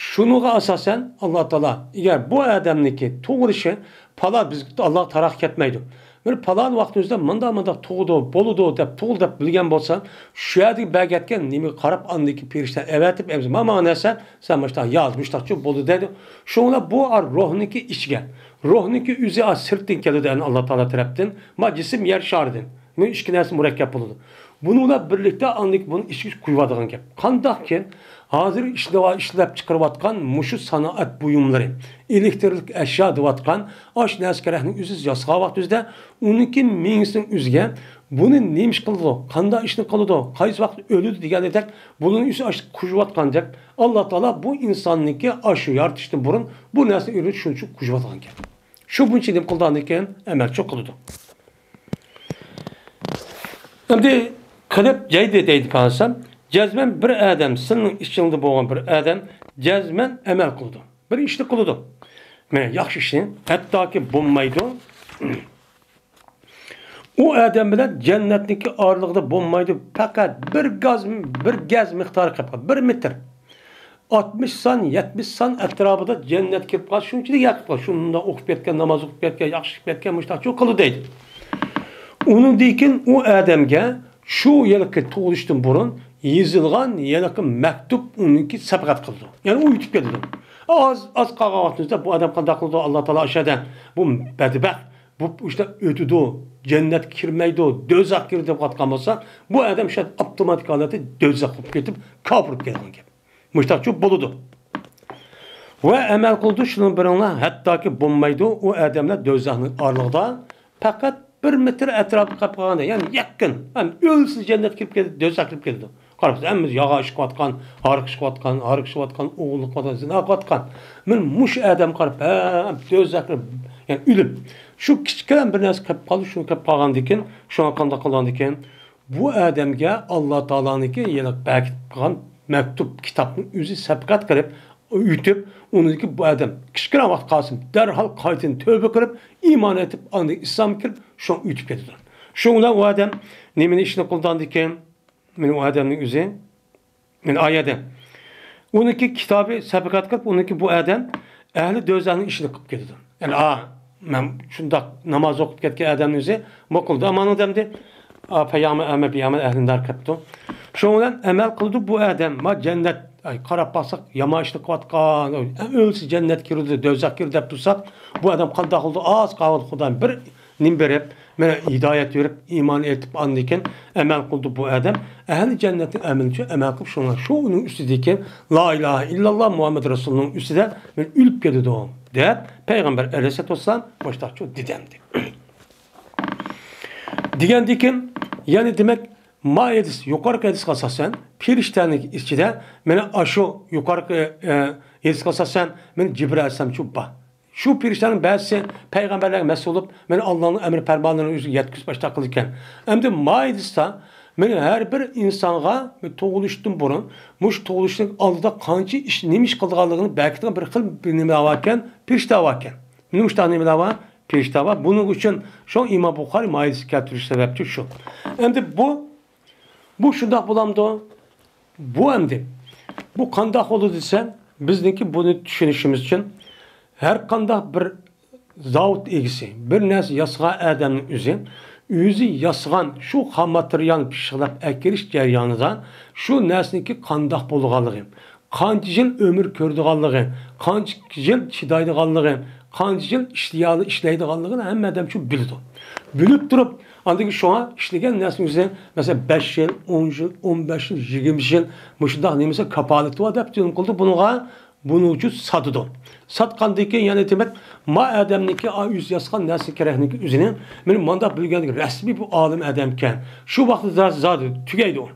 شۇنىڭغا ئاساسەن، ئاللا تائالا، ئەگەر بۇ ئادەمنىڭكى تۇغۇلۇشى پالان، بىز ئاللاغا تاراق كەتمەيدۇ. بىر پالان ۋاقىتىمىزدا مۇنداق، مۇنداق تۇغىدۇ، بولىدۇ دەپ، تۇغۇل دەپ بىلگەن بولسا، شۇ يەردىكى بەرگەتكەن نېمىگە قاراپ، ئاندىكى پېرىشتە ئەۋەتىپ، ئەمىسە، ما، ماڭا نەرسە، سەن مۇشتاق ياز، مۇشتاقچۇ بولدى دەيدۇ. شۇڭلا بۇ ئا روھنىڭكى ئىچىگە، روھنىڭكى ئۆزى ئا سىرتتىن كېلىدۇ، ئەنە، ئاللا تائالا تەرەپتىن. ما جىسىم يەر شارىدىن. بۇ ئىككى نەرسە مۇرەككەپ بولىدۇ. بۇنىڭ بىلەن بىرلىكتە ئاندىن بۇنى ئىچىگە قۇيۇۋاتىدىغان گەپ. قانداقكىن، ھازىر ئىشلەۋ-، ئىشلەپ چىقىرىۋاتقان مۇشۇ سانائەت بۇيۇملىرى، ئېلېكترلىك ئەشيا دەۋاتقان ئاش نەرسە كېرەكنىڭ ئۆزى ياسىغان ۋاقتىمىزدا ئۇنىڭكى مېڭىسىنىڭ ئۆزىگە بۇنى نېمە ئىش قىلىدۇ، قانداق ئىشنى قىلىدۇ، قايسى ۋاقىت ئۆلىدۇ دېگەندەك بۇنىڭ ئۆزى ئاشۇ قۇيۇۋاتقاندەك ئاللا تائالا بۇ ئىنساننىڭكى ئاشۇ يارىتىشتىن بۇرۇن بۇ نەرسىنى ئۆزىنى شۇنچە قۇيۇۋاتقان گەپ. شۇ بۇنچە نېمە قىلىدىغاندىكىن ئەمەلچۇ قىلىدۇ. ئەمدى قىلىپ جەيدى دەيدۇ پەيغەمبەر، جەزمەن بىر ئادەم، سىلىنىڭ ئىچىڭدە بولغان بىر ئادەم جەزمەن ئەمەل قىلىدۇ. بىر ئىشنى قىلىدۇ. مانا ياخشى ئىشنى، ھەتتاكى بولمايدۇ. ئۇ ئادەم بىلەن جەننەتنىڭكى ئارىلىقىدا بولمايدۇ. پەقەت بىر گاز، بىر گەز مىقدارى قېلىپ قالدى. بىر مېتىر. ئاتمىش سان، يەتمىش سان ئەتراپىدا جەننەت كىرىپ قالسا، شۇنچىلىك ياقىپ قالسا، شۇنداق ئوقۇپ كەتكەن، ناماز ئوقۇپ كەتكەن، ياخشى ئىش كەتكەن، مۇشۇنداق چوڭ قىلدى دەيدۇ. ئۇنىڭدىن كېيىن ئۇ ئادەمگە شۇ ھېلىقى تۇغۇلۇشتىن بۇرۇن يېزىلغان ھېلىقى مەكتۇپ ئۇنىڭكى سەپقەت قىلىدۇ. يەنى ئۇ ئۆتۈپ كېتىدۇ. ئاز، ئاز قالغان ۋاقتىمىزدا بۇ ئادەم قانداق قىلىدۇ؟ ئاللا تائالا ئاشۇ يەردە بۇ بەدبەخت، بۇ ئىشتا ئۆتىدۇ، جەننەتكە كىرمەيدۇ، دوزاخقا كىرىدۇ دەپ قاتقان بولسا، بۇ ئادەم شۇ ئاپتوماتىك ھالەتتە دوزاخقا كىرىپ كېتىپ، كاپىر بولۇپ كېتىدىغان گەپ. مۇشتاقچۇ بولىدۇ. ۋە ئەمەل قىلىدۇ، شۇنىڭ بىرىڭلار ھەتتاكى بولمايدۇ، ئۇ ئادەملەر دوزاخنىڭ ئارىلىقىدا پەقەت بىر مېتىر ئەتراپىدا قېلىپ قالغاندا، يەنى يېقىن، ھەم ئۆلسە جەننەتكە كىرىپ كېتىدۇ، دوزاخقا كىرىپ كېتىدۇ. قاراپ، ھەممىمىز ياغا ئىچىۋاتقان، ھاراق ئىچىۋاتقان، ھاراق ئىچىۋاتقان، ئوغرىلىق قىلىۋاتقان، زىنا قىلىۋاتقان. مانا مۇشۇ ئادەم قاراپ، ھە، دوزاخقا يەنى ئۆلۈم. شۇ كىچىككىنە بىر نەرسە قېلىپ قالدى، شۇ قېلىپ قالغاندىن كېيىن، شۇڭا قانداق قىلغاندىن كېيىن، بۇ ئادەمگە ئاللا تائالانىڭكى يەنى بەركىتىپ قىلغان مەكتۇپ، كىتابنىڭ ئۆزى سەپقەت قىلىپ ئۆتۈپ، ئۇنىڭدىن كېيىن بۇ ئادەم كىچىككىنە ۋاقىت قالسىمۇ، دەرھال قايتىدىن تۆبە قىلىپ، ئىمان ئېيتىپ، ئاندىن ئىسلامغا كىرىپ، شۇڭا ئۆتۈپ كېتىدۇ. شۇنىڭ بىلەن ئۇ ئادەم نېمىنى ئىشنى قىلدىغاندىكىن؟ مانا ئۇ ئادەمنىڭ ئۆزى، مانا ئايەتتە. ئۇنىڭكى كىتابى سەپقەت قىلىپ، ئۇنىڭكى بۇ ئادەم ئەھلى دوزاخنىڭ ئىشىنى قىلىپ كېتىدۇ. يەنى، ئا، مەن شۇنداق ناماز ئوقۇپ كەتكەن ئادەمنى ئۆزى بۇ قىلدى. ئامانۇ دەمدى، ئا، پەيغەمبەر ئەمە بىئەمەل ئەھلىندار قىپتۇ. شۇنىڭ بىلەن ئەمەل قىلدى بۇ ئادەم. ما جەننەت، ئاي، قاراپ باقساق، يامان ئىشنى قىلىۋاتقان، ئۆلسە جەننەت كىرىدۇ، دوزاخ كىرىدۇ دەپ تۇرساق، بۇ ئادەم قانداق قىلدى؟ ئاز قالغان خۇدايىم بىر نېمە بېرىپ، مانا ھىدايەت بېرىپ، ئىمان ئېيتىپ، ئاندىن كېيىن ئەمەل قىلدى بۇ ئادەم. ئەھلى جەننەتنىڭ ئەمىلى ئۈچۈن ئەمەل قىلىپ، شۇڭا شۇ ئۇنىڭ ئۈستىدىكى لا ئىلاھە ئىللاللا مۇھەممەد رەسۇلۇللانىڭ ئۈستىدە مانا ئۆلۈپ كېتىدۇ، دەپ پەيغەمبەر ئەلەيھىسسالاتۇ ۋەسسالام مۇشتاقچۇ دېدى ئەمدى. دېگەندىن كېيىن، يەنى دېمەك، ما ھەدىس، يۇقىرىقى ھەدىسكە ئاساسەن، پېرىشتەنىڭ ئىچىدە، مانا ئاشۇ يۇقىرىقى، ئە، ھەدىسكە ئاساسەن، مانا جىبرىئىل ئەلەيھىسسالامچۇ بار. شۇ پېرىشتىلەرنىڭ بەزىسى پەيغەمبەرلەرگە مەسئۇل بولۇپ، مانا ئاللانىڭ ئەمر پەرمانلىرىنى ئۆزىگە يەتكۈزۈپ ئاشۇنداق قىلىدىكەن. ئەمدى ما ھەدىستە، مانا ھەر بىر ئىنسانغا تۇغۇلۇشتىن بۇرۇن، مۇشۇ تۇغۇلۇشنىڭ ئالدىدا قانچە ئىش، نېمە ئىش قىلىدىغانلىقىنى بەركىتىدىغان بىر خىل بىر نېمىلەر باركەن، پېرىشتە باركەن. مانا مۇشۇنداق نېمىلەر بار، پېرىشتە بار. بۇنىڭ ئۈچۈن شۇ ئىمام بۇخارى ما ھەدىسنى كەلتۈرۈش سەۋەبچى شۇ. ئەمدى بۇ، بۇ شۇنداق بولامدۇ؟ بۇ ئەمدى، بۇ قانداق بولىدۇ دېسە، بىزنىڭكى بۇنى چۈشىنىشىمىز ئۈچۈن ھەر قانداق بىر زاۋۇت ئىگىسى، بىر نەرسە ياسىغان ئادەمنىڭ ئۆزى، ئۆزى ياسىغان شۇ خام ماتېرىيالنى پىششىقلاپ ئەكىرىش جەريانىدا شۇ نەرسىنىڭكى قانداق بولىدىغانلىقى، قانچە يىل ئۆمۈر كۆرىدىغانلىقى، قانچە يىل چىدايدىغانلىقى، قانچە يىل ئىشلىيالى-، ئىشلەيدىغانلىقىنى ھەممە ئادەم شۇ بىلىدۇ. بىلىپ تۇرۇپ، ئاندىن كېيىن شۇڭا ئىشلىگەن نەرسىنىڭ ئۆزى، مەسىلەن، بەش يىل، ئون يىل، ئون بەش يىل، يىگىرمە يىل، مۇشۇنداق نېمىسى كاپالىتى بار دەپ تۆلەم قىلىدۇ بۇنىڭغا، بۇنىڭ ئۈچۈن ساتىدۇ. ساتقاندىن كېيىن يەنە دېمەك، ما ئادەمنىڭكى، ئا، ئۆزى ياسىغان نەرسە كېرەكنىڭكى ئۆزىنى، مېنى مانداق بىلگەندىكى رەسمىي بىر ئالىم ئادەمكەن. شۇ ۋاقىتتا زادى تۈگەيدۇ.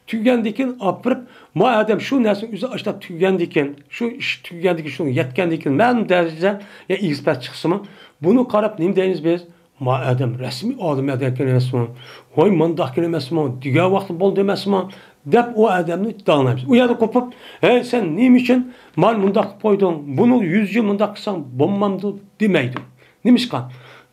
تۈگىگەندىن كېيىن ئاپىرىپ، ما ئادەم شۇ نەرسىنى ئۆزى ئاشۇنداق تۈگىگەندىن كېيىن، شۇ ئىش تۈگىگەندىن كېيىن، شۇنىڭ يەتكەندىن كېيىن، مەلۇم دەرىجىدە يا ئېگىز پەس چىقسىمۇ، بۇنى قاراپ نېمە دەيمىز بىز؟ ما ئادەم رەسمىي ئالىم ئادەمكەن ئەمەسمۇ؟ ۋاي، مانداقكەن ئەمەسمۇ؟ دېگەن ۋاقتى بولدى ئەمەسمۇ؟ دەپ ئۇ ئادەمنى داڭلايمىز. ئۇ يەردە قوپۇپ، ھەي، سەن نېمە ئۈچۈن مانا مۇنداق قىلىپ قويدۇڭ؟ بۇنى يۈز يىل مۇنداق قىلساڭ بولمامدۇ؟ دېمەيدۇ. نېمىشقا؟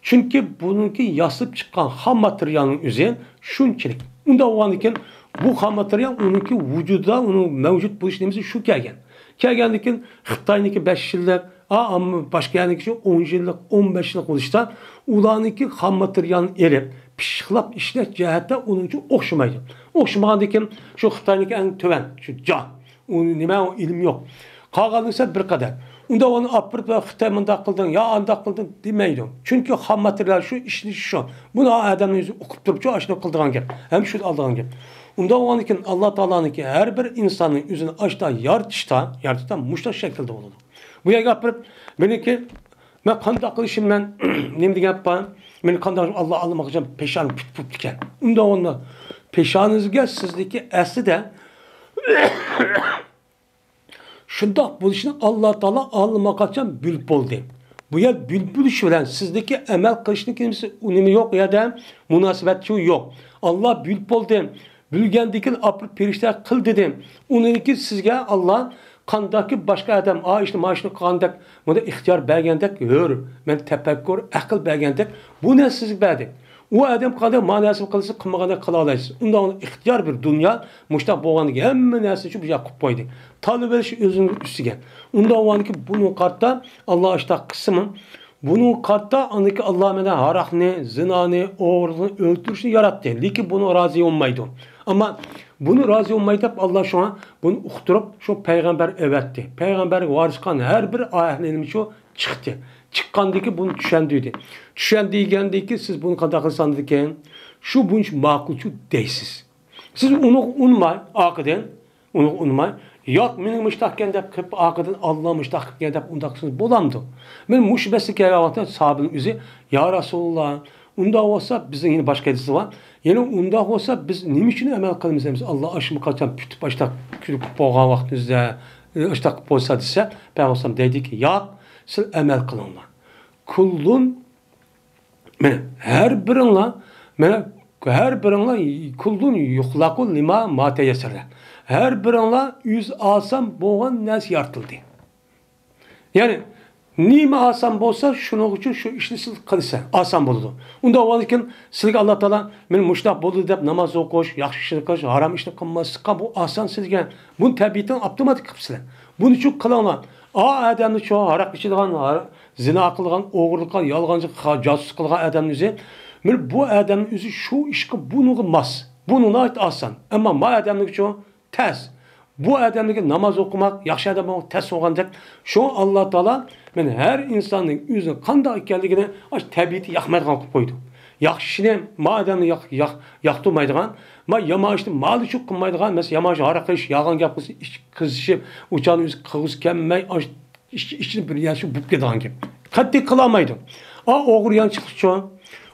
چۈنكى بۇنىڭكى ياسىلىپ چىققان خام ماتېرىيالنىڭ ئۆزى شۇنچىلىك. ئۇنداق بولغاندىن كېيىن بۇ خام ماتېرىيال ئۇنىڭكى ۋۇجۇدىدا ئۇنىڭ مەۋجۇت بولۇش نېمىسى شۇ كەلگەن. كەلگەندىن كېيىن خىتاينىڭكى بەش يىللىق، ئا، ئامما باشقا يەرنىڭكى شۇ ئون يىللىق، ئون بەش يىللىق بولۇشتا ئۇلارنىڭكى خام ماتېرىيالنى ئېلىپ، پىششىقلاپ ئىشلەش جەھەتتە ئۇنىڭ ئۈچۈن ئوخشىمايدۇ. ئوخشىمىغاندىن كېيىن شۇ خىتاينىڭكى ئەڭ تۆۋەن، شۇ جا. ئۇ نېمە، ئۇ ئىلمى يوق. قالغانلىرى بىر قەدەر. ئۇنداق ئۇنى ئاپىرىپ، خىتاي مۇنداق قىلدىڭ، يا ئانداق قىلدىڭ دېمەيدۇ. چۈنكى خام ماتېرىيال شۇ، ئىشلىشى شۇ. بۇنى ئادەمنىڭ ئۆزى ئۇقۇپ تۇرۇپچۇ، ئاشۇنداق قىلىدىغان گەپ. ھەم شۇنى ئالىدىغان گەپ. ئۇنداق بولغاندىن كېيىن ئاللا تائالانىڭكى ھەر بىر ئىنساننىڭ ئۆزىنى ئاشتا يارىتىشتا، يارىتىشتا مۇشۇنداق شەكىلدە بولىدۇ. بۇ يەرگە ئاپىرىپ، مېنىڭكى، مەن قانداق قىلىشىم، مەن نېمە دېگەن گەپ بار؟ مېنى قانداق ئاللا ئاللىماقچان پېشانە پۈت-، پۈتكەن. ئۇنداق ئۇنداق. پېشانىڭىزگە سىزدىكى ئەسلىدە شۇنداق بولۇشىنى ئاللا تائالا ئاللىماقاچان بىلىپ بولدى. بۇ يەر بىلىپ بولۇش بىلەن سىزدىكى ئەمەل قىلىشنىڭ نېمىسى، ئۇنىمى يوق، يەردە مۇناسىۋەتچۇ يوق. ئاللا بىلىپ بولدى. بىلگەندىن كېيىن ئاپىرىپ پېرىشتە قىل دېدى. ئۇنىڭكى سىزگە ئاللا قانداكى باشقا ئادەم، ئا، ئىشنى، ما ئىشنى قىلغاندەك، بۇنى ئىختىيار بەرگەندەك، ھۆر، مەن تەپەككۇر، ئەقىل بەرگەندەك، بۇ نەرسە سىزگە بەردى. ئۇ ئادەم قانداق ما نەرسىنى قىلسا، قىلمىغاندەك قىلالايسىز. ئۇنداق ئىختىيار بىر دۇنيا، مۇشۇنداق بولغاندىكىن ھەممە نەرسىنى شۇ بۇ ياققا قويۇپ قويدى. تالىۋېلىش ئۆزىنىڭ ئۈستىگە. ئۇنداق بولغاندىكىن بۇنىڭغا قارىتا ئاللا ئاشۇنداق قىلسىمۇ، بۇنىڭغا قارىتا ئاندىكى ئاللا مانا ھاراقنى، زىنانى، ئوغرىلىقنى، ئۆلتۈرۈشنى ياراتتى. لېكىن بۇنىڭ رازى بولمايدۇ. ئەمما بۇنى رازى بولماي دەپ ئاللا شۇڭا بۇنى ئۇقتۇرۇپ، شۇ پەيغەمبەر ئەۋەتتى. پەيغەمبەرگە ۋارىس قىلغان ھەر بىر ئەھلى ئىلىم شۇ چىقتى. چىققاندىكى بۇنى چۈشەندۈردى. چۈشەندۈرگەندىكى سىز بۇنى قانداق قىلساندىكىن؟ شۇ بۇنچە ماقۇلچۇ دەيسىز. سىز ئۇنى ئۇنىماي، ئارقىدىن ئۇنى ئۇنىماي، ياق، مېنىڭ مۇشتاقكەن دەپ قىلىپ، ئارقىدىن ئاللا مۇشتاق قىپكەن دەپ ئۇنداق قىلسىڭىز بولامدۇ؟ مەن مۇشۇ مەسىلىگە كەلگەن ۋاقىتتا ساھابىنىڭ ئۆزى، يا رەسۇلاللا، ئۇنداق بولسا بىزنىڭ يەنە باشقا ھەدىسى بار. يەنە ئۇنداق بولسا بىز نېمە ئۈچۈن ئەمەل قىلىمىز؟ ئەمىسە ئاللا ئاشۇ قاچان پۈتۈپ ئاشتاق كۈلۈپ بولغان ۋاقتىمىزدا، ئاشتاق بولسا دېسە، پەيغەمبەر دەيدىكى، ياق، سىز ئەمەل قىلىڭلار. كۇللۇن، مانا، ھەر بىرىڭلار، مانا، ھەر بىرىڭلار، كۇللۇن يۇخلەقۇ لىما ما تەيەسسەرە. ھەر بىرىڭلار ئۆزى ئاسان بولغان نەرسە يارىتىلدى. يەنى، نېمە ئاسان بولسا، شۇنىڭ ئۈچۈن شۇ ئىشنى سىز قىلسا، ئاسان بولىدۇ. ئۇنداق بولغاندىكىن، سىلەرگە ئاللا تائالا، مېنى مۇشۇنداق بولدى دەپ ناماز ئوقۇش، ياخشى ئىشنى قىلىش، ھارام ئىشنى قىلماسلىققا، بۇ ئاسان سىلەرگە. بۇنى تەبىئىتىڭ ئاپتوماتىك قىپسىلەر. بۇنى شۇ قىلىڭلار. ئا ئادەمنى شۇ ھاراق ئىچىدىغان، ھار-، زىنا قىلىدىغان، ئوغرىلىق، يالغانچى، خا-، جاسۇسلۇق قىلىدىغان ئادەمنى ئۆزى، مانا بۇ ئادەمنى ئۆزى شۇ ئىشقا بۇنىڭغا ماس. بۇنىڭ ناھايىتى ئاسان. ئەمما ما ئادەمنىڭكىچۇ تەس. بۇ ئادەمنىڭكى ناماز ئوقۇماق، ياخشى ئادەم بولماق تەس بولغاندەك، شۇڭا ئاللا تائالا مانا ھەر ئىنساننىڭ ئۆزىنىڭ قانداق ئىكەنلىكىنى ئاشۇ تەبىئىتى ياقمايدىغان قىلىپ قويىدۇ. ياخشى ئىشنى ما ئادەمنى ياق-، ياق-، ياقتۇرمايدىغان، ما يامان ئىشنى مالىچۇ قىلمايدىغان، مەسىلەن، يامان ئىش ھاراق ئىچىش، يالغان گەپ قىلسا، ئىچ قىزىشىپ، ئۇ چاغنى ئۆزى قىلغۇسى كەلمەي، ئاش-، ئىچ-، ئىچىدىن بىر يەرسى بولۇپ كېتىدىغان گەپ. قەتئىي قىلالمايدۇ. ئا، ئوغرى يانچۇقچۇ؟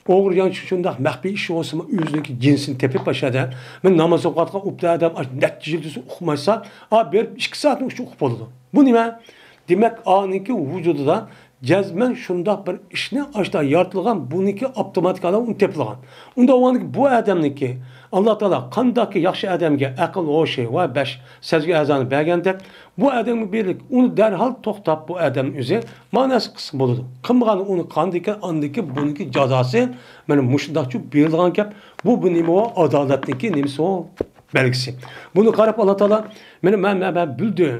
ئوغرى يانچۇق شۇنداق مەخپىي ئىش بولسىمۇ، ئۆزىنىڭكى جىنسىنى تېپىپ ئاشۇ يەردە. مەن ناماز ئوقۇۋاتقان ئوبدان ئادەم ئاشۇ نەچچە يىل دېسە ئۇقمايسا، ئا، بېرىپ ئىككى سائەتنىڭ ئىچىدە ئۇقۇپ بولىدۇ. بۇ نېمە؟ دېمەك، ئانىڭكى ۋۇجۇدىدا جەزمەن شۇنداق بىر ئىشنى ئاشتا يارىتىلغان، بۇنىڭكى ئاپتوماتىكا ئۇنى تېپىلغان. ئۇنداق بولغاندىكىن بۇ ئادەمنىڭكى ئاللا تائالا قانداقكى ياخشى ئادەمگە ئەقىل، ھوشى ۋە بەش سەزگۈ ئەزانى بەرگەندەك، بۇ ئادەمگە بېرىلىپ، ئۇنى دەرھال توختاپ، بۇ ئادەمنى ئۆزى مانا نەرسە قىلسا بولىدۇ. قىلمىغاندا ئۇنى قاندىكى، ئاندىكى بۇنىڭكى جازاسى مانا مۇشۇنداقچۇ بېرىلغان گەپ. بۇ، بۇ نېمە ئۇ؟ ئادالەتنىڭكى نېمىسى ئۇ؟ بەلگىسى. بۇنى قاراپ ئاللا تائالا، مانا مەن، مەن، مەن بىلدىم.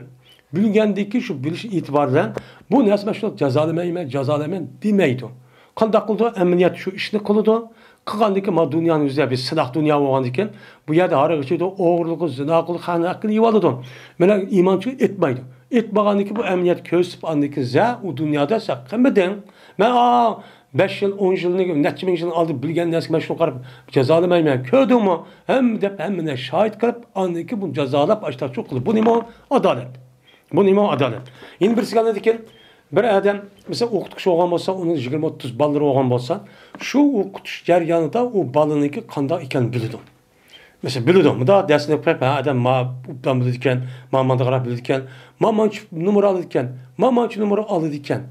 بىلگەندىكى شۇ بىلىش ئېتىبارى بىلەن بۇ نەرسە مەن شۇنداق جازالىمايمەن، جازالىمايمەن دېمەيدۇ. قانداق قىلىدۇ؟ ئەمەلىيەت شۇ ئىشنى قىلىدۇ. قىلغاندىكىن ما دۇنيانىڭ ئۆزىدە بىر سىناق دۇنيا بولغاندىكىن، بۇ يەردە ھاراق ئىچىدۇ، ئوغرىلىقى، زىنا قىلىدۇ، خەقنىڭ ھەققىنى يېۋالىدۇ. مانا ئىمانچى ئېيتمايدۇ. ئېيتمىغاندىكىن بۇ ئەمەلىيەت كۆرسىتىپ، ئاندىن كېيىن زە، ئۇ دۇنيادا سەن قىلمىدىڭ. مەن، ئا، بەش يىل، ئون يىلنى، نەچچە مىڭ يىلنىڭ ئالدىدا بىلگەن نەرسىگە مەن شۇنى قاراپ جازالىمايمەن. كۆردۈڭمۇ؟ ھەممە دەپ، ھەممىنى شاھىت قىلىپ، ئاندىن كېيىن بۇنى جازالاپ، ئاشتاق شۇ قىلىپ. بۇ نېمە ئۇ؟ ئادالەت. بۇ نېمە ئادالەت؟ يەنە بىرسىگە ئاندىن كېيىن بىر ئادەم، مەسىلەن، ئوقۇتقۇچى بولغان بولسا، ئۇنىڭ يىگىرمە ئوتتۇز بالىلىرى بولغان بولسا، شۇ ئوقۇتۇش جەريانىدا ئۇ بالىنىڭكى قانداق ئىكەنلىكىنى بىلىدۇ. مەسىلەن، بىلىدۇ. مۇنداق دەرسنى ئوقۇپ، ھە، ئادەم ما ئوبدان بىلىدىكەن، ما مانداقراق بىلىدىكەن، ما مانچە نومۇر ئالىدىكەن، ما مانچە نومۇر ئالىدىكەن،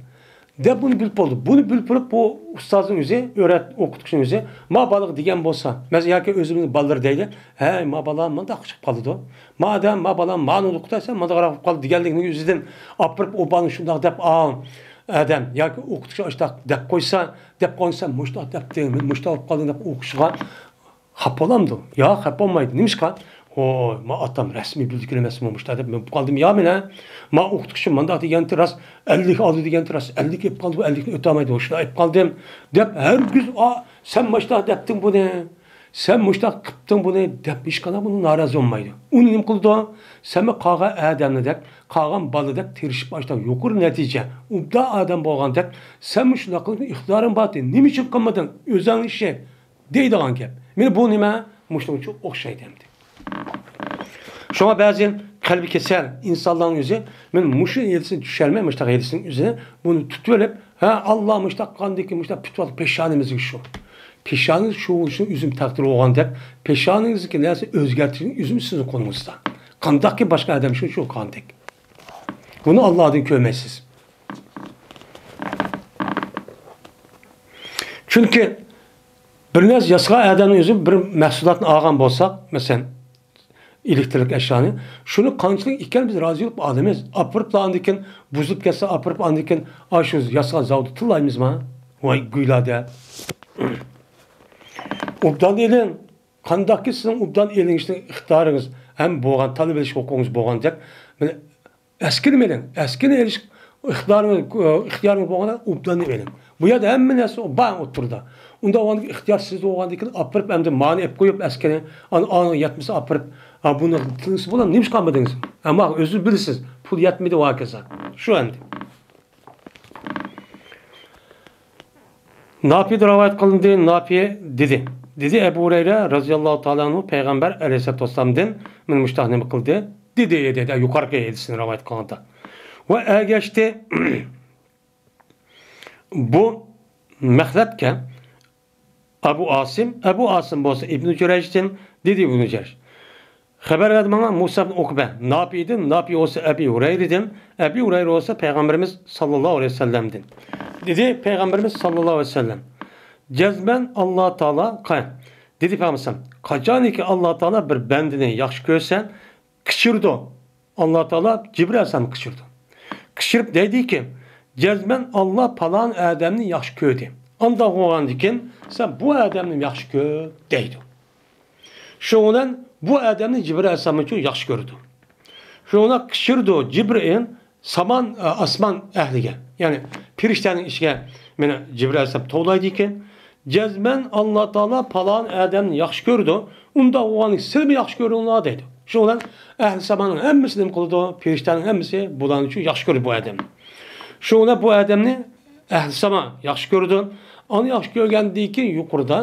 دەپ بۇنى بىلىپ بولدى. بۇنى بىلىپ بولۇپ، بۇ ئۇستازنىڭ ئۆزى، ئۆرەت-، ئوقۇتقۇچىنىڭ ئۆزى، ما بالىغا دېگەن بولسا، مەسىلەن، ياكى ئۆزىمىزنىڭ بالىلىرى دەيلى، ھەي، ما بالا مانداق چىقىپ قالىدۇ. ما ئادەم، ما بالا مانى ئوقۇتسا، مانداقراق بولۇپ قالدى دېگەنلىكىنىڭ ئۆزىدىن ئاپىرىپ، ئۇ بالىنى شۇنداق دەپ، ئا، ئادەم ياكى ئوقۇتقۇچى ئاشۇنداق دەپ قويسا، دەپ قويسا، مۇشۇنداق دەپتۇ، مۇشۇنداق بولۇپ قالدى دەپ ئوقۇشىغا خاپا بولامدۇ؟ ياق، خاپا بولمايدۇ. نېمىشقا؟ ۋوي، ما ئاتام رەسمىي بىلدۈرگىنى ئەمەسمۇ مۇشۇنداق دەپ مەن قالدىم يا مېنە؟ ما ئوقۇتقۇچىم مانداق دېگەنتى راست، ئەللىك ئالدى دېگەنتى راست، ئەللىك ئېلىپ قالدى، بۇ ئەللىكنى ئۆتەلمەيدۇ، شۇنداق ئېلىپ قالدىم دەپ ھەرگىز، ئا، سەن ماشۇنداق دەپتىڭ بۇنى، سەن مۇشۇنداق قىپتىڭ بۇنى دەپ ھېچقانداق بۇنى نارازى بولمايدۇ. ئۇنى نېمە قىلىدۇ؟ سەنمۇ قالغان ئادەملەردەك، قالغان بالىدەك تىرىشىپ ئاشۇنداق يۇقىرى نەتىجە، ئوبدان ئادەم بولغاندەك، سەنمۇ شۇنداق قىلىشنىڭ ئىقتىدارىڭ بارتى، نېمە ئۈچۈن قىلمىدىڭ؟ ئۆزۈڭنىڭ ئىشى. دەيدىغان گەپ. مانا بۇ نېمە؟ مۇشۇنىڭغا ئوخشايدۇ ئەمدى. شۇڭا بەزى قەلبى كېسەل ئىنسانلارنىڭ ئۆزى، مانا مۇشۇ ھېلىسىنى چۈشەرمەي، مۇشۇنداق ھېلىسىنىڭ ئۆزىنى، بۇنى تۇتۇۋېلىپ، ھە، ئاللا مۇشۇنداق قىلغاندىكىن، مۇشۇنداق پۈتۈۋالدى، پېشانىمىزدىكى شۇ. پېشانىمىز شۇ، شۇ ئۆزىمىز تەقدىر بولغاندەك، پېشانىمىزدىكى نەرسە ئۆزگەرتىشنىڭ ئۆزىمۇ سىزنىڭ قولىڭىزدا. قانداقكى باشقا ئادەم شۇ، شۇ قىلغاندەك. بۇنى ئاللادىن كۆرمەيسىز. چۈنكى بىر نەرسە ياسىغان ئادەمنىڭ ئۆزى بىر مەھسۇلاتنى ئالغان بولساق، مەسىلەن، ئېلېكتىرلىك ئەشيانى، شۇنى قانچىلىك ئىكەن بىز رازى بولۇپ ئالىمىز. ئاپىرىپلا ئاندىن كېيىن بۇزۇلۇپ كەتسە، ئاپىرىپ ئاندىن كېيىن ئاشۇ ياسىغان زاۋۇتتا تىللايمىزما؟ ۋاي گۇيلا دەپ. ئوبدان ئېلىڭ. قانداقكى سىزنىڭ ئوبدان ئېلىشنىڭ ئىقتىدارىڭىز ھەم بولغان، تاللىۋېلىش ھوقۇقىڭىز بولغاندەك، مانا ئەسكىنىمۇ ئېلىڭ. ئەسكىنى ئېلىش ئىقتىدارىڭىز، ئىختىيارىڭىز بولغاندا ئوبداننى ئېلىڭ. بۇ يەردە ھەممە نەرسە بار ئوتتۇرىدا. ئۇنداق بولغاندىكىن ئىختىيار سىزدە بولغاندىكىن ئاپىرىپ ئەمدى مانى ئېلىپ قويۇپ ئەسكىنى، ئانا، ئانا يەتمىسە ئاپىرىپ، ھا، بۇنى تىلىسە بولامدۇ؟ نېمىشقا ئالمىدىڭىز؟ ئەمما ئۆزىڭىز بىلىسىز، پۇل يەتمىدى ۋاكازا. شۇ ئەمدى. ناپىدىن رىۋايەت قىلىندى، ناپى دېدى. دېدى ئەبۇ ھۇرەيرە رەزىياللاھۇ تائالا ئەنھۇ پەيغەمبەر ئەلەيھىسسالاتۇ ۋەسسالامدىن مانا مۇشۇنداق نېمە قىلدى؟ دېدى، دېدى، يۇقىرىقى ھەدىسنى رىۋايەت قىلغاندا. ۋە ئەگەشتى بۇ مەخلەتكە ئەبۇ ئاسىم، ئەبۇ ئاسىم بولسا ئىبنى جۇرەيجدىن، دېدى ئىبنى جۇرەيج. خەۋەر بەردى ماڭا مۇسا ئىبن ئۇقبە، ناپىدىن، ناپى بولسا ئەبى ھۇرەيرىدىن، ئەبى ھۇرەيرە بولسا پەيغەمبىرىمىز ساللاللاھۇ ئەلەيھى ۋەسەللەمدىن. دېدى پەيغەمبىرىمىز ساللاللاھۇ ئەلەيھى ۋەسەللەم، جەزمەن ئاللا تائالا قا-، دېدى پەيغەمبىرىمىز، قاچانكى ئاللا تائالا بىر بەندىنى ياخشى كۆرسە، كەچۈرىدۇ. ئاللا تائالا جىبرىل ئەلەيھىسسالامنى كەچۈرىدۇ. كەچۈرۈپ دەيدىكى، جەزمەن ئاللا پالان ئادەمنى ياخشى كۆردى. ئانداق بولغاندىكىن، سەن بۇ ئادەمنى ياخشى كۆر، دەيدۇ. شۇنىڭ بىلەن بۇ ئادەمنى جىبرىل ئەلەيھىسسالامچۇ ياخشى كۆرىدۇ. شۇنىڭ بىلەن كەچۈرىدۇ جىبرىل سامان، ئاسمان ئەھلىگە، يەنى پىرىشتەنىڭ ئىچىگە مېنى جىبرىل ئەلەيھىسسالام توۋلايدىكەن. جەزمەن ئاللا تائالا پالان ئادەمنى ياخشى كۆرىدۇ. ئۇنداق بولغاندا سىلىمۇ ياخشى كۆرۈڭلار دەيدۇ. شۇنىڭ بىلەن ئەھلى ساماننىڭ ھەممىسى نېمە قىلىدۇ؟ پىرىشتەنىڭ ھەممىسى بۇلارنى شۇ ياخشى كۆرىدۇ بۇ ئادەمنى. شۇنىڭ بىلەن بۇ ئادەمنى ئەھلى ساما ياخشى كۆرىدۇ. ئانا ياخشى كۆرگەندىن كېيىن يۇقىرىدا،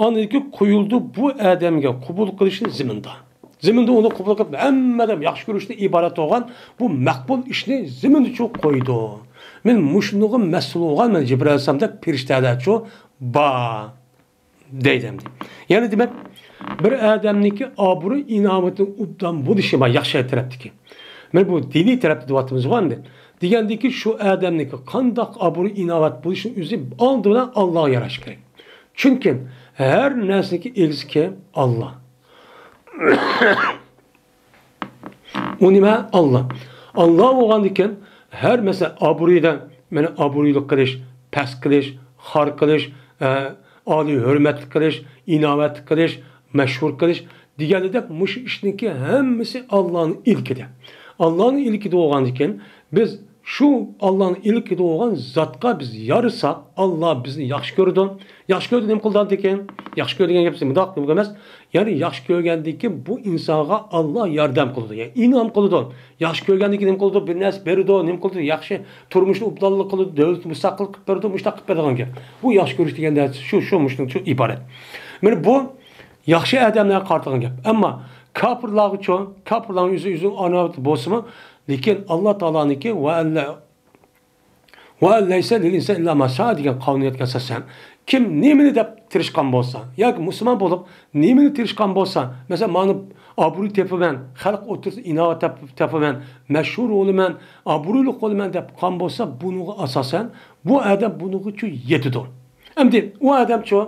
ئاندىن كېيىن قويۇلىدۇ بۇ ئادەمگە قوبۇل قىلىشنى زېمىندا. زېمىندا ئۇنى قوبۇل قىلىپ، ھەممە ئادەم ياخشى كۆرۈشتىن ئىبارەت بولغان بۇ مەقبۇل ئىشنى زېمىندا شۇ قويىدۇ. مەن مۇشۇنىڭغا مەسئۇل بولغان مەن جىبرىل ئەلەيھىسسالامدەك پىرىشتەلەرچۇ بار. دەيدۇ ئەمدى. يەنى دېمەك، بىر ئادەمنىڭكى ئابرۇي ئىناۋىتىنىڭ ئوبدان بولۇشى بار، ياخشى تەرەپتىكى. مانا بۇ دىنىي تەرەپتە دەۋاتىمىزغۇ ئەمدى. دېگەندىكى، شۇ ئادەمنىڭكى قانداق ئابرۇي ئىناۋەت بولۇشىنىڭ ئۆزى ئالدى بىلەن ئاللاغا يارىشى كېرەك. چۈنكى ھەر نەرسىنىڭكى ئىگىسى كىم؟ ئاللا. ئۇ نېمە؟ ئاللا. ئاللا بولغاندىكىن، ھەر مەسىلەن، ئابرۇيدا، مانا، ئابرۇيلۇق قىلىش، پەس قىلىش، خار قىلىش، ئە، ئالىي ھۆرمەتلىك قىلىش، ئىناۋەتلىك قىلىش، مەشھۇر قىلىش دېگەندەك، مۇشۇ ئىشنىڭكى ھەممىسى ئاللانىڭ ئىلكىدە. ئاللانىڭ ئىلكىدە بولغاندىكىن، بىز شۇ ئاللانىڭ ئىلكىدە بولغان زاتقا بىز يارىساق، ئاللا بىزنى ياخشى كۆرىدۇ. ياخشى كۆرىدۇ نېمە قىلىدىغاندىكىن؟ ياخشى كۆرىدۇ دېگەن گەپ مۇنداق دېمەك ئەمەس. يەنى ياخشى كۆرگەندىن كېيىن بۇ ئىنسانغا ئاللا ياردەم قىلىدۇ، يەنى ئىنئام قىلىدۇ. ياخشى كۆرگەندىن كېيىن نېمە قىلىدۇ؟ بىر نەرسە بېرىدۇ، نېمە قىلىدۇ؟ ياخشى تۇرمۇشنى ئوبدانلىق قىلىدۇ، دۆلىتى مۇستەقىل قىلىپ بېرىدۇ، مۇشۇنداق قىلىپ بېرىدىغان گەپ. بۇ ياخشى كۆرۈش دېگەن نەرسە شۇ، شۇ مۇشۇنىڭ شۇ ئىبارەت. مانا بۇ ياخشى ئادەملەرگە قارىتىلغان گەپ. ئەمما كاپىرلارغىچۇ؟ كاپىرلارنىڭ ئۆزى، ئۆزىنىڭ ئاناۋىتى بولسىمۇ، لېكىن ئاللا تائالانىڭكى ۋە ئەللە ۋە لەيسە لىل ئىنسان ئىللا ما سائا دېگەن قانۇنىيەتكە ئاساسەن، كىم نېمىنى دەپ تىرىشقان بولسا، ياكى مۇسۇلمان بولۇپ نېمىنى تىرىشقان بولسا، مەسىلەن، مانا ئابرۇي تېپىمەن، خەلق ئوتتۇرىسىدا ئىناۋەت تاپ-، تاپىمەن، مەشھۇر بولىمەن، ئابرۇيلۇق بولىمەن دەپ قىلغان بولسا، بۇنىڭغا ئاساسەن بۇ ئادەم بۇنىڭغىچۇ يېتىدۇ. ئەمدى ئۇ ئادەمچۇ،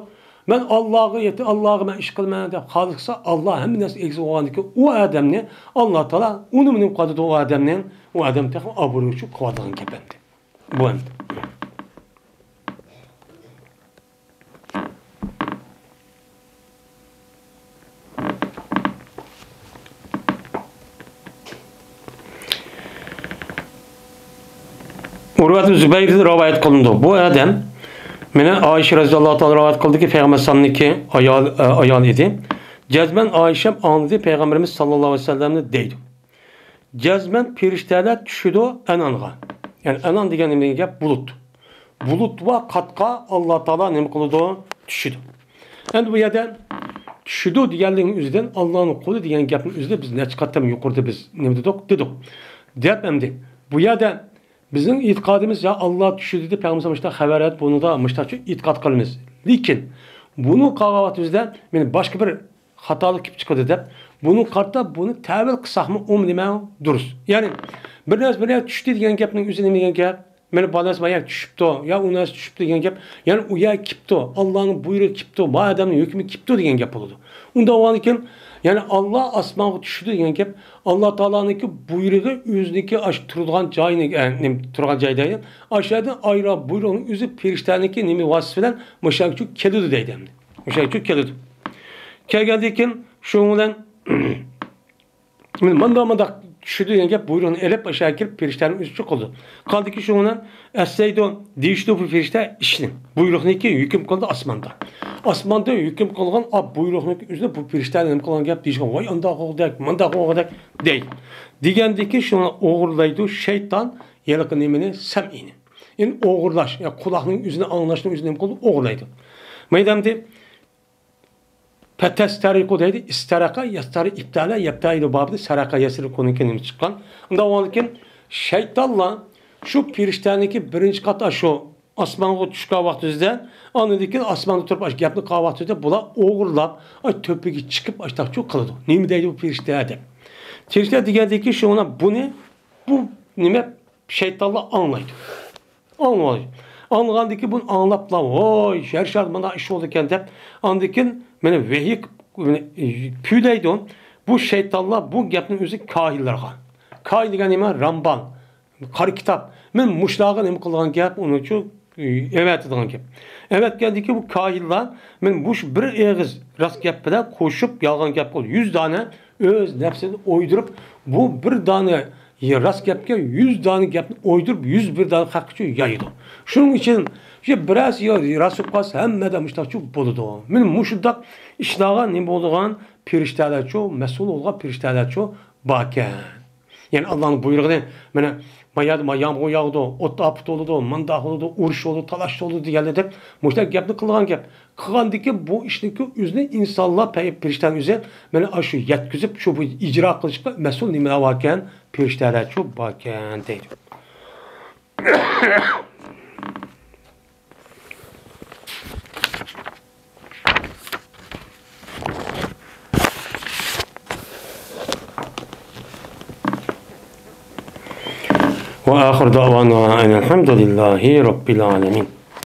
مەن ئاللاغا يېتە-، ئاللاغا مەن ئىش قىلىمەن دەپ خالىسا، ئاللا ھەممە نەرسىگە ئېگىز بولغاندىكىن، ئۇ ئادەمنى ئاللا تائالا ئۇنىمۇ نېمە قىلىدۇ؟ ئۇ ئادەمنى، ئۇ ئادەم تېخى ئابرۇيغا چۈشۈپ قالىدىغان گەپ ئەمدى. بۇ ئەمدى. ئۇرۋەت زۇبەيردىن رىۋايەت قىلىنىدۇ. بۇ ئادەم، مانا ئائىشە رەزىياللاھۇ تائالا رىۋايەت قىلدىكى، پەيغەمبەر ساللاللاھۇ ئەلەيھى ۋەسەللەمنىڭكى ئايال، ئە، ئايالى ئىدى. جەزمەن ئائىشەم ئاڭلىدى پەيغەمبىرىمىز ساللاللاھۇ ئەلەيھى ۋەسەللەمنى دەيدۇ. جەزمەن پېرىشتەلەر چۈشىدۇ ئەنئانغا. يەنى ئەنئان دېگەن نېمە دېگەن گەپ؟ بۇلۇت. بۇلۇت ۋە قاتقا ئاللا تائالا نېمە قىلىدۇ؟ چۈشىدۇ. ئەمدى بۇ يەردە چۈشىدۇ دېگەنلىكنىڭ ئۆزىدىن، ئاللانىڭ قۇلى دېگەن گەپنىڭ ئۆزىدە بىز نەچچە قېتىم يۇقىرىدا بىز نېمە دېدۇق؟ دېدۇق. دەپ ئەمدى بۇ يەردە بىزنىڭ ئېتىقادىمىز، يا ئاللا چۈشىدۇ دەپ پەيغەمبەر مۇشۇنداق خەۋەر بەردى، بۇنىدا مۇشۇنداقچە ئېتىقاد قىلىمىز. لېكىن بۇنى قىلغان ۋاقتىمىزدا مانا باشقا بىر خاتالىق كېلىپ چىقىدۇ دەپ، بۇنى قارىتا بۇنى تەۋىل قىلساقمۇ ئۇمۇ نېمە دۇرۇس. يەنى بىر نەرسە، بىر نەرسە چۈشتى دېگەن گەپنىڭ ئۆزى نېمە دېگەن گەپ؟ مانا بالىسى ما يەر چۈشۈپتۇ، يا ئۇ نەرسە چۈشۈپتۇ دېگەن گەپ. يەنى ئۇ يەر كېپتۇ، ئاللانىڭ بۇيرۇقى كېپتۇ، ما ئادەمنىڭ ھۆكمى كېپتۇ دېگەن گەپ بولىدۇ. ئۇنداق بولغاندىكىن، يەنى ئاللا ئاسمانغا چۈشىدۇ دېگەن گەپ، ئاللا تائالانىڭكى بۇيرۇقى ئۆزىنىڭكى ئاشۇ تۇرىدىغان جايىنى، ئە، نېمە، تۇرغان جاي دەيدۇ. ئاشۇ يەردىن ئايرىلغان بۇيرۇقنىڭ ئۆزى پېرىشتەنىڭكى نېمە ۋاسىتىسى بىلەن مۇشۇ يەرگىچە كېلىدۇ دەيدۇ ئەمدى. مۇشۇ يەرگىچە كېلىدۇ. كەلگەندىن كېيىن شۇنىڭ بىلەن مانداق مانداق چۈشىدۇ دېگەن گەپ، بۇيرۇقنى ئېلىپ ئاشۇ يەرگە كىرىپ پېرىشتەنىڭ ئۆزى چۈشىدۇ. قالدىكى شۇنىڭ بىلەن ئەسلەيدۇ، دېيىشىدۇ بۇ پېرىشتە ئىشنى. بۇيرۇقنىكى ھۆكۈم قىلىدۇ ئاسماندا. ئاسماندا ھۆكۈم قىلغان ئا بۇيرۇقنىڭكى ئۆزىنى بۇ پېرىشتە نېمە قىلغان گەپ دېيىشكەن، ۋاي ئانداق قىلغۇدەك، مانداق قىلغۇدەك دەيدۇ. دېگەندىكى شۇنى ئوغرىلايدۇ شەيتان ھېلىقى نېمىنى، سەمئىنى. يەنى ئوغرىلاش، يا قۇلاقنىڭ ئۆزىنى ئاڭلاشنىڭ ئۆزىنى نېمە قىلىدۇ؟ ئوغرىلايدۇ. مەيدەمدى پەتەستەرىقۇ دەيدۇ، ئىستەرەقە، يەستەرى، ئىپتەلە، يەپتەئىلۇ بابىدا سەرەقە يەسرىقۇنىڭكى نېمە چىققان. ئۇنداق بولغاندىكىن شەيتانلار شۇ پېرىشتەنىڭكى بىرىنچى قات ئاشۇ ئاسمانغا چۈشكەن ۋاقتىمىزدا، ئاندىن كېيىن ئاسماندا تۇرۇپ ئاشۇ گەپنى قىلغان ۋاقتىمىزدا بۇلار ئوغرىلاپ، ئاي، تۆپىگە چىقىپ ئاشتاقچۇ قىلىدۇ. نېمە دەيدۇ بۇ پېرىشتە دەپ. پېرىشتە دېگەندىكى شۇ بۇنى بۇ نېمە شەيتانلار ئاڭلايدۇ. ئاڭلايدۇ. ئاڭلىغاندىن كېيىن بۇنى ئاڭلاپلا، ۋاي، يەر شارىدا مانا ئىش بولىدىكەن دەپ، ئاندىن كېيىن مانا ۋەھىي پۈۋلەيدۇ. بۇ شەيتانلار بۇ گەپنى ئۆزى كاھىنلارغا. كاھىن دېگەن نېمە؟ رامبان، قارا كىتاب. مانا مۇشۇلارغا نېمە قىلىدىغان گەپ، ئۇنىڭ ئۈچۈن ئەۋەتىدىغان گەپ. ئەۋەتكەندىن كېيىن بۇ كاھىنلار مانا مۇشۇ بىر ئېغىز راست گەپ بىلەن قوشۇپ يالغان گەپ قىلىپ، يۈز دانە ئۆز نەپسىدىن ئويدۇرۇپ، بۇ بىر دانە راست گەپكە يۈز دانە گەپنى ئويدۇرۇپ، يۈز بىر دانە خەلققىچۇ يايىدۇ. شۇنىڭ ئۈچۈن شۇ بىرەرسى يا راست بولۇپ قالسا، ھەممە ئادەم مۇشۇنداقچۇ بولىدۇ. مانا مۇشۇنداق ئىشلارغا نېمە بولىدىغان پېرىشتەلەرچۇ، مەسئۇل بولغان پېرىشتەلەرچۇ باركەن. يەنى ئاللانىڭ بۇيرۇقىنى، مانا، ما يەردە ما يامغۇر ياغىدۇ، ئوت ئاپىتى بولىدۇ، مانداق بولىدۇ، ئۇرۇش بولىدۇ، تالاش بولىدۇ دېگەنلەردەك مۇشۇنداق گەپنى قىلغان گەپ. قىلغاندىكىن بۇ ئىشنىڭكى ئۆزىنى ئىنسانلار پەي-، پېرىشتەنىڭ ئۆزى مانا ئاشۇ يەتكۈزۈپ، شۇ بۇ ئىجرا قىلىشقا مەسئۇل نېمىلەر باركەن؟ پېرىشتەلەرچۇ باركەن دەيدۇ. وآخر دعوانا أن الحمد لله رب العالمين.